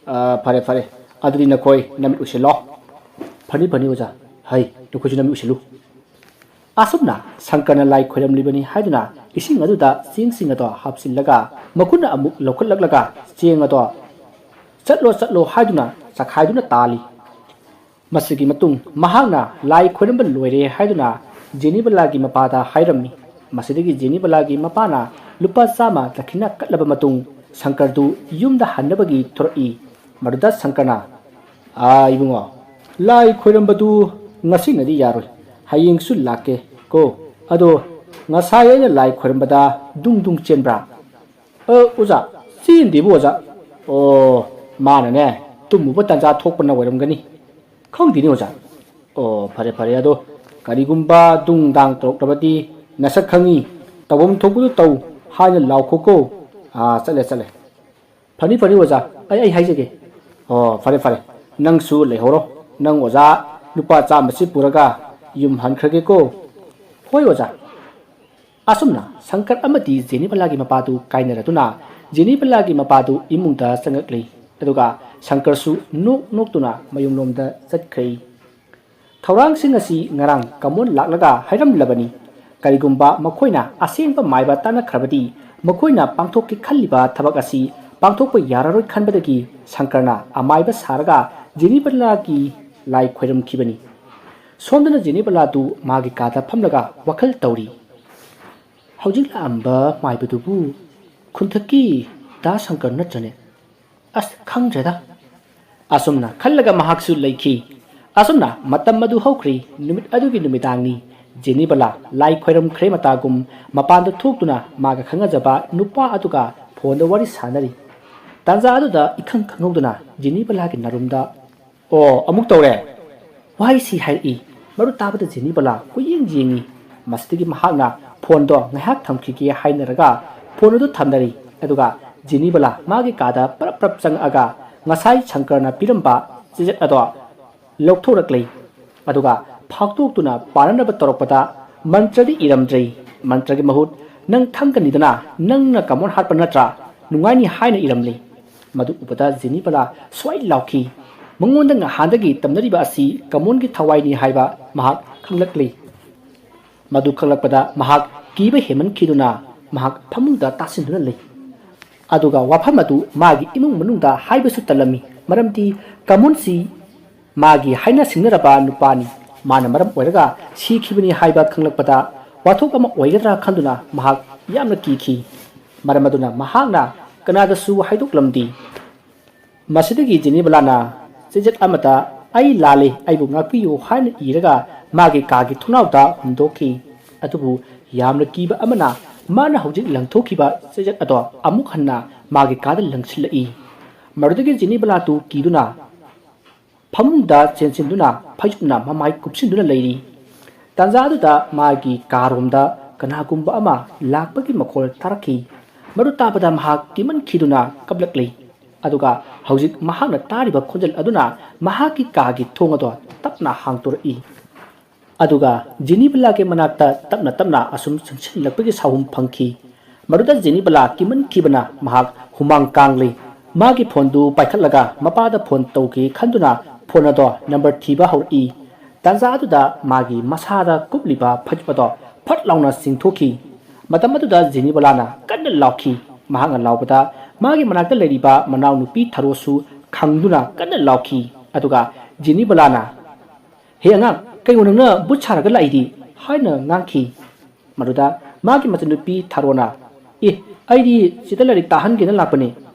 "ꯑ, ꯐꯔꯦ, ꯐꯔꯦ꯫ ꯑꯗꯨꯗꯤ ꯅꯈꯣꯏ ꯅꯃꯤꯠ ꯎꯏꯁꯤꯜꯂꯣ꯫" "ꯐꯅꯤ, ꯐꯅꯤ ꯑꯣꯖꯥ꯫" "ꯍꯥꯏ, ꯅꯈꯣꯏꯁꯨ ꯅꯃꯤꯠ ꯎꯏꯁꯤꯜꯂꯨ꯫" ꯑꯁꯨꯝꯅ ꯁꯪꯀꯔꯅ ꯂꯥꯏ ꯈꯣꯏꯔꯝꯂꯤꯕꯅꯤ ꯍꯥꯏꯗꯨꯅ ꯏꯁꯤꯡ ꯑꯗꯨꯗ ꯆꯦꯡꯁꯤꯡ ꯑꯗꯣ ꯍꯥꯞꯆꯤꯜꯂꯒ ꯃꯈꯨꯠꯅ ꯑꯃꯨꯛ ꯂꯧꯈꯠꯂꯛꯂꯒ ꯆꯦꯡ ꯑꯗꯣ "ꯆꯠꯂꯣ, ꯆꯠꯂꯣ" ꯍꯥꯏꯗꯨꯅ ꯆꯈꯥꯏꯗꯨꯅ ꯇꯥꯜꯂꯤ꯫ ꯃꯁꯤꯒꯤ ꯃꯇꯨꯡ ꯃꯍꯥꯛꯅ ꯂꯥꯏ ꯈꯣꯏꯔꯝꯕ ꯂꯣꯏꯔꯦ ꯍꯥꯏꯗꯨꯅ ꯖꯦꯅꯤꯕꯂꯥꯒꯤ ꯃꯄꯥꯗ ꯍꯥꯏꯔꯝꯃꯤ꯫ ꯃꯁꯤꯗꯒꯤ ꯖꯦꯅꯤꯕꯂꯥꯒꯤ ꯃꯄꯥꯅ ꯂꯨꯄꯥ ꯆꯥꯝꯃ ꯗꯈꯤꯅꯥ ꯀꯠꯂꯕ ꯃꯇꯨꯡ ꯁꯪꯀꯔꯗꯨ ꯌꯨꯝꯗ ꯍꯟꯅꯕꯒꯤ ꯊꯣꯔꯛꯏ꯫ ꯃꯗꯨꯗ ꯁꯪꯀꯔꯅ, "ꯑꯥ, ꯏꯕꯨꯡꯉꯣ, ꯂꯥꯏ ꯈꯣꯏꯔꯝꯕꯗꯨ ꯉꯁꯤꯅꯗꯤ ꯌꯥꯔꯣꯏ꯫ ꯍꯌꯦꯡꯁꯨ ꯂꯥꯛꯀꯦ ꯀꯣ꯫ ꯑꯗꯣ ꯉꯁꯥꯏ ꯑꯩꯅ ꯂꯥꯏ ꯈꯣꯏꯔꯝꯕꯗ ꯗꯨꯡ ꯗꯨꯡ ꯆꯦꯟꯕ꯭ꯔꯥ?" "ꯑ, ꯑꯣꯖꯥ, ꯆꯦꯟꯗꯦꯕꯨ ꯑꯣꯖꯥ꯫" "ꯑꯣ, ꯃꯥꯅꯅꯦ, ꯇꯨꯝꯃꯨꯕ ꯇꯟꯖꯥ ꯊꯣꯛꯄꯅ ꯑꯣꯏꯔꯝꯒꯅꯤ꯫" "ꯈꯪꯗꯦꯅꯦ ꯑꯣꯖꯥ꯫" "ꯑꯣ, ꯐꯔꯦ, ꯐꯔꯦ꯫ ꯑꯗꯣ ꯀꯔꯤꯒꯨꯝꯕ ꯗꯨꯡ ꯗꯥꯡ ꯇꯧꯔꯛꯂꯕꯗꯤ ꯅꯁꯛ ꯈꯪꯉꯤ꯫ ꯇꯧꯐꯝ ꯊꯣꯛꯄꯗꯨ ꯇꯧ ꯍꯥꯏꯅ ꯂꯥꯎꯈꯣꯀꯣ꯫" "ꯑꯥ, ꯆꯠꯂꯦ, ꯆꯠꯂꯦ꯫" "ꯐꯅꯤ, ꯐꯅꯤ ꯑꯣꯖꯥ, ꯑꯩ, ꯑꯩ ꯍꯥꯏꯖꯒꯦ꯫" "ꯑꯣ, ꯐꯔꯦ, ꯐꯔꯦ, ꯅꯪꯁꯨ ꯂꯩꯍꯧꯔꯣ꯫ ꯅꯪ ꯑꯣꯖꯥ ꯂꯨꯄꯥ ꯆꯥꯝꯃꯁꯤ ꯄꯨꯔꯒ ꯌꯨꯝ ꯍꯟꯈ꯭ꯔꯒꯦꯀꯣ꯫" "ꯍꯣꯏ ꯑꯣꯖꯥ꯫" ꯑꯁꯨꯝꯅ ꯁꯪꯀꯔ ꯑꯃꯗꯤ ꯖꯦꯅꯤꯕꯂꯥꯒꯤ ꯃꯄꯥꯗꯨ ꯀꯥꯏꯅꯔꯗꯨꯅ ꯖꯦꯅꯤꯕꯂꯥꯒꯤ ꯃꯄꯥꯗꯨ ꯏꯃꯨꯡꯗ ꯆꯪꯉꯛꯂꯤ꯫ ꯑꯗꯨꯒ ꯁꯪꯀꯔꯁꯨ ꯅꯣꯛ ꯅꯣꯛꯇꯨꯅ ꯃꯌꯨꯝꯂꯣꯝꯗ ꯆꯠꯈ꯭ꯔꯦ꯫ ꯊꯧꯔꯥꯡꯁꯤꯡ ꯑꯁꯤ ꯉꯔꯥꯡ ꯀꯃꯣꯟ ꯂꯥꯛꯂꯒ ꯍꯥꯏꯔꯝꯂꯕꯅꯤ꯫ ꯀꯔꯤꯒꯨꯝꯕ ꯃꯈꯣꯏꯅ ꯑꯁꯦꯡꯕ ꯃꯥꯏꯕ ꯇꯥꯟꯅꯈ꯭ꯔꯕꯗꯤ ꯃꯈꯣꯏꯅ ꯄꯥꯡꯊꯣꯛꯀꯦ ꯈꯜꯂꯤꯕ ꯊꯕꯛ ꯑꯁꯤ ꯄꯥꯡꯊꯣꯛꯄ ꯌꯥꯔꯔꯣꯏ ꯈꯟꯕꯗꯒꯤ ꯁꯪꯀꯔꯅ ꯑꯃꯥꯏꯕ ꯁꯥꯔꯒ ꯖꯦꯅꯤꯕꯂꯥꯒꯤ ꯂꯥꯏ ꯈꯣꯏꯔꯝꯈꯤꯕꯅꯤ꯫ ꯁꯣꯝꯗꯅ ꯖꯦꯅꯤꯕꯂꯥꯗꯨ ꯃꯥꯒꯤ ꯀꯥꯗ ꯐꯝꯂꯒ ꯋꯥꯈꯜ ꯇꯧꯔꯤ꯫ "ꯍꯧꯖꯤꯛ ꯂꯥꯛꯑꯝꯕ ꯃꯥꯏꯕꯗꯨꯕꯨ ꯈꯨꯟꯊꯛꯀꯤ ꯗꯥ ꯁꯪꯀꯔ ꯅꯠꯇ꯭ꯔꯅꯦ? ꯑꯁ, ꯈꯪꯗ꯭ꯔꯦꯗ꯫" ꯑꯁꯨꯝꯅ ꯈꯜꯂꯒ ꯃꯍꯥꯛꯁꯨ ꯂꯩꯈꯤ꯫ ꯑꯁꯨꯝꯅ ꯃꯇꯝ ꯑꯗꯨ ꯍꯧꯈ꯭ꯔꯤ꯫ ꯅꯨꯃꯤꯠ ꯑꯗꯨꯒꯤ ꯅꯨꯃꯤꯗꯥꯡꯅꯤ꯫ ꯖꯦꯅꯤꯕꯂꯥ ꯂꯥꯏ ꯈꯣꯏꯔꯝꯈ꯭ꯔꯦ ꯃꯇꯥꯒꯨꯝ ꯃꯄꯥꯟꯗ ꯊꯣꯛꯇꯨꯅ ꯃꯥꯒ ꯈꯪꯅꯖꯕ ꯅꯨꯄꯥ ꯑꯗꯨꯒ ꯐꯣꯟꯗ ꯋꯥꯔꯤ ꯁꯥꯟꯅꯔꯤ꯫ ꯇꯥꯟꯖꯥ ꯑꯗꯨꯗ ꯏꯈꯪ ꯈꯪꯍꯧꯗꯅ ꯖꯦꯅꯤꯕꯂꯥꯒꯤ ꯅꯥꯔꯨꯝꯗ "ꯑꯣ, ꯑꯃꯨꯛ ꯇꯧꯔꯦ?" ꯋꯥꯍꯩꯁꯤ ꯍꯥꯏꯔꯛꯏ꯫ ꯃꯗꯨ ꯇꯥꯕꯗ ꯖꯦꯅꯤꯕꯂꯥ ꯀꯣꯏꯌꯦꯡ ꯌꯦꯡꯉꯤ꯫ ꯃꯁꯤꯗꯒꯤ ꯃꯍꯥꯛꯅ ꯐꯣꯟꯗꯣ ꯉꯥꯏꯍꯥꯛ ꯊꯝꯈꯤꯒꯦ ꯍꯥꯏꯅꯔꯒ ꯐꯣꯟ ꯑꯗꯨ ꯊꯝꯅꯔꯤ꯫ ꯑꯗꯨꯒ ꯖꯦꯅꯤꯕꯂꯥ ꯃꯥꯒꯤ ꯀꯥꯗ ꯄꯔꯞ ꯄꯔꯞ ꯆꯪꯉꯛꯑꯒ ꯉꯁꯥꯏ ꯁꯪꯀꯔꯅ ꯄꯤꯔꯝꯕ ꯆꯦꯖꯦꯠ ꯑꯗꯣ ꯂꯧꯊꯣꯔꯛꯂꯦ꯫ ꯑꯗꯨꯒ ꯐꯥꯛꯇꯣꯛꯇꯨꯅ ꯄꯥꯅꯅꯕ ꯇꯧꯔꯛꯄꯗ ꯃꯟꯇ꯭ꯔꯗꯤ ꯏꯔꯝꯗ꯭ꯔꯦ꯫ ꯃꯟꯇ꯭ꯔꯒꯤ ꯃꯍꯨꯠ "ꯅꯪ ꯈꯪꯒꯅꯤꯗꯅ, ꯅꯪꯅ ꯀꯃꯣꯟ ꯍꯥꯠꯄ ꯅꯠꯇ꯭ꯔꯥ? ꯅꯨꯡꯉꯥꯏꯅꯤ" ꯍꯥꯏꯅ ꯏꯔꯝꯂꯦ꯫ ꯃꯗꯨ ꯎꯕꯗ ꯖꯦꯅꯤꯕꯂꯥ ꯁ꯭ꯋꯥꯏ ꯂꯥꯎꯈꯤ꯫ ꯃꯉꯣꯟꯗ ꯉꯍꯥꯟꯗꯒꯤ ꯇꯝꯅꯔꯤꯕ ꯑꯁꯤ ꯀꯃꯣꯟꯒꯤ ꯊꯋꯥꯏꯅꯤ ꯍꯥꯏꯕ ꯃꯍꯥꯛ ꯈꯪꯂꯛꯂꯦ꯫ ꯃꯗꯨ ꯈꯪꯂꯛꯄꯗ ꯃꯍꯥꯛ ꯀꯤꯕ ꯍꯦꯟꯃꯟꯈꯤꯗꯨꯅ ꯃꯍꯥꯛ ꯐꯃꯨꯡꯗ ꯇꯥꯁꯤꯟꯗꯨꯅ ꯂꯩ꯫ ꯑꯗꯨꯒ ꯋꯥꯐꯝ ꯑꯗꯨ ꯃꯥꯒꯤ ꯏꯃꯨꯡ ꯃꯅꯨꯡꯗ ꯍꯥꯏꯕꯁꯨ ꯇꯜꯂꯝꯃꯤ, ꯃꯔꯝꯗꯤ ꯀꯃꯣꯟꯁꯤ ꯃꯥꯒꯤ ꯍꯥꯏꯅ ꯁꯤꯡꯅꯔꯕ ꯅꯨꯄꯥꯅꯤ꯫ ꯃꯥꯅ ꯃꯔꯝ ꯑꯣꯏꯔꯒ ꯁꯤꯈꯤꯕꯅꯤ ꯍꯥꯏꯕ ꯈꯪꯂꯛꯄꯗ ꯋꯥꯊꯣꯛ ꯑꯃ ꯑꯣꯏꯒꯗ꯭ꯔꯥ ꯈꯟꯗꯨꯅ ꯃꯍꯥꯛ ꯌꯥꯝꯅ ꯀꯤꯈꯤ꯫ ꯃꯔꯝ ꯑꯗꯨꯅ ꯃꯍꯥꯛꯅ ꯀꯅꯥꯗꯁꯨ ꯍꯥꯏꯗꯣꯛꯂꯝꯗꯦ꯫ ꯃꯁꯤꯗꯒꯤ ꯖꯦꯅꯤꯕꯂꯥꯅ ꯆꯦꯖꯦꯠ ꯑꯃꯗ "ꯑꯩ ꯂꯥꯜꯂꯦ, ꯑꯩꯕꯨ ꯉꯥꯛꯄꯤꯌꯨ" ꯍꯥꯏꯅ ꯏꯔꯒ ꯃꯥꯒꯤ ꯀꯥꯒꯤ ꯊꯣꯡꯅꯥꯎꯗ ꯍꯨꯟꯗꯣꯛꯈꯤ꯫ ꯑꯗꯨꯕꯨ ꯌꯥꯝꯅ ꯀꯤꯕ ꯑꯃꯅ ꯃꯥꯅ ꯍꯧꯖꯤꯛ ꯂꯪꯊꯣꯛꯈꯤꯕ ꯆꯦꯖꯦꯠ ꯑꯗꯣ ꯑꯃꯨꯛ ꯍꯟꯅ ꯃꯥꯒꯤ ꯀꯥꯗ ꯂꯪꯁꯤꯜꯂꯛꯏ꯫ ꯃꯗꯨꯗꯒꯤ ꯖꯦꯅꯤꯕꯂꯥꯗꯨ ꯀꯤꯗꯨꯅ ꯐꯃꯨꯡꯗ ꯆꯦꯟꯁꯤꯟꯗꯨꯅ ꯐꯩꯖꯨꯞꯅ ꯃꯃꯥꯏ ꯀꯨꯞꯁꯤꯟꯗꯨꯅ ꯂꯩꯔꯤ꯫ ꯇꯥꯟꯖꯥ ꯑꯗꯨꯗ ꯃꯥꯒꯤ ꯀꯥꯔꯣꯝꯗ ꯀꯅꯥꯒꯨꯝꯕ ꯑꯃ ꯂꯥꯛꯄꯒꯤ ꯃꯈꯣꯜ ꯇꯥꯔꯛꯈꯤ꯫ ꯃꯗꯨ ꯇꯥꯕꯗ ꯃꯍꯥꯛ ꯀꯤꯃꯟꯈꯤꯗꯨꯅ ꯀꯞꯂꯛꯂꯤ꯫ ꯑꯗꯨꯒ ꯍꯧꯖꯤꯛ ꯃꯍꯥꯛꯅ ꯇꯥꯔꯤꯕ ꯈꯣꯟꯖꯦꯜ ꯑꯗꯨꯅ ꯃꯍꯥꯛꯀꯤ ꯀꯥꯒꯤ ꯊꯣꯡ ꯑꯗꯣ ꯇꯞꯅ ꯍꯥꯡꯗꯣꯔꯛꯏ꯫ ꯑꯗꯨꯒ ꯖꯦꯅꯤꯕꯂꯥꯒꯤ ꯃꯅꯥꯛꯇ ꯇꯞꯅ ꯇꯞꯅ ꯑꯁꯨꯝ ꯆꯪꯁꯤꯜꯂꯛꯄꯒꯤ ꯁꯥꯍꯨꯝ ꯐꯪꯈꯤ꯫ ꯃꯗꯨꯗ ꯖꯦꯅꯤꯕꯂꯥ ꯀꯤꯃꯟꯈꯤꯕꯅ ꯃꯍꯥꯛ ꯍꯨꯃꯥꯡ ꯀꯥꯡꯂꯤ꯫ ꯃꯥꯒꯤ ꯐꯣꯟꯗꯨ ꯄꯥꯏꯈꯠꯂꯒ ꯃꯄꯥꯗ ꯐꯣꯟ ꯇꯧꯒꯦ ꯈꯟꯗꯨꯅ ꯐꯣꯟ ꯑꯗꯣ ꯅꯝꯕꯔ ꯊꯤꯕ ꯍꯧꯔꯛꯏ꯫ ꯇꯥꯟꯖꯥ ꯑꯗꯨꯗ ꯃꯥꯒꯤ ꯃꯁꯥꯗ ꯀꯨꯞꯂꯤꯕ ꯐꯩꯖꯨꯞ ꯑꯗꯣ ꯐꯠ ꯂꯥꯎꯅ ꯆꯤꯡꯊꯣꯛꯈꯤ꯫ ꯃꯇꯝ ꯑꯗꯨꯗ ꯖꯦꯅꯤꯕꯂꯥꯅ ꯀꯟꯅ ꯂꯥꯎꯈꯤ꯫ ꯃꯍꯥꯛꯅ ꯂꯥꯎꯕꯗ ꯃꯥꯒꯤ ꯃꯅꯥꯛꯇ ꯂꯩꯔꯤꯕ ꯃꯅꯥꯎꯅꯨꯄꯤ ꯊꯥꯔꯣꯁꯨ ꯈꯪꯗꯨꯅ ꯀꯟꯅ ꯂꯥꯎꯈꯤ꯫ ꯑꯗꯨꯒ ꯖꯦꯅꯤꯕꯂꯥꯅ "ꯍꯦ ꯑꯉꯥꯡ, ꯀꯩꯅꯣ ꯅꯪꯅ ꯕꯨꯠ ꯁꯥꯔꯒ ꯂꯥꯛꯏꯗꯤ?" ꯍꯥꯏꯅ ꯉꯥꯡꯈꯤ꯫ ꯃꯗꯨꯗ ꯃꯥꯒꯤ ꯃꯆꯟꯅꯨꯄꯤ ꯊꯥꯔꯣꯅ, "ꯑꯦ, ꯑꯩꯗꯤ ꯆꯦꯗ ꯂꯥꯏꯔꯤꯛ ꯇꯥꯍꯟꯒꯦꯅ ꯂꯥꯛꯄꯅꯦ꯫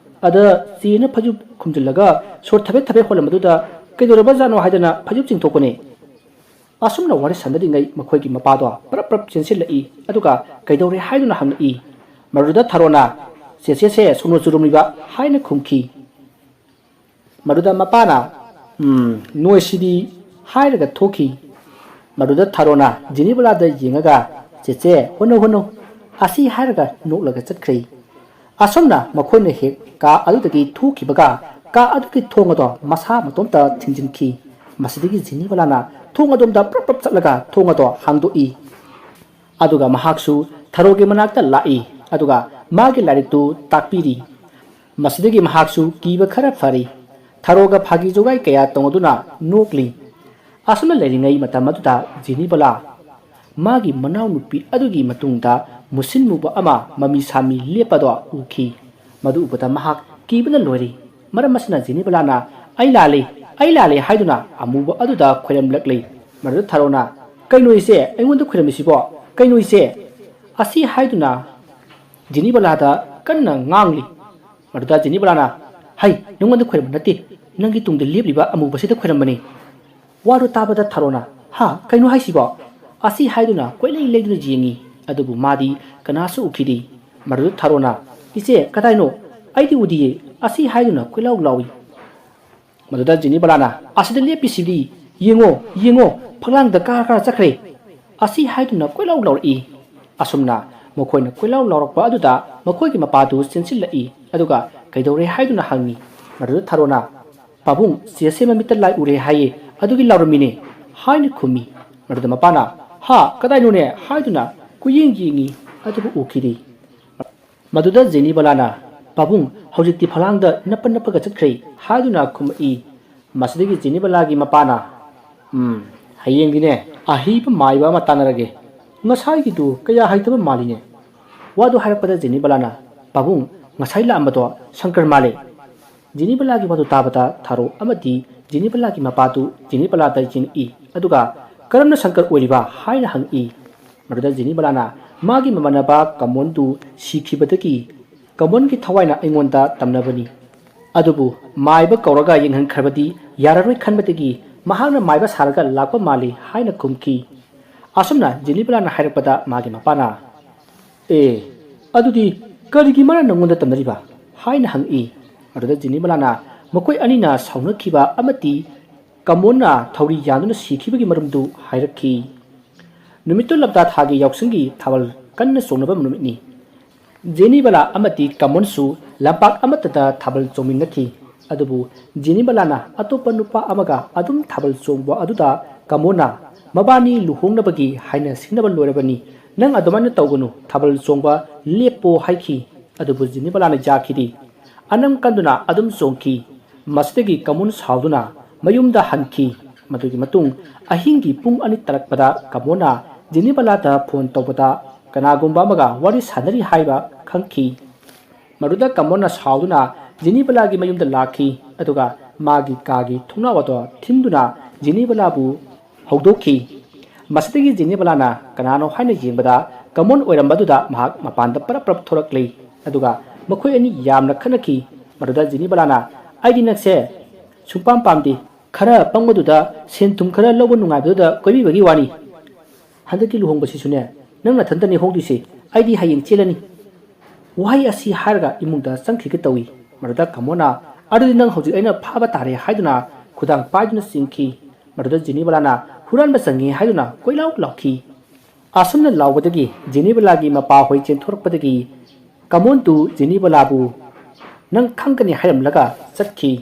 ꯑꯗ ꯆꯦꯅ ꯐꯩꯖꯨꯞ ꯈꯨꯝꯖꯤꯜꯂꯒ ꯁꯣꯔ ꯊꯕꯦꯠ ꯊꯕꯦꯠ ꯍꯣꯜꯂꯝꯕꯗꯨꯗ ꯀꯩꯗꯧꯔꯕꯖꯥꯠꯅꯣ ꯍꯥꯏꯗꯅ ꯐꯩꯖꯨꯞ ꯆꯤꯡꯊꯣꯛꯄꯅꯦ꯫" ꯑꯁꯨꯝꯅ ꯋꯥꯔꯤ ꯁꯥꯟꯅꯔꯤꯉꯩ ꯃꯈꯣꯏꯒꯤ ꯃꯄꯥꯗꯣ ꯄ꯭ꯔꯞ ꯄ꯭ꯔꯞ ꯆꯦꯟꯁꯤꯜꯂꯛꯏ, ꯑꯗꯨꯒ "ꯀꯩꯗꯧꯔꯦ?" ꯍꯥꯏꯗꯨꯅ ꯍꯪꯂꯛꯏ꯫ ꯃꯗꯨꯗ ꯊꯥꯔꯣꯅ, "ꯆꯦꯆꯦꯁꯦ ꯁꯣꯅꯣ ꯆꯨꯔꯨꯝꯂꯤꯕ" ꯍꯥꯏꯅ ꯈꯨꯝꯈꯤ꯫ ꯃꯗꯨꯗ ꯃꯄꯥꯅ, "ꯎꯝ, ꯅꯣꯏꯁꯤꯗꯤ" ꯍꯥꯏꯔꯒ ꯊꯣꯛꯈꯤ꯫ ꯃꯗꯨꯗ ꯊꯥꯔꯣꯅ ꯖꯤꯅꯤꯕꯂꯥꯗ ꯌꯦꯡꯉꯒ, "ꯆꯦꯆꯦ, ꯍꯣꯠꯅꯧ, ꯍꯣꯠꯅꯧ" ꯑꯁꯤ ꯍꯥꯏꯔꯒ ꯅꯣꯛꯂꯒ ꯆꯠꯈ꯭ꯔꯦ꯫ ꯑꯁꯨꯝꯅ ꯃꯈꯣꯏꯅ ꯍꯦꯛ ꯀꯥ ꯑꯗꯨꯗꯒꯤ ꯊꯣꯛꯈꯤꯕꯒ, ꯀꯥ ꯑꯗꯨꯒꯤ ꯊꯣꯡ ꯑꯗꯣ ꯃꯁꯥ ꯃꯇꯣꯝꯇ ꯊꯤꯡꯖꯤꯟꯈꯤ꯫ ꯃꯁꯤꯗꯒꯤ ꯖꯤꯅꯤꯕꯂꯥꯅ ꯊꯣꯡ ꯑꯗꯣꯝꯗ ꯄ꯭ꯔꯞ ꯄ꯭ꯔꯞ ꯆꯠꯂꯒ ꯊꯣꯡ ꯑꯗꯣ ꯍꯥꯡꯗꯣꯛꯏ꯫ ꯑꯗꯨꯒ ꯃꯍꯥꯛꯁꯨ ꯊꯥꯔꯣꯒꯤ ꯃꯅꯥꯛꯇ ꯂꯥꯛꯏ, ꯑꯗꯨꯒ ꯃꯥꯒꯤ ꯂꯥꯏꯔꯤꯛꯇꯨ ꯇꯥꯛꯄꯤꯔꯤ꯫ ꯃꯁꯤꯗꯒꯤ ꯃꯍꯥꯛꯁꯨ ꯀꯤꯕ ꯈꯔ ꯐꯔꯤ꯫ ꯊꯥꯔꯣꯒ ꯐꯥꯒꯤ ꯖꯣꯒꯥꯏ ꯀꯌꯥ ꯇꯧꯅꯗꯨꯅ ꯅꯣꯛꯂꯤ꯫ ꯑꯁꯨꯝꯅ ꯂꯩꯔꯤꯉꯩ ꯃꯇꯝ ꯑꯗꯨꯗ ꯖꯤꯅꯤꯕꯂꯥ ꯃꯥꯒꯤ ꯃꯅꯥꯎꯅꯨꯄꯤ ꯑꯗꯨꯒꯤ ꯃꯇꯨꯡꯗ ꯃꯨꯁꯤꯟ ꯃꯨꯕ ꯑꯃ ꯃꯃꯤ ꯁꯥꯃꯤ ꯂꯦꯞꯄꯗꯣ ꯎꯈꯤ꯫ ꯃꯗꯨ ꯎꯕꯗ ꯃꯍꯥꯛ ꯀꯤꯕꯅ ꯂꯣꯏꯔꯤ꯫ ꯃꯔꯝ ꯑꯁꯤꯅ ꯖꯤꯅꯤꯕꯂꯥꯅ "ꯑꯩ ꯂꯥꯜꯂꯤ, ꯑꯩ ꯂꯥꯜꯂꯤ" ꯍꯥꯏꯗꯨꯅ ꯑꯃꯨꯕ ꯑꯗꯨꯗ ꯈꯣꯏꯔꯝꯂꯛꯂꯤ꯫ ꯃꯗꯨꯗ ꯊꯥꯔꯣꯅ, "ꯀꯩꯅꯣ ꯏꯆꯦ, ꯑꯩꯉꯣꯟꯗ ꯈꯣꯏꯔꯝꯃꯤꯁꯤꯕꯣ? ꯀꯩꯅꯣ ꯏꯆꯦ?" ꯑꯁꯤ ꯍꯥꯏꯗꯨꯅ ꯖꯤꯅꯤꯕꯂꯥꯗ ꯀꯟꯅ ꯉꯥꯡꯂꯤ꯫ ꯃꯗꯨꯗ ꯖꯤꯅꯤꯕꯂꯥꯅ, "ꯍꯩ, ꯅꯉꯣꯟꯗ ꯈꯣꯏꯔꯝꯕ ꯅꯠꯇꯦ, ꯅꯪꯒꯤ ꯇꯨꯡꯗ ꯂꯦꯞꯂꯤꯕ ꯑꯃꯨꯕꯁꯤꯗ ꯈꯣꯏꯔꯝꯕꯅꯤ"꯫ ꯋꯥꯗꯨ ꯇꯥꯕꯗ ꯊꯥꯔꯣꯅ, "ꯍꯥ, ꯀꯩꯅꯣ ꯍꯥꯏꯁꯤꯕꯣ?" ꯑꯁꯤ ꯍꯥꯏꯗꯨꯅ ꯀꯣꯏꯂꯩ ꯂꯩꯗꯨꯅ ꯌꯦꯡꯉꯤ, ꯑꯗꯨꯕꯨ ꯃꯥꯗꯤ ꯀꯅꯥꯁꯨ ꯎꯈꯤꯗꯦ꯫ ꯃꯗꯨꯗ ꯊꯥꯔꯣꯅ, "ꯏꯆꯦ, ꯀꯗꯥꯏꯅꯣ? ꯑꯩꯗꯤ ꯎꯗꯤꯌꯦ" ꯑꯁꯤ ꯍꯥꯏꯗꯨꯅ ꯀꯣꯏꯂꯥꯎ ꯂꯥꯎꯏ꯫ ꯃꯗꯨꯗ ꯖꯤꯅꯤꯕꯂꯥꯅ, "ꯑꯁꯤꯗ ꯂꯦꯞꯄꯤꯁꯤꯗꯤ, ꯌꯦꯡꯉꯣ, ꯌꯦꯡꯉꯣ, ꯐꯛꯂꯥꯡꯗ ꯀꯥꯔ ꯀꯥꯔ ꯆꯠꯈ꯭ꯔꯦ" ꯑꯁꯤ ꯍꯥꯏꯗꯨꯅ ꯀꯣꯏꯂꯥꯎ ꯂꯥꯎꯔꯛꯏ꯫ ꯑꯁꯨꯝꯅ ꯃꯈꯣꯏꯅ ꯀꯣꯏꯂꯥꯎ ꯂꯥꯎꯔꯛꯄ ꯑꯗꯨꯗ ꯃꯈꯣꯏꯒꯤ ꯃꯄꯥꯗꯨ ꯆꯦꯟꯁꯤꯜꯂꯛꯏ, ꯑꯗꯨꯒ "ꯀꯩꯗꯧꯔꯦ?" ꯍꯥꯏꯗꯨꯅ ꯍꯪꯉꯤ꯫ ꯃꯗꯨꯗ ꯊꯥꯔꯣꯅ, "ꯄꯥꯕꯨꯡ, ꯆꯦꯁꯦ ꯃꯃꯤꯠꯇ ꯂꯥꯏ ꯎꯔꯦ ꯍꯥꯏꯌꯦ, ꯑꯗꯨꯒꯤ ꯂꯥꯎꯔꯝꯃꯤꯅꯦ" ꯍꯥꯏꯅ ꯈꯨꯝꯃꯤ꯫ ꯃꯗꯨꯗ ꯃꯄꯥꯅ, "ꯍꯥ, ꯀꯗꯥꯏꯅꯣꯅꯦ?" ꯍꯥꯏꯗꯨꯅ ꯀꯣꯏꯌꯦꯡ ꯌꯦꯡꯉꯤ, ꯑꯗꯨꯕꯨ ꯎꯈꯤꯗꯦ꯫ ꯃꯗꯨꯗ ꯖꯦꯅꯤꯕꯂꯥꯅ, "ꯄꯥꯕꯨꯡ, ꯍꯧꯖꯤꯛꯇꯤ ꯐꯂꯥꯡꯗ ꯅꯞꯄ ꯅꯞꯄꯒ ꯆꯠꯈ꯭ꯔꯦ" ꯍꯥꯏꯗꯨꯅ ꯈꯨꯝꯃꯛꯏ꯫ ꯃꯁꯤꯗꯒꯤ ꯖꯦꯅꯤꯕꯂꯥꯒꯤ ꯃꯄꯥꯅ, "ꯎꯝ, ꯍꯌꯦꯡꯗꯤꯅꯦ ꯑꯍꯩꯕ ꯃꯥꯏꯕ ꯑꯃ ꯇꯥꯟꯅꯔꯒꯦ꯫ ꯉꯁꯥꯏꯒꯤꯗꯨ ꯀꯌꯥ ꯍꯩꯇꯕ ꯃꯥꯜꯂꯤꯅꯦ"꯫ ꯋꯥꯗꯨ ꯍꯥꯏꯔꯛꯄꯗ ꯖꯦꯅꯤꯕꯂꯥꯅ, "ꯄꯥꯕꯨꯡ, ꯉꯁꯥꯏ ꯂꯥꯛꯑꯝꯕꯗꯣ ꯁꯪꯀꯔ ꯃꯥꯜꯂꯦ"꯫ ꯖꯦꯅꯤꯕꯂꯥꯒꯤ ꯋꯥꯗꯨ ꯇꯥꯕꯗ ꯊꯥꯔꯣ ꯑꯃꯗꯤ ꯖꯦꯅꯤꯕꯂꯥꯒꯤ ꯃꯄꯥꯗꯨ ꯖꯦꯅꯤꯕꯂꯥꯗ ꯌꯦꯡꯉꯛꯏ, ꯑꯗꯨꯒ "ꯀꯔꯝꯅ ꯁꯪꯀꯔ ꯑꯣꯏꯔꯤꯕ?" ꯍꯥꯏꯅ ꯍꯪꯉꯛꯏ꯫ ꯃꯗꯨꯗ ꯖꯦꯅꯤꯕꯂꯥꯅ ꯃꯥꯒꯤ ꯃꯃꯥꯟꯅꯕ ꯀꯃꯣꯟꯗꯨ ꯁꯤꯈꯤꯕꯗꯒꯤ ꯀꯃꯣꯟꯒꯤ ꯊꯋꯥꯏꯅ ꯑꯩꯉꯣꯟꯗ ꯇꯝꯅꯕꯅꯤ꯫ ꯑꯗꯨꯕꯨ ꯃꯥꯏꯕ ꯀꯧꯔꯒ ꯌꯦꯡꯍꯟꯈ꯭ꯔꯕꯗꯤ ꯌꯥꯔꯔꯣꯏ ꯈꯟꯕꯗꯒꯤ ꯃꯍꯥꯛꯅ ꯃꯥꯏꯕ ꯁꯥꯔꯒ ꯂꯥꯛꯄ ꯃꯥꯜꯂꯤ ꯍꯥꯏꯅ ꯈꯨꯝꯈꯤ꯫ ꯑꯁꯨꯝꯅ ꯖꯦꯅꯤꯕꯂꯥꯅ ꯍꯥꯏꯔꯛꯄꯗ ꯃꯥꯒꯤ ꯃꯄꯥꯅ, "ꯑꯦ, ꯑꯗꯨꯗꯤ ꯀꯔꯤꯒꯤ ꯃꯥꯅ ꯅꯪꯉꯣꯟꯗ ꯇꯝꯅꯔꯤꯕ?" ꯍꯥꯏꯅ ꯍꯪꯉꯛꯏ꯫ ꯑꯗꯨꯗ ꯖꯦꯅꯤꯕꯂꯥꯅ ꯃꯈꯣꯏ ꯑꯅꯤꯅ ꯁꯥꯎꯅꯈꯤꯕ ꯑꯃꯗꯤ ꯀꯃꯣꯟꯅ ꯊꯧꯔꯤ ꯌꯥꯟꯗꯨꯅ ꯁꯤꯈꯤꯕꯒꯤ ꯃꯔꯝꯗꯨ ꯍꯥꯏꯔꯛꯈꯤ꯫ ꯅꯨꯃꯤꯠꯇꯨ ꯂꯝꯇꯥ ꯊꯥꯒꯤ ꯌꯥꯎꯁꯪꯒꯤ ꯊꯥꯕꯜ ꯀꯟꯅ ꯆꯣꯡꯅꯕ ꯅꯨꯃꯤꯠꯅꯤ꯫ ꯖꯦꯅꯤꯕꯂꯥ ꯑꯃꯗꯤ ꯀꯃꯣꯟꯁꯨ ꯂꯝꯄꯥꯛ ꯑꯃꯠꯇꯗ ꯊꯥꯕꯜ ꯆꯣꯡꯃꯤꯟꯅꯈꯤ꯫ ꯑꯗꯨꯕꯨ ꯖꯦꯅꯤꯕꯂꯥꯅ ꯑꯇꯣꯞꯄ ꯅꯨꯄꯥ ꯑꯃꯒ ꯑꯗꯨꯝ ꯊꯥꯕꯜ ꯆꯣꯡꯕ ꯑꯗꯨꯗ ꯀꯃꯣꯟꯅ, "ꯃꯕꯥꯅꯤ ꯂꯨꯍꯣꯡꯅꯕꯒꯤ ꯍꯥꯏꯅ ꯁꯤꯡꯅꯕ ꯂꯣꯏꯔꯕꯅꯤ, ꯅꯪ ꯑꯗꯨꯃꯥꯏꯅ ꯇꯧꯒꯅꯨ, ꯊꯥꯕꯜ ꯆꯣꯡꯕ ꯂꯦꯞꯄꯣ" ꯍꯥꯏꯈꯤ꯫ ꯑꯗꯨꯕꯨ ꯖꯦꯅꯤꯕꯂꯥꯅ ꯌꯥꯈꯤꯗꯦ꯫ ꯑꯅꯝ ꯀꯟꯗꯨꯅ ꯑꯗꯨꯝ ꯆꯣꯡꯈꯤ꯫ ꯃꯁꯤꯗꯒꯤ ꯀꯃꯣꯟ ꯁꯥꯎꯗꯨꯅ ꯃꯌꯨꯝꯗ ꯍꯟꯈꯤ꯫ ꯃꯗꯨꯒꯤ ꯃꯇꯨꯡ ꯑꯍꯤꯡꯒꯤ ꯄꯨꯡ ꯑꯅꯤ ꯇꯥꯔꯛꯄꯗ ꯀꯃꯣꯟꯅ ꯖꯦꯅꯤꯕꯂꯥꯗ ꯐꯣꯟ ꯇꯧꯕꯗ ꯀꯅꯥꯒꯨꯝꯕ ꯑꯃꯒ ꯋꯥꯔꯤ ꯁꯥꯟꯅꯔꯤ ꯍꯥꯏꯕ ꯈꯪꯈꯤ꯫ ꯃꯗꯨꯗ ꯀꯃꯣꯟꯅ ꯁꯥꯎꯗꯨꯅ ꯖꯦꯅꯤꯕꯂꯥꯒꯤ ꯃꯌꯨꯝꯗ ꯂꯥꯛꯈꯤ, ꯑꯗꯨꯒ ꯃꯥꯒꯤ ꯀꯥꯒꯤ ꯊꯣꯡꯅꯥꯎ ꯑꯗꯣ ꯊꯤꯟꯗꯨꯅ ꯖꯦꯅꯤꯕꯂꯥꯕꯨ ꯍꯧꯗꯣꯛꯈꯤ꯫ ꯃꯁꯤꯗꯒꯤ ꯖꯦꯅꯤꯕꯂꯥꯅ ꯀꯅꯥꯅꯣ ꯍꯥꯏꯅ ꯌꯦꯡꯕꯗ ꯀꯃꯣꯟ ꯑꯣꯏꯔꯝꯕꯗꯨꯗ ꯃꯍꯥꯛ ꯃꯄꯥꯟꯗ ꯄꯔꯞ ꯄꯔꯞ ꯊꯣꯔꯛꯂꯤ꯫ ꯑꯗꯨꯒ ꯃꯈꯣꯏ ꯑꯅꯤ ꯌꯥꯝꯅ ꯈꯠꯅꯈꯤ꯫ ꯃꯗꯨꯗ ꯖꯦꯅꯤꯕꯂꯥꯅ, "ꯑꯩꯗꯤ ꯅꯪꯁꯦ ꯁꯨꯡꯄꯥꯝ ꯄꯥꯝꯗꯦ꯫ ꯈꯔ ꯄꯪꯕꯗꯨꯗ ꯁꯦꯟ ꯊꯨꯝ ꯈꯔ ꯂꯧꯕ ꯅꯨꯡꯉꯥꯏꯕꯗꯨꯗ ꯀꯣꯏꯕꯤꯕꯒꯤ ꯋꯥꯅꯤ꯫ ꯍꯟꯗꯛꯀꯤ ꯂꯨꯍꯣꯡꯕꯁꯤꯁꯨꯅꯦ ꯅꯪ ꯅꯊꯟꯇꯅꯤ ꯍꯣꯡꯗꯣꯏꯁꯦ꯫ ꯑꯩꯗꯤ ꯍꯌꯦꯡ ꯆꯦꯜꯂꯅꯤ"꯫ ꯋꯥꯍꯩ ꯑꯁꯤ ꯍꯥꯏꯔꯒ ꯏꯃꯨꯡꯗ ꯆꯪꯈꯤꯒꯦ ꯇꯧꯏ꯫ ꯃꯗꯨꯗ ꯀꯃꯣꯅ, "ꯑꯗꯨꯗꯤ ꯅꯪ ꯍꯧꯖꯤꯛ ꯑꯩꯅ ꯐꯥꯕ ꯇꯥꯔꯦ" ꯍꯥꯏꯗꯨꯅ ꯈꯨꯗꯥꯡ ꯄꯥꯏꯗꯨꯅ ꯆꯦꯟꯈꯤ꯫ ꯃꯗꯨꯗ ꯖꯦꯅꯤꯕꯂꯥꯅ, "ꯍꯨꯔꯥꯟꯕ ꯆꯪꯉꯤ" ꯍꯥꯏꯗꯨꯅ ꯀꯣꯏꯂꯥꯎ ꯂꯥꯎꯈꯤ꯫ ꯑꯁꯨꯝꯅ ꯂꯥꯎꯕꯗꯒꯤ ꯖꯦꯅꯤꯕꯂꯥꯒꯤ ꯃꯄꯥꯍꯣꯏ ꯆꯦꯟꯊꯣꯔꯛꯄꯗꯒꯤ ꯀꯃꯣꯟꯗꯨ ꯖꯦꯅꯤꯕꯂꯥꯕꯨ, "ꯅꯪ ꯈꯪꯒꯅꯤ" ꯍꯥꯏꯔꯝꯂꯒ ꯆꯠꯈꯤ꯫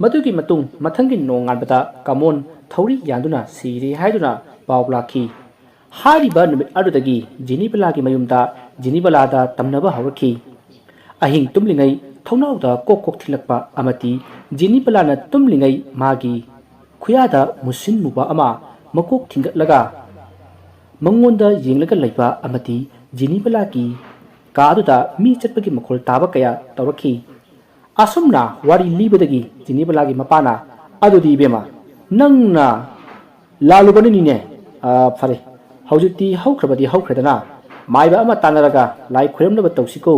ꯃꯗꯨꯒꯤ ꯃꯇꯨꯡ ꯃꯊꯪꯒꯤ ꯅꯣꯡꯉꯥꯟꯕꯗ ꯀꯃꯣꯟ ꯊꯧꯔꯤ ꯌꯥꯟꯗꯨꯅ ꯁꯤꯔꯦ ꯍꯥꯏꯗꯨꯅ ꯄꯥꯎ ꯂꯥꯛꯈꯤ꯫ ꯍꯥꯏꯔꯤꯕ ꯅꯨꯃꯤꯠ ꯑꯗꯨꯗꯒꯤ ꯖꯦꯅꯤꯕꯂꯥꯒꯤ ꯃꯌꯨꯝꯗ ꯖꯦꯅꯤꯕꯂꯥꯗ ꯇꯝꯅꯕ ꯍꯧꯔꯛꯈꯤ꯫ ꯑꯍꯤꯡ ꯇꯨꯝꯂꯤꯉꯩ ꯊꯣꯡꯅꯥꯎꯗ ꯀꯣꯛ ꯀꯣꯛ ꯊꯤꯜꯂꯛꯄ ꯑꯃꯗꯤ ꯖꯦꯅꯤꯕꯂꯥꯅ ꯇꯨꯝꯂꯤꯉꯩ ꯃꯥꯒꯤ ꯈꯨꯌꯥꯗ ꯃꯨꯁꯤꯟ ꯃꯨꯕ ꯑꯃ ꯃꯀꯣꯛ ꯊꯤꯟꯒꯠꯂꯒ ꯃꯉꯣꯟꯗ ꯌꯦꯡꯂꯒ ꯂꯩꯕ ꯑꯃꯗꯤ ꯖꯦꯅꯤꯕꯂꯥꯒꯤ ꯀꯥꯗꯨꯗ ꯃꯤ ꯆꯠꯄꯒꯤ ꯃꯈꯣꯜ ꯇꯥꯕ ꯀꯌꯥ ꯇꯧꯔꯛꯈꯤ꯫ ꯑꯁꯨꯝꯅ ꯋꯥꯔꯤ ꯂꯤꯕꯗꯒꯤ ꯖꯦꯅꯤꯕꯂꯥꯒꯤ ꯃꯄꯥꯅ, "ꯑꯗꯨꯗꯤ ꯏꯕꯦꯝꯃ, ꯅꯪꯅ ꯂꯥꯜꯂꯨꯕꯅꯤꯅꯦ꯫ ꯑ, ꯐꯔꯦ, ꯍꯧꯖꯤꯛꯇꯤ ꯍꯧꯈ꯭ꯔꯕꯗꯤ ꯍꯧꯈ꯭ꯔꯦꯗꯅ, ꯃꯥꯏꯕ ꯑꯃ ꯇꯥꯟꯅꯔꯒ ꯂꯥꯏ ꯈꯣꯏꯔꯝꯅꯕ ꯇꯧꯁꯤꯀꯣ"꯫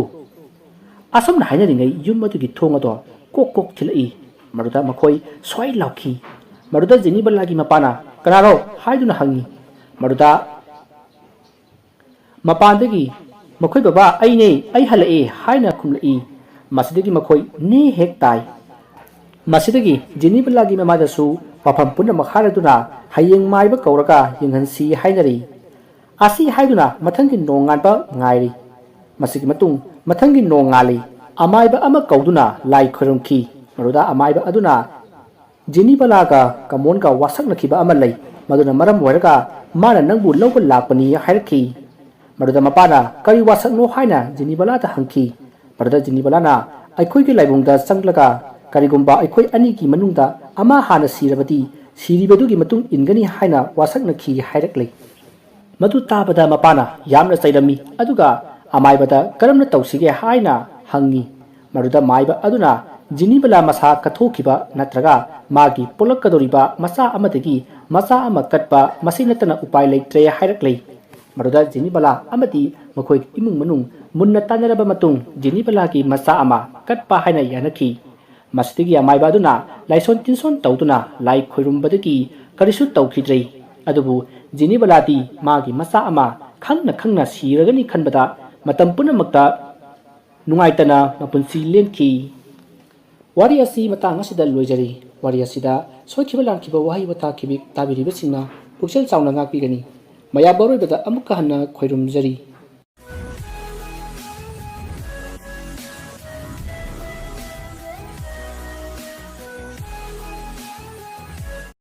ꯑꯁꯨꯝꯅ ꯍꯥꯏꯅꯔꯤꯉꯩ ꯌꯨꯝ ꯑꯗꯨꯒꯤ ꯊꯣꯡ ꯑꯗꯣ ꯀꯣꯛ ꯀꯣꯛ ꯊꯤꯜꯂꯛꯏ꯫ ꯃꯗꯨꯗ ꯃꯈꯣꯏ ꯁ꯭ꯋꯥꯏ ꯂꯥꯎꯈꯤ꯫ ꯃꯗꯨꯗ ꯖꯦꯅꯤꯕꯂꯥꯒꯤ ꯃꯄꯥꯅ "ꯀꯅꯥꯅꯣ?" ꯍꯥꯏꯗꯨꯅ ꯍꯪꯉꯤ꯫ ꯃꯗꯨꯗ ꯃꯄꯥꯟꯗꯒꯤ "ꯃꯈꯣꯏ ꯕꯕꯥ, ꯑꯩꯅꯦ, ꯑꯩ ꯍꯜꯂꯛꯑꯦ" ꯍꯥꯏꯅ ꯈꯨꯝꯂꯛꯏ꯫ ꯃꯁꯤꯗꯒꯤ ꯃꯈꯣꯏ ꯅꯦ ꯍꯦꯛ ꯇꯥꯏ꯫ ꯃꯁꯤꯗꯒꯤ ꯖꯦꯅꯤꯕꯂꯥꯒꯤ ꯃꯃꯥꯗꯁꯨ ꯋꯥꯐꯝ ꯄꯨꯝꯅꯃꯛ ꯍꯥꯏꯔꯗꯨꯅ ꯍꯌꯦꯡ ꯃꯥꯏꯕ ꯀꯧꯔꯒ ꯌꯦꯡꯍꯟꯁꯤ ꯍꯥꯏꯅꯔꯤ꯫ ꯑꯁꯤ ꯍꯥꯏꯗꯨꯅ ꯃꯊꯪꯒꯤ ꯅꯣꯡꯉꯥꯟꯕ ꯉꯥꯏꯔꯤ꯫ ꯃꯁꯤꯒꯤ ꯃꯇꯨꯡ ꯃꯊꯪꯒꯤ ꯅꯣꯡꯉꯥꯜꯂꯤ꯫ ꯑꯃꯥꯏꯕ ꯑꯃ ꯀꯧꯗꯨꯅ ꯂꯥꯏ ꯈꯣꯏꯔꯝꯈꯤ꯫ ꯃꯗꯨꯗ ꯑꯃꯥꯏꯕ ꯑꯗꯨꯅ ꯖꯦꯅꯤꯕꯂꯥꯒ ꯀꯃꯣꯟꯒ ꯋꯥꯁꯛꯅꯈꯤꯕ ꯑꯃ ꯂꯩ, ꯃꯗꯨꯅ ꯃꯔꯝ ꯑꯣꯏꯔꯒ ꯃꯥꯅ ꯅꯪꯕꯨ ꯂꯧꯕ ꯂꯥꯛꯄꯅꯤ ꯍꯥꯏꯔꯛꯈꯤ꯫ ꯃꯗꯨꯗ ꯃꯄꯥꯅ "ꯀꯔꯤ ꯋꯥꯁꯛꯅꯣ?" ꯍꯥꯏꯅ ꯖꯦꯅꯤꯕꯂꯥꯗ ꯍꯪꯈꯤ꯫ ꯃꯗꯨꯗ ꯖꯦꯅꯤꯕꯂꯥꯅ "ꯑꯩꯈꯣꯏꯒꯤ ꯂꯥꯏꯕꯨꯡꯗ ꯆꯪꯂꯒ ꯀꯔꯤꯒꯨꯝꯕ ꯑꯩꯈꯣꯏ ꯑꯅꯤꯒꯤ ꯃꯅꯨꯡꯗ ꯑꯃ ꯍꯥꯟꯅ ꯁꯤꯔꯕꯗꯤ ꯁꯤꯔꯤꯕꯗꯨꯒꯤ ꯃꯇꯨꯡ ꯏꯟꯒꯅꯤ" ꯍꯥꯏꯅ ꯋꯥꯁꯛꯅꯈꯤ ꯍꯥꯏꯔꯛꯂꯤ꯫ ꯃꯗꯨ ꯇꯥꯕꯗ ꯃꯄꯥꯅ ꯌꯥꯝꯅ ꯆꯩꯔꯝꯃꯤ, ꯑꯗꯨꯒ ꯑꯃꯥꯏꯕꯗ "ꯀꯔꯝꯅ ꯇꯧꯁꯤꯒꯦ?" ꯍꯥꯏꯅ ꯍꯪꯉꯤ꯫ ꯃꯗꯨꯗ ꯃꯥꯏꯕ ꯑꯗꯨꯅ ꯖꯤꯅꯤꯕꯂꯥ ꯃꯁꯥ ꯀꯠꯊꯣꯛꯈꯤꯕ ꯅꯠꯇ꯭ꯔꯒ ꯃꯥꯒꯤ ꯄꯣꯛꯂꯛꯀꯗꯧꯔꯤꯕ ꯃꯆꯥ ꯑꯃꯗꯒꯤ ꯃꯆꯥ ꯑꯃ ꯀꯠꯄ, ꯃꯁꯤ ꯅꯠꯇꯅ ꯎꯄꯥꯏ ꯂꯩꯇ꯭ꯔꯦ ꯍꯥꯏꯔꯛꯂꯦ꯫ ꯃꯗꯨꯗ ꯖꯤꯅꯤꯕꯂꯥ ꯑꯃꯗꯤ ꯃꯈꯣꯏꯒꯤ ꯏꯃꯨꯡ ꯃꯅꯨꯡ ꯃꯨꯟꯅ ꯇꯥꯟꯅꯔꯕ ꯃꯇꯨꯡ ꯖꯤꯅꯤꯕꯂꯥꯒꯤ ꯃꯆꯥ ꯑꯃ ꯀꯠꯄ ꯍꯥꯏꯅ ꯌꯥꯅꯈꯤ꯫ ꯃꯁꯤꯗꯒꯤ ꯑꯃꯥꯏꯕ ꯑꯗꯨꯅ ꯂꯥꯏꯁꯣꯟ ꯇꯤꯟꯁꯣꯟ ꯇꯧꯗꯨꯅ ꯂꯥꯏ ꯈꯣꯏꯔꯨꯝꯕꯗꯒꯤ ꯀꯔꯤꯁꯨ ꯇꯧꯈꯤꯗ꯭ꯔꯦ꯫ ꯑꯗꯨꯕꯨ ꯖꯤꯅꯤꯕꯂꯥꯗꯤ ꯃꯥꯒꯤ ꯃꯆꯥ ꯑꯃ ꯈꯪꯅ ꯈꯪꯅ ꯁꯤꯔꯒꯅꯤ ꯈꯟꯕꯗ ꯃꯇꯝ ꯄꯨꯝꯅꯃꯛꯇ ꯅꯨꯡꯉꯥꯏꯇꯅ ꯃꯄꯨꯟꯁꯤ ꯂꯦꯟꯈꯤ꯫ ꯋꯥꯔꯤ ꯑꯁꯤ ꯃꯇꯥꯡ ꯑꯁꯤꯗ ꯂꯣꯏꯖꯔꯤ꯫ ꯋꯥꯔꯤ ꯑꯁꯤꯗ ꯁꯣꯏꯈꯤꯕ ꯂꯥꯟꯈꯤꯕ ꯋꯥꯍꯩ ꯋꯥꯇꯥ ꯈꯤꯕꯤꯛ ꯇꯥꯕꯤꯔꯤꯕꯁꯤꯡꯅ ꯄꯨꯛꯆꯦꯜ ꯆꯥꯎꯅ ꯉꯥꯛꯄꯤꯒꯅꯤ꯫ ꯃꯌꯥꯝ ꯑꯔꯣꯏꯕꯗ ꯑꯃꯨꯛꯀ ꯍꯟꯅ ꯈꯣꯏꯔꯨꯝꯖꯔꯤ꯫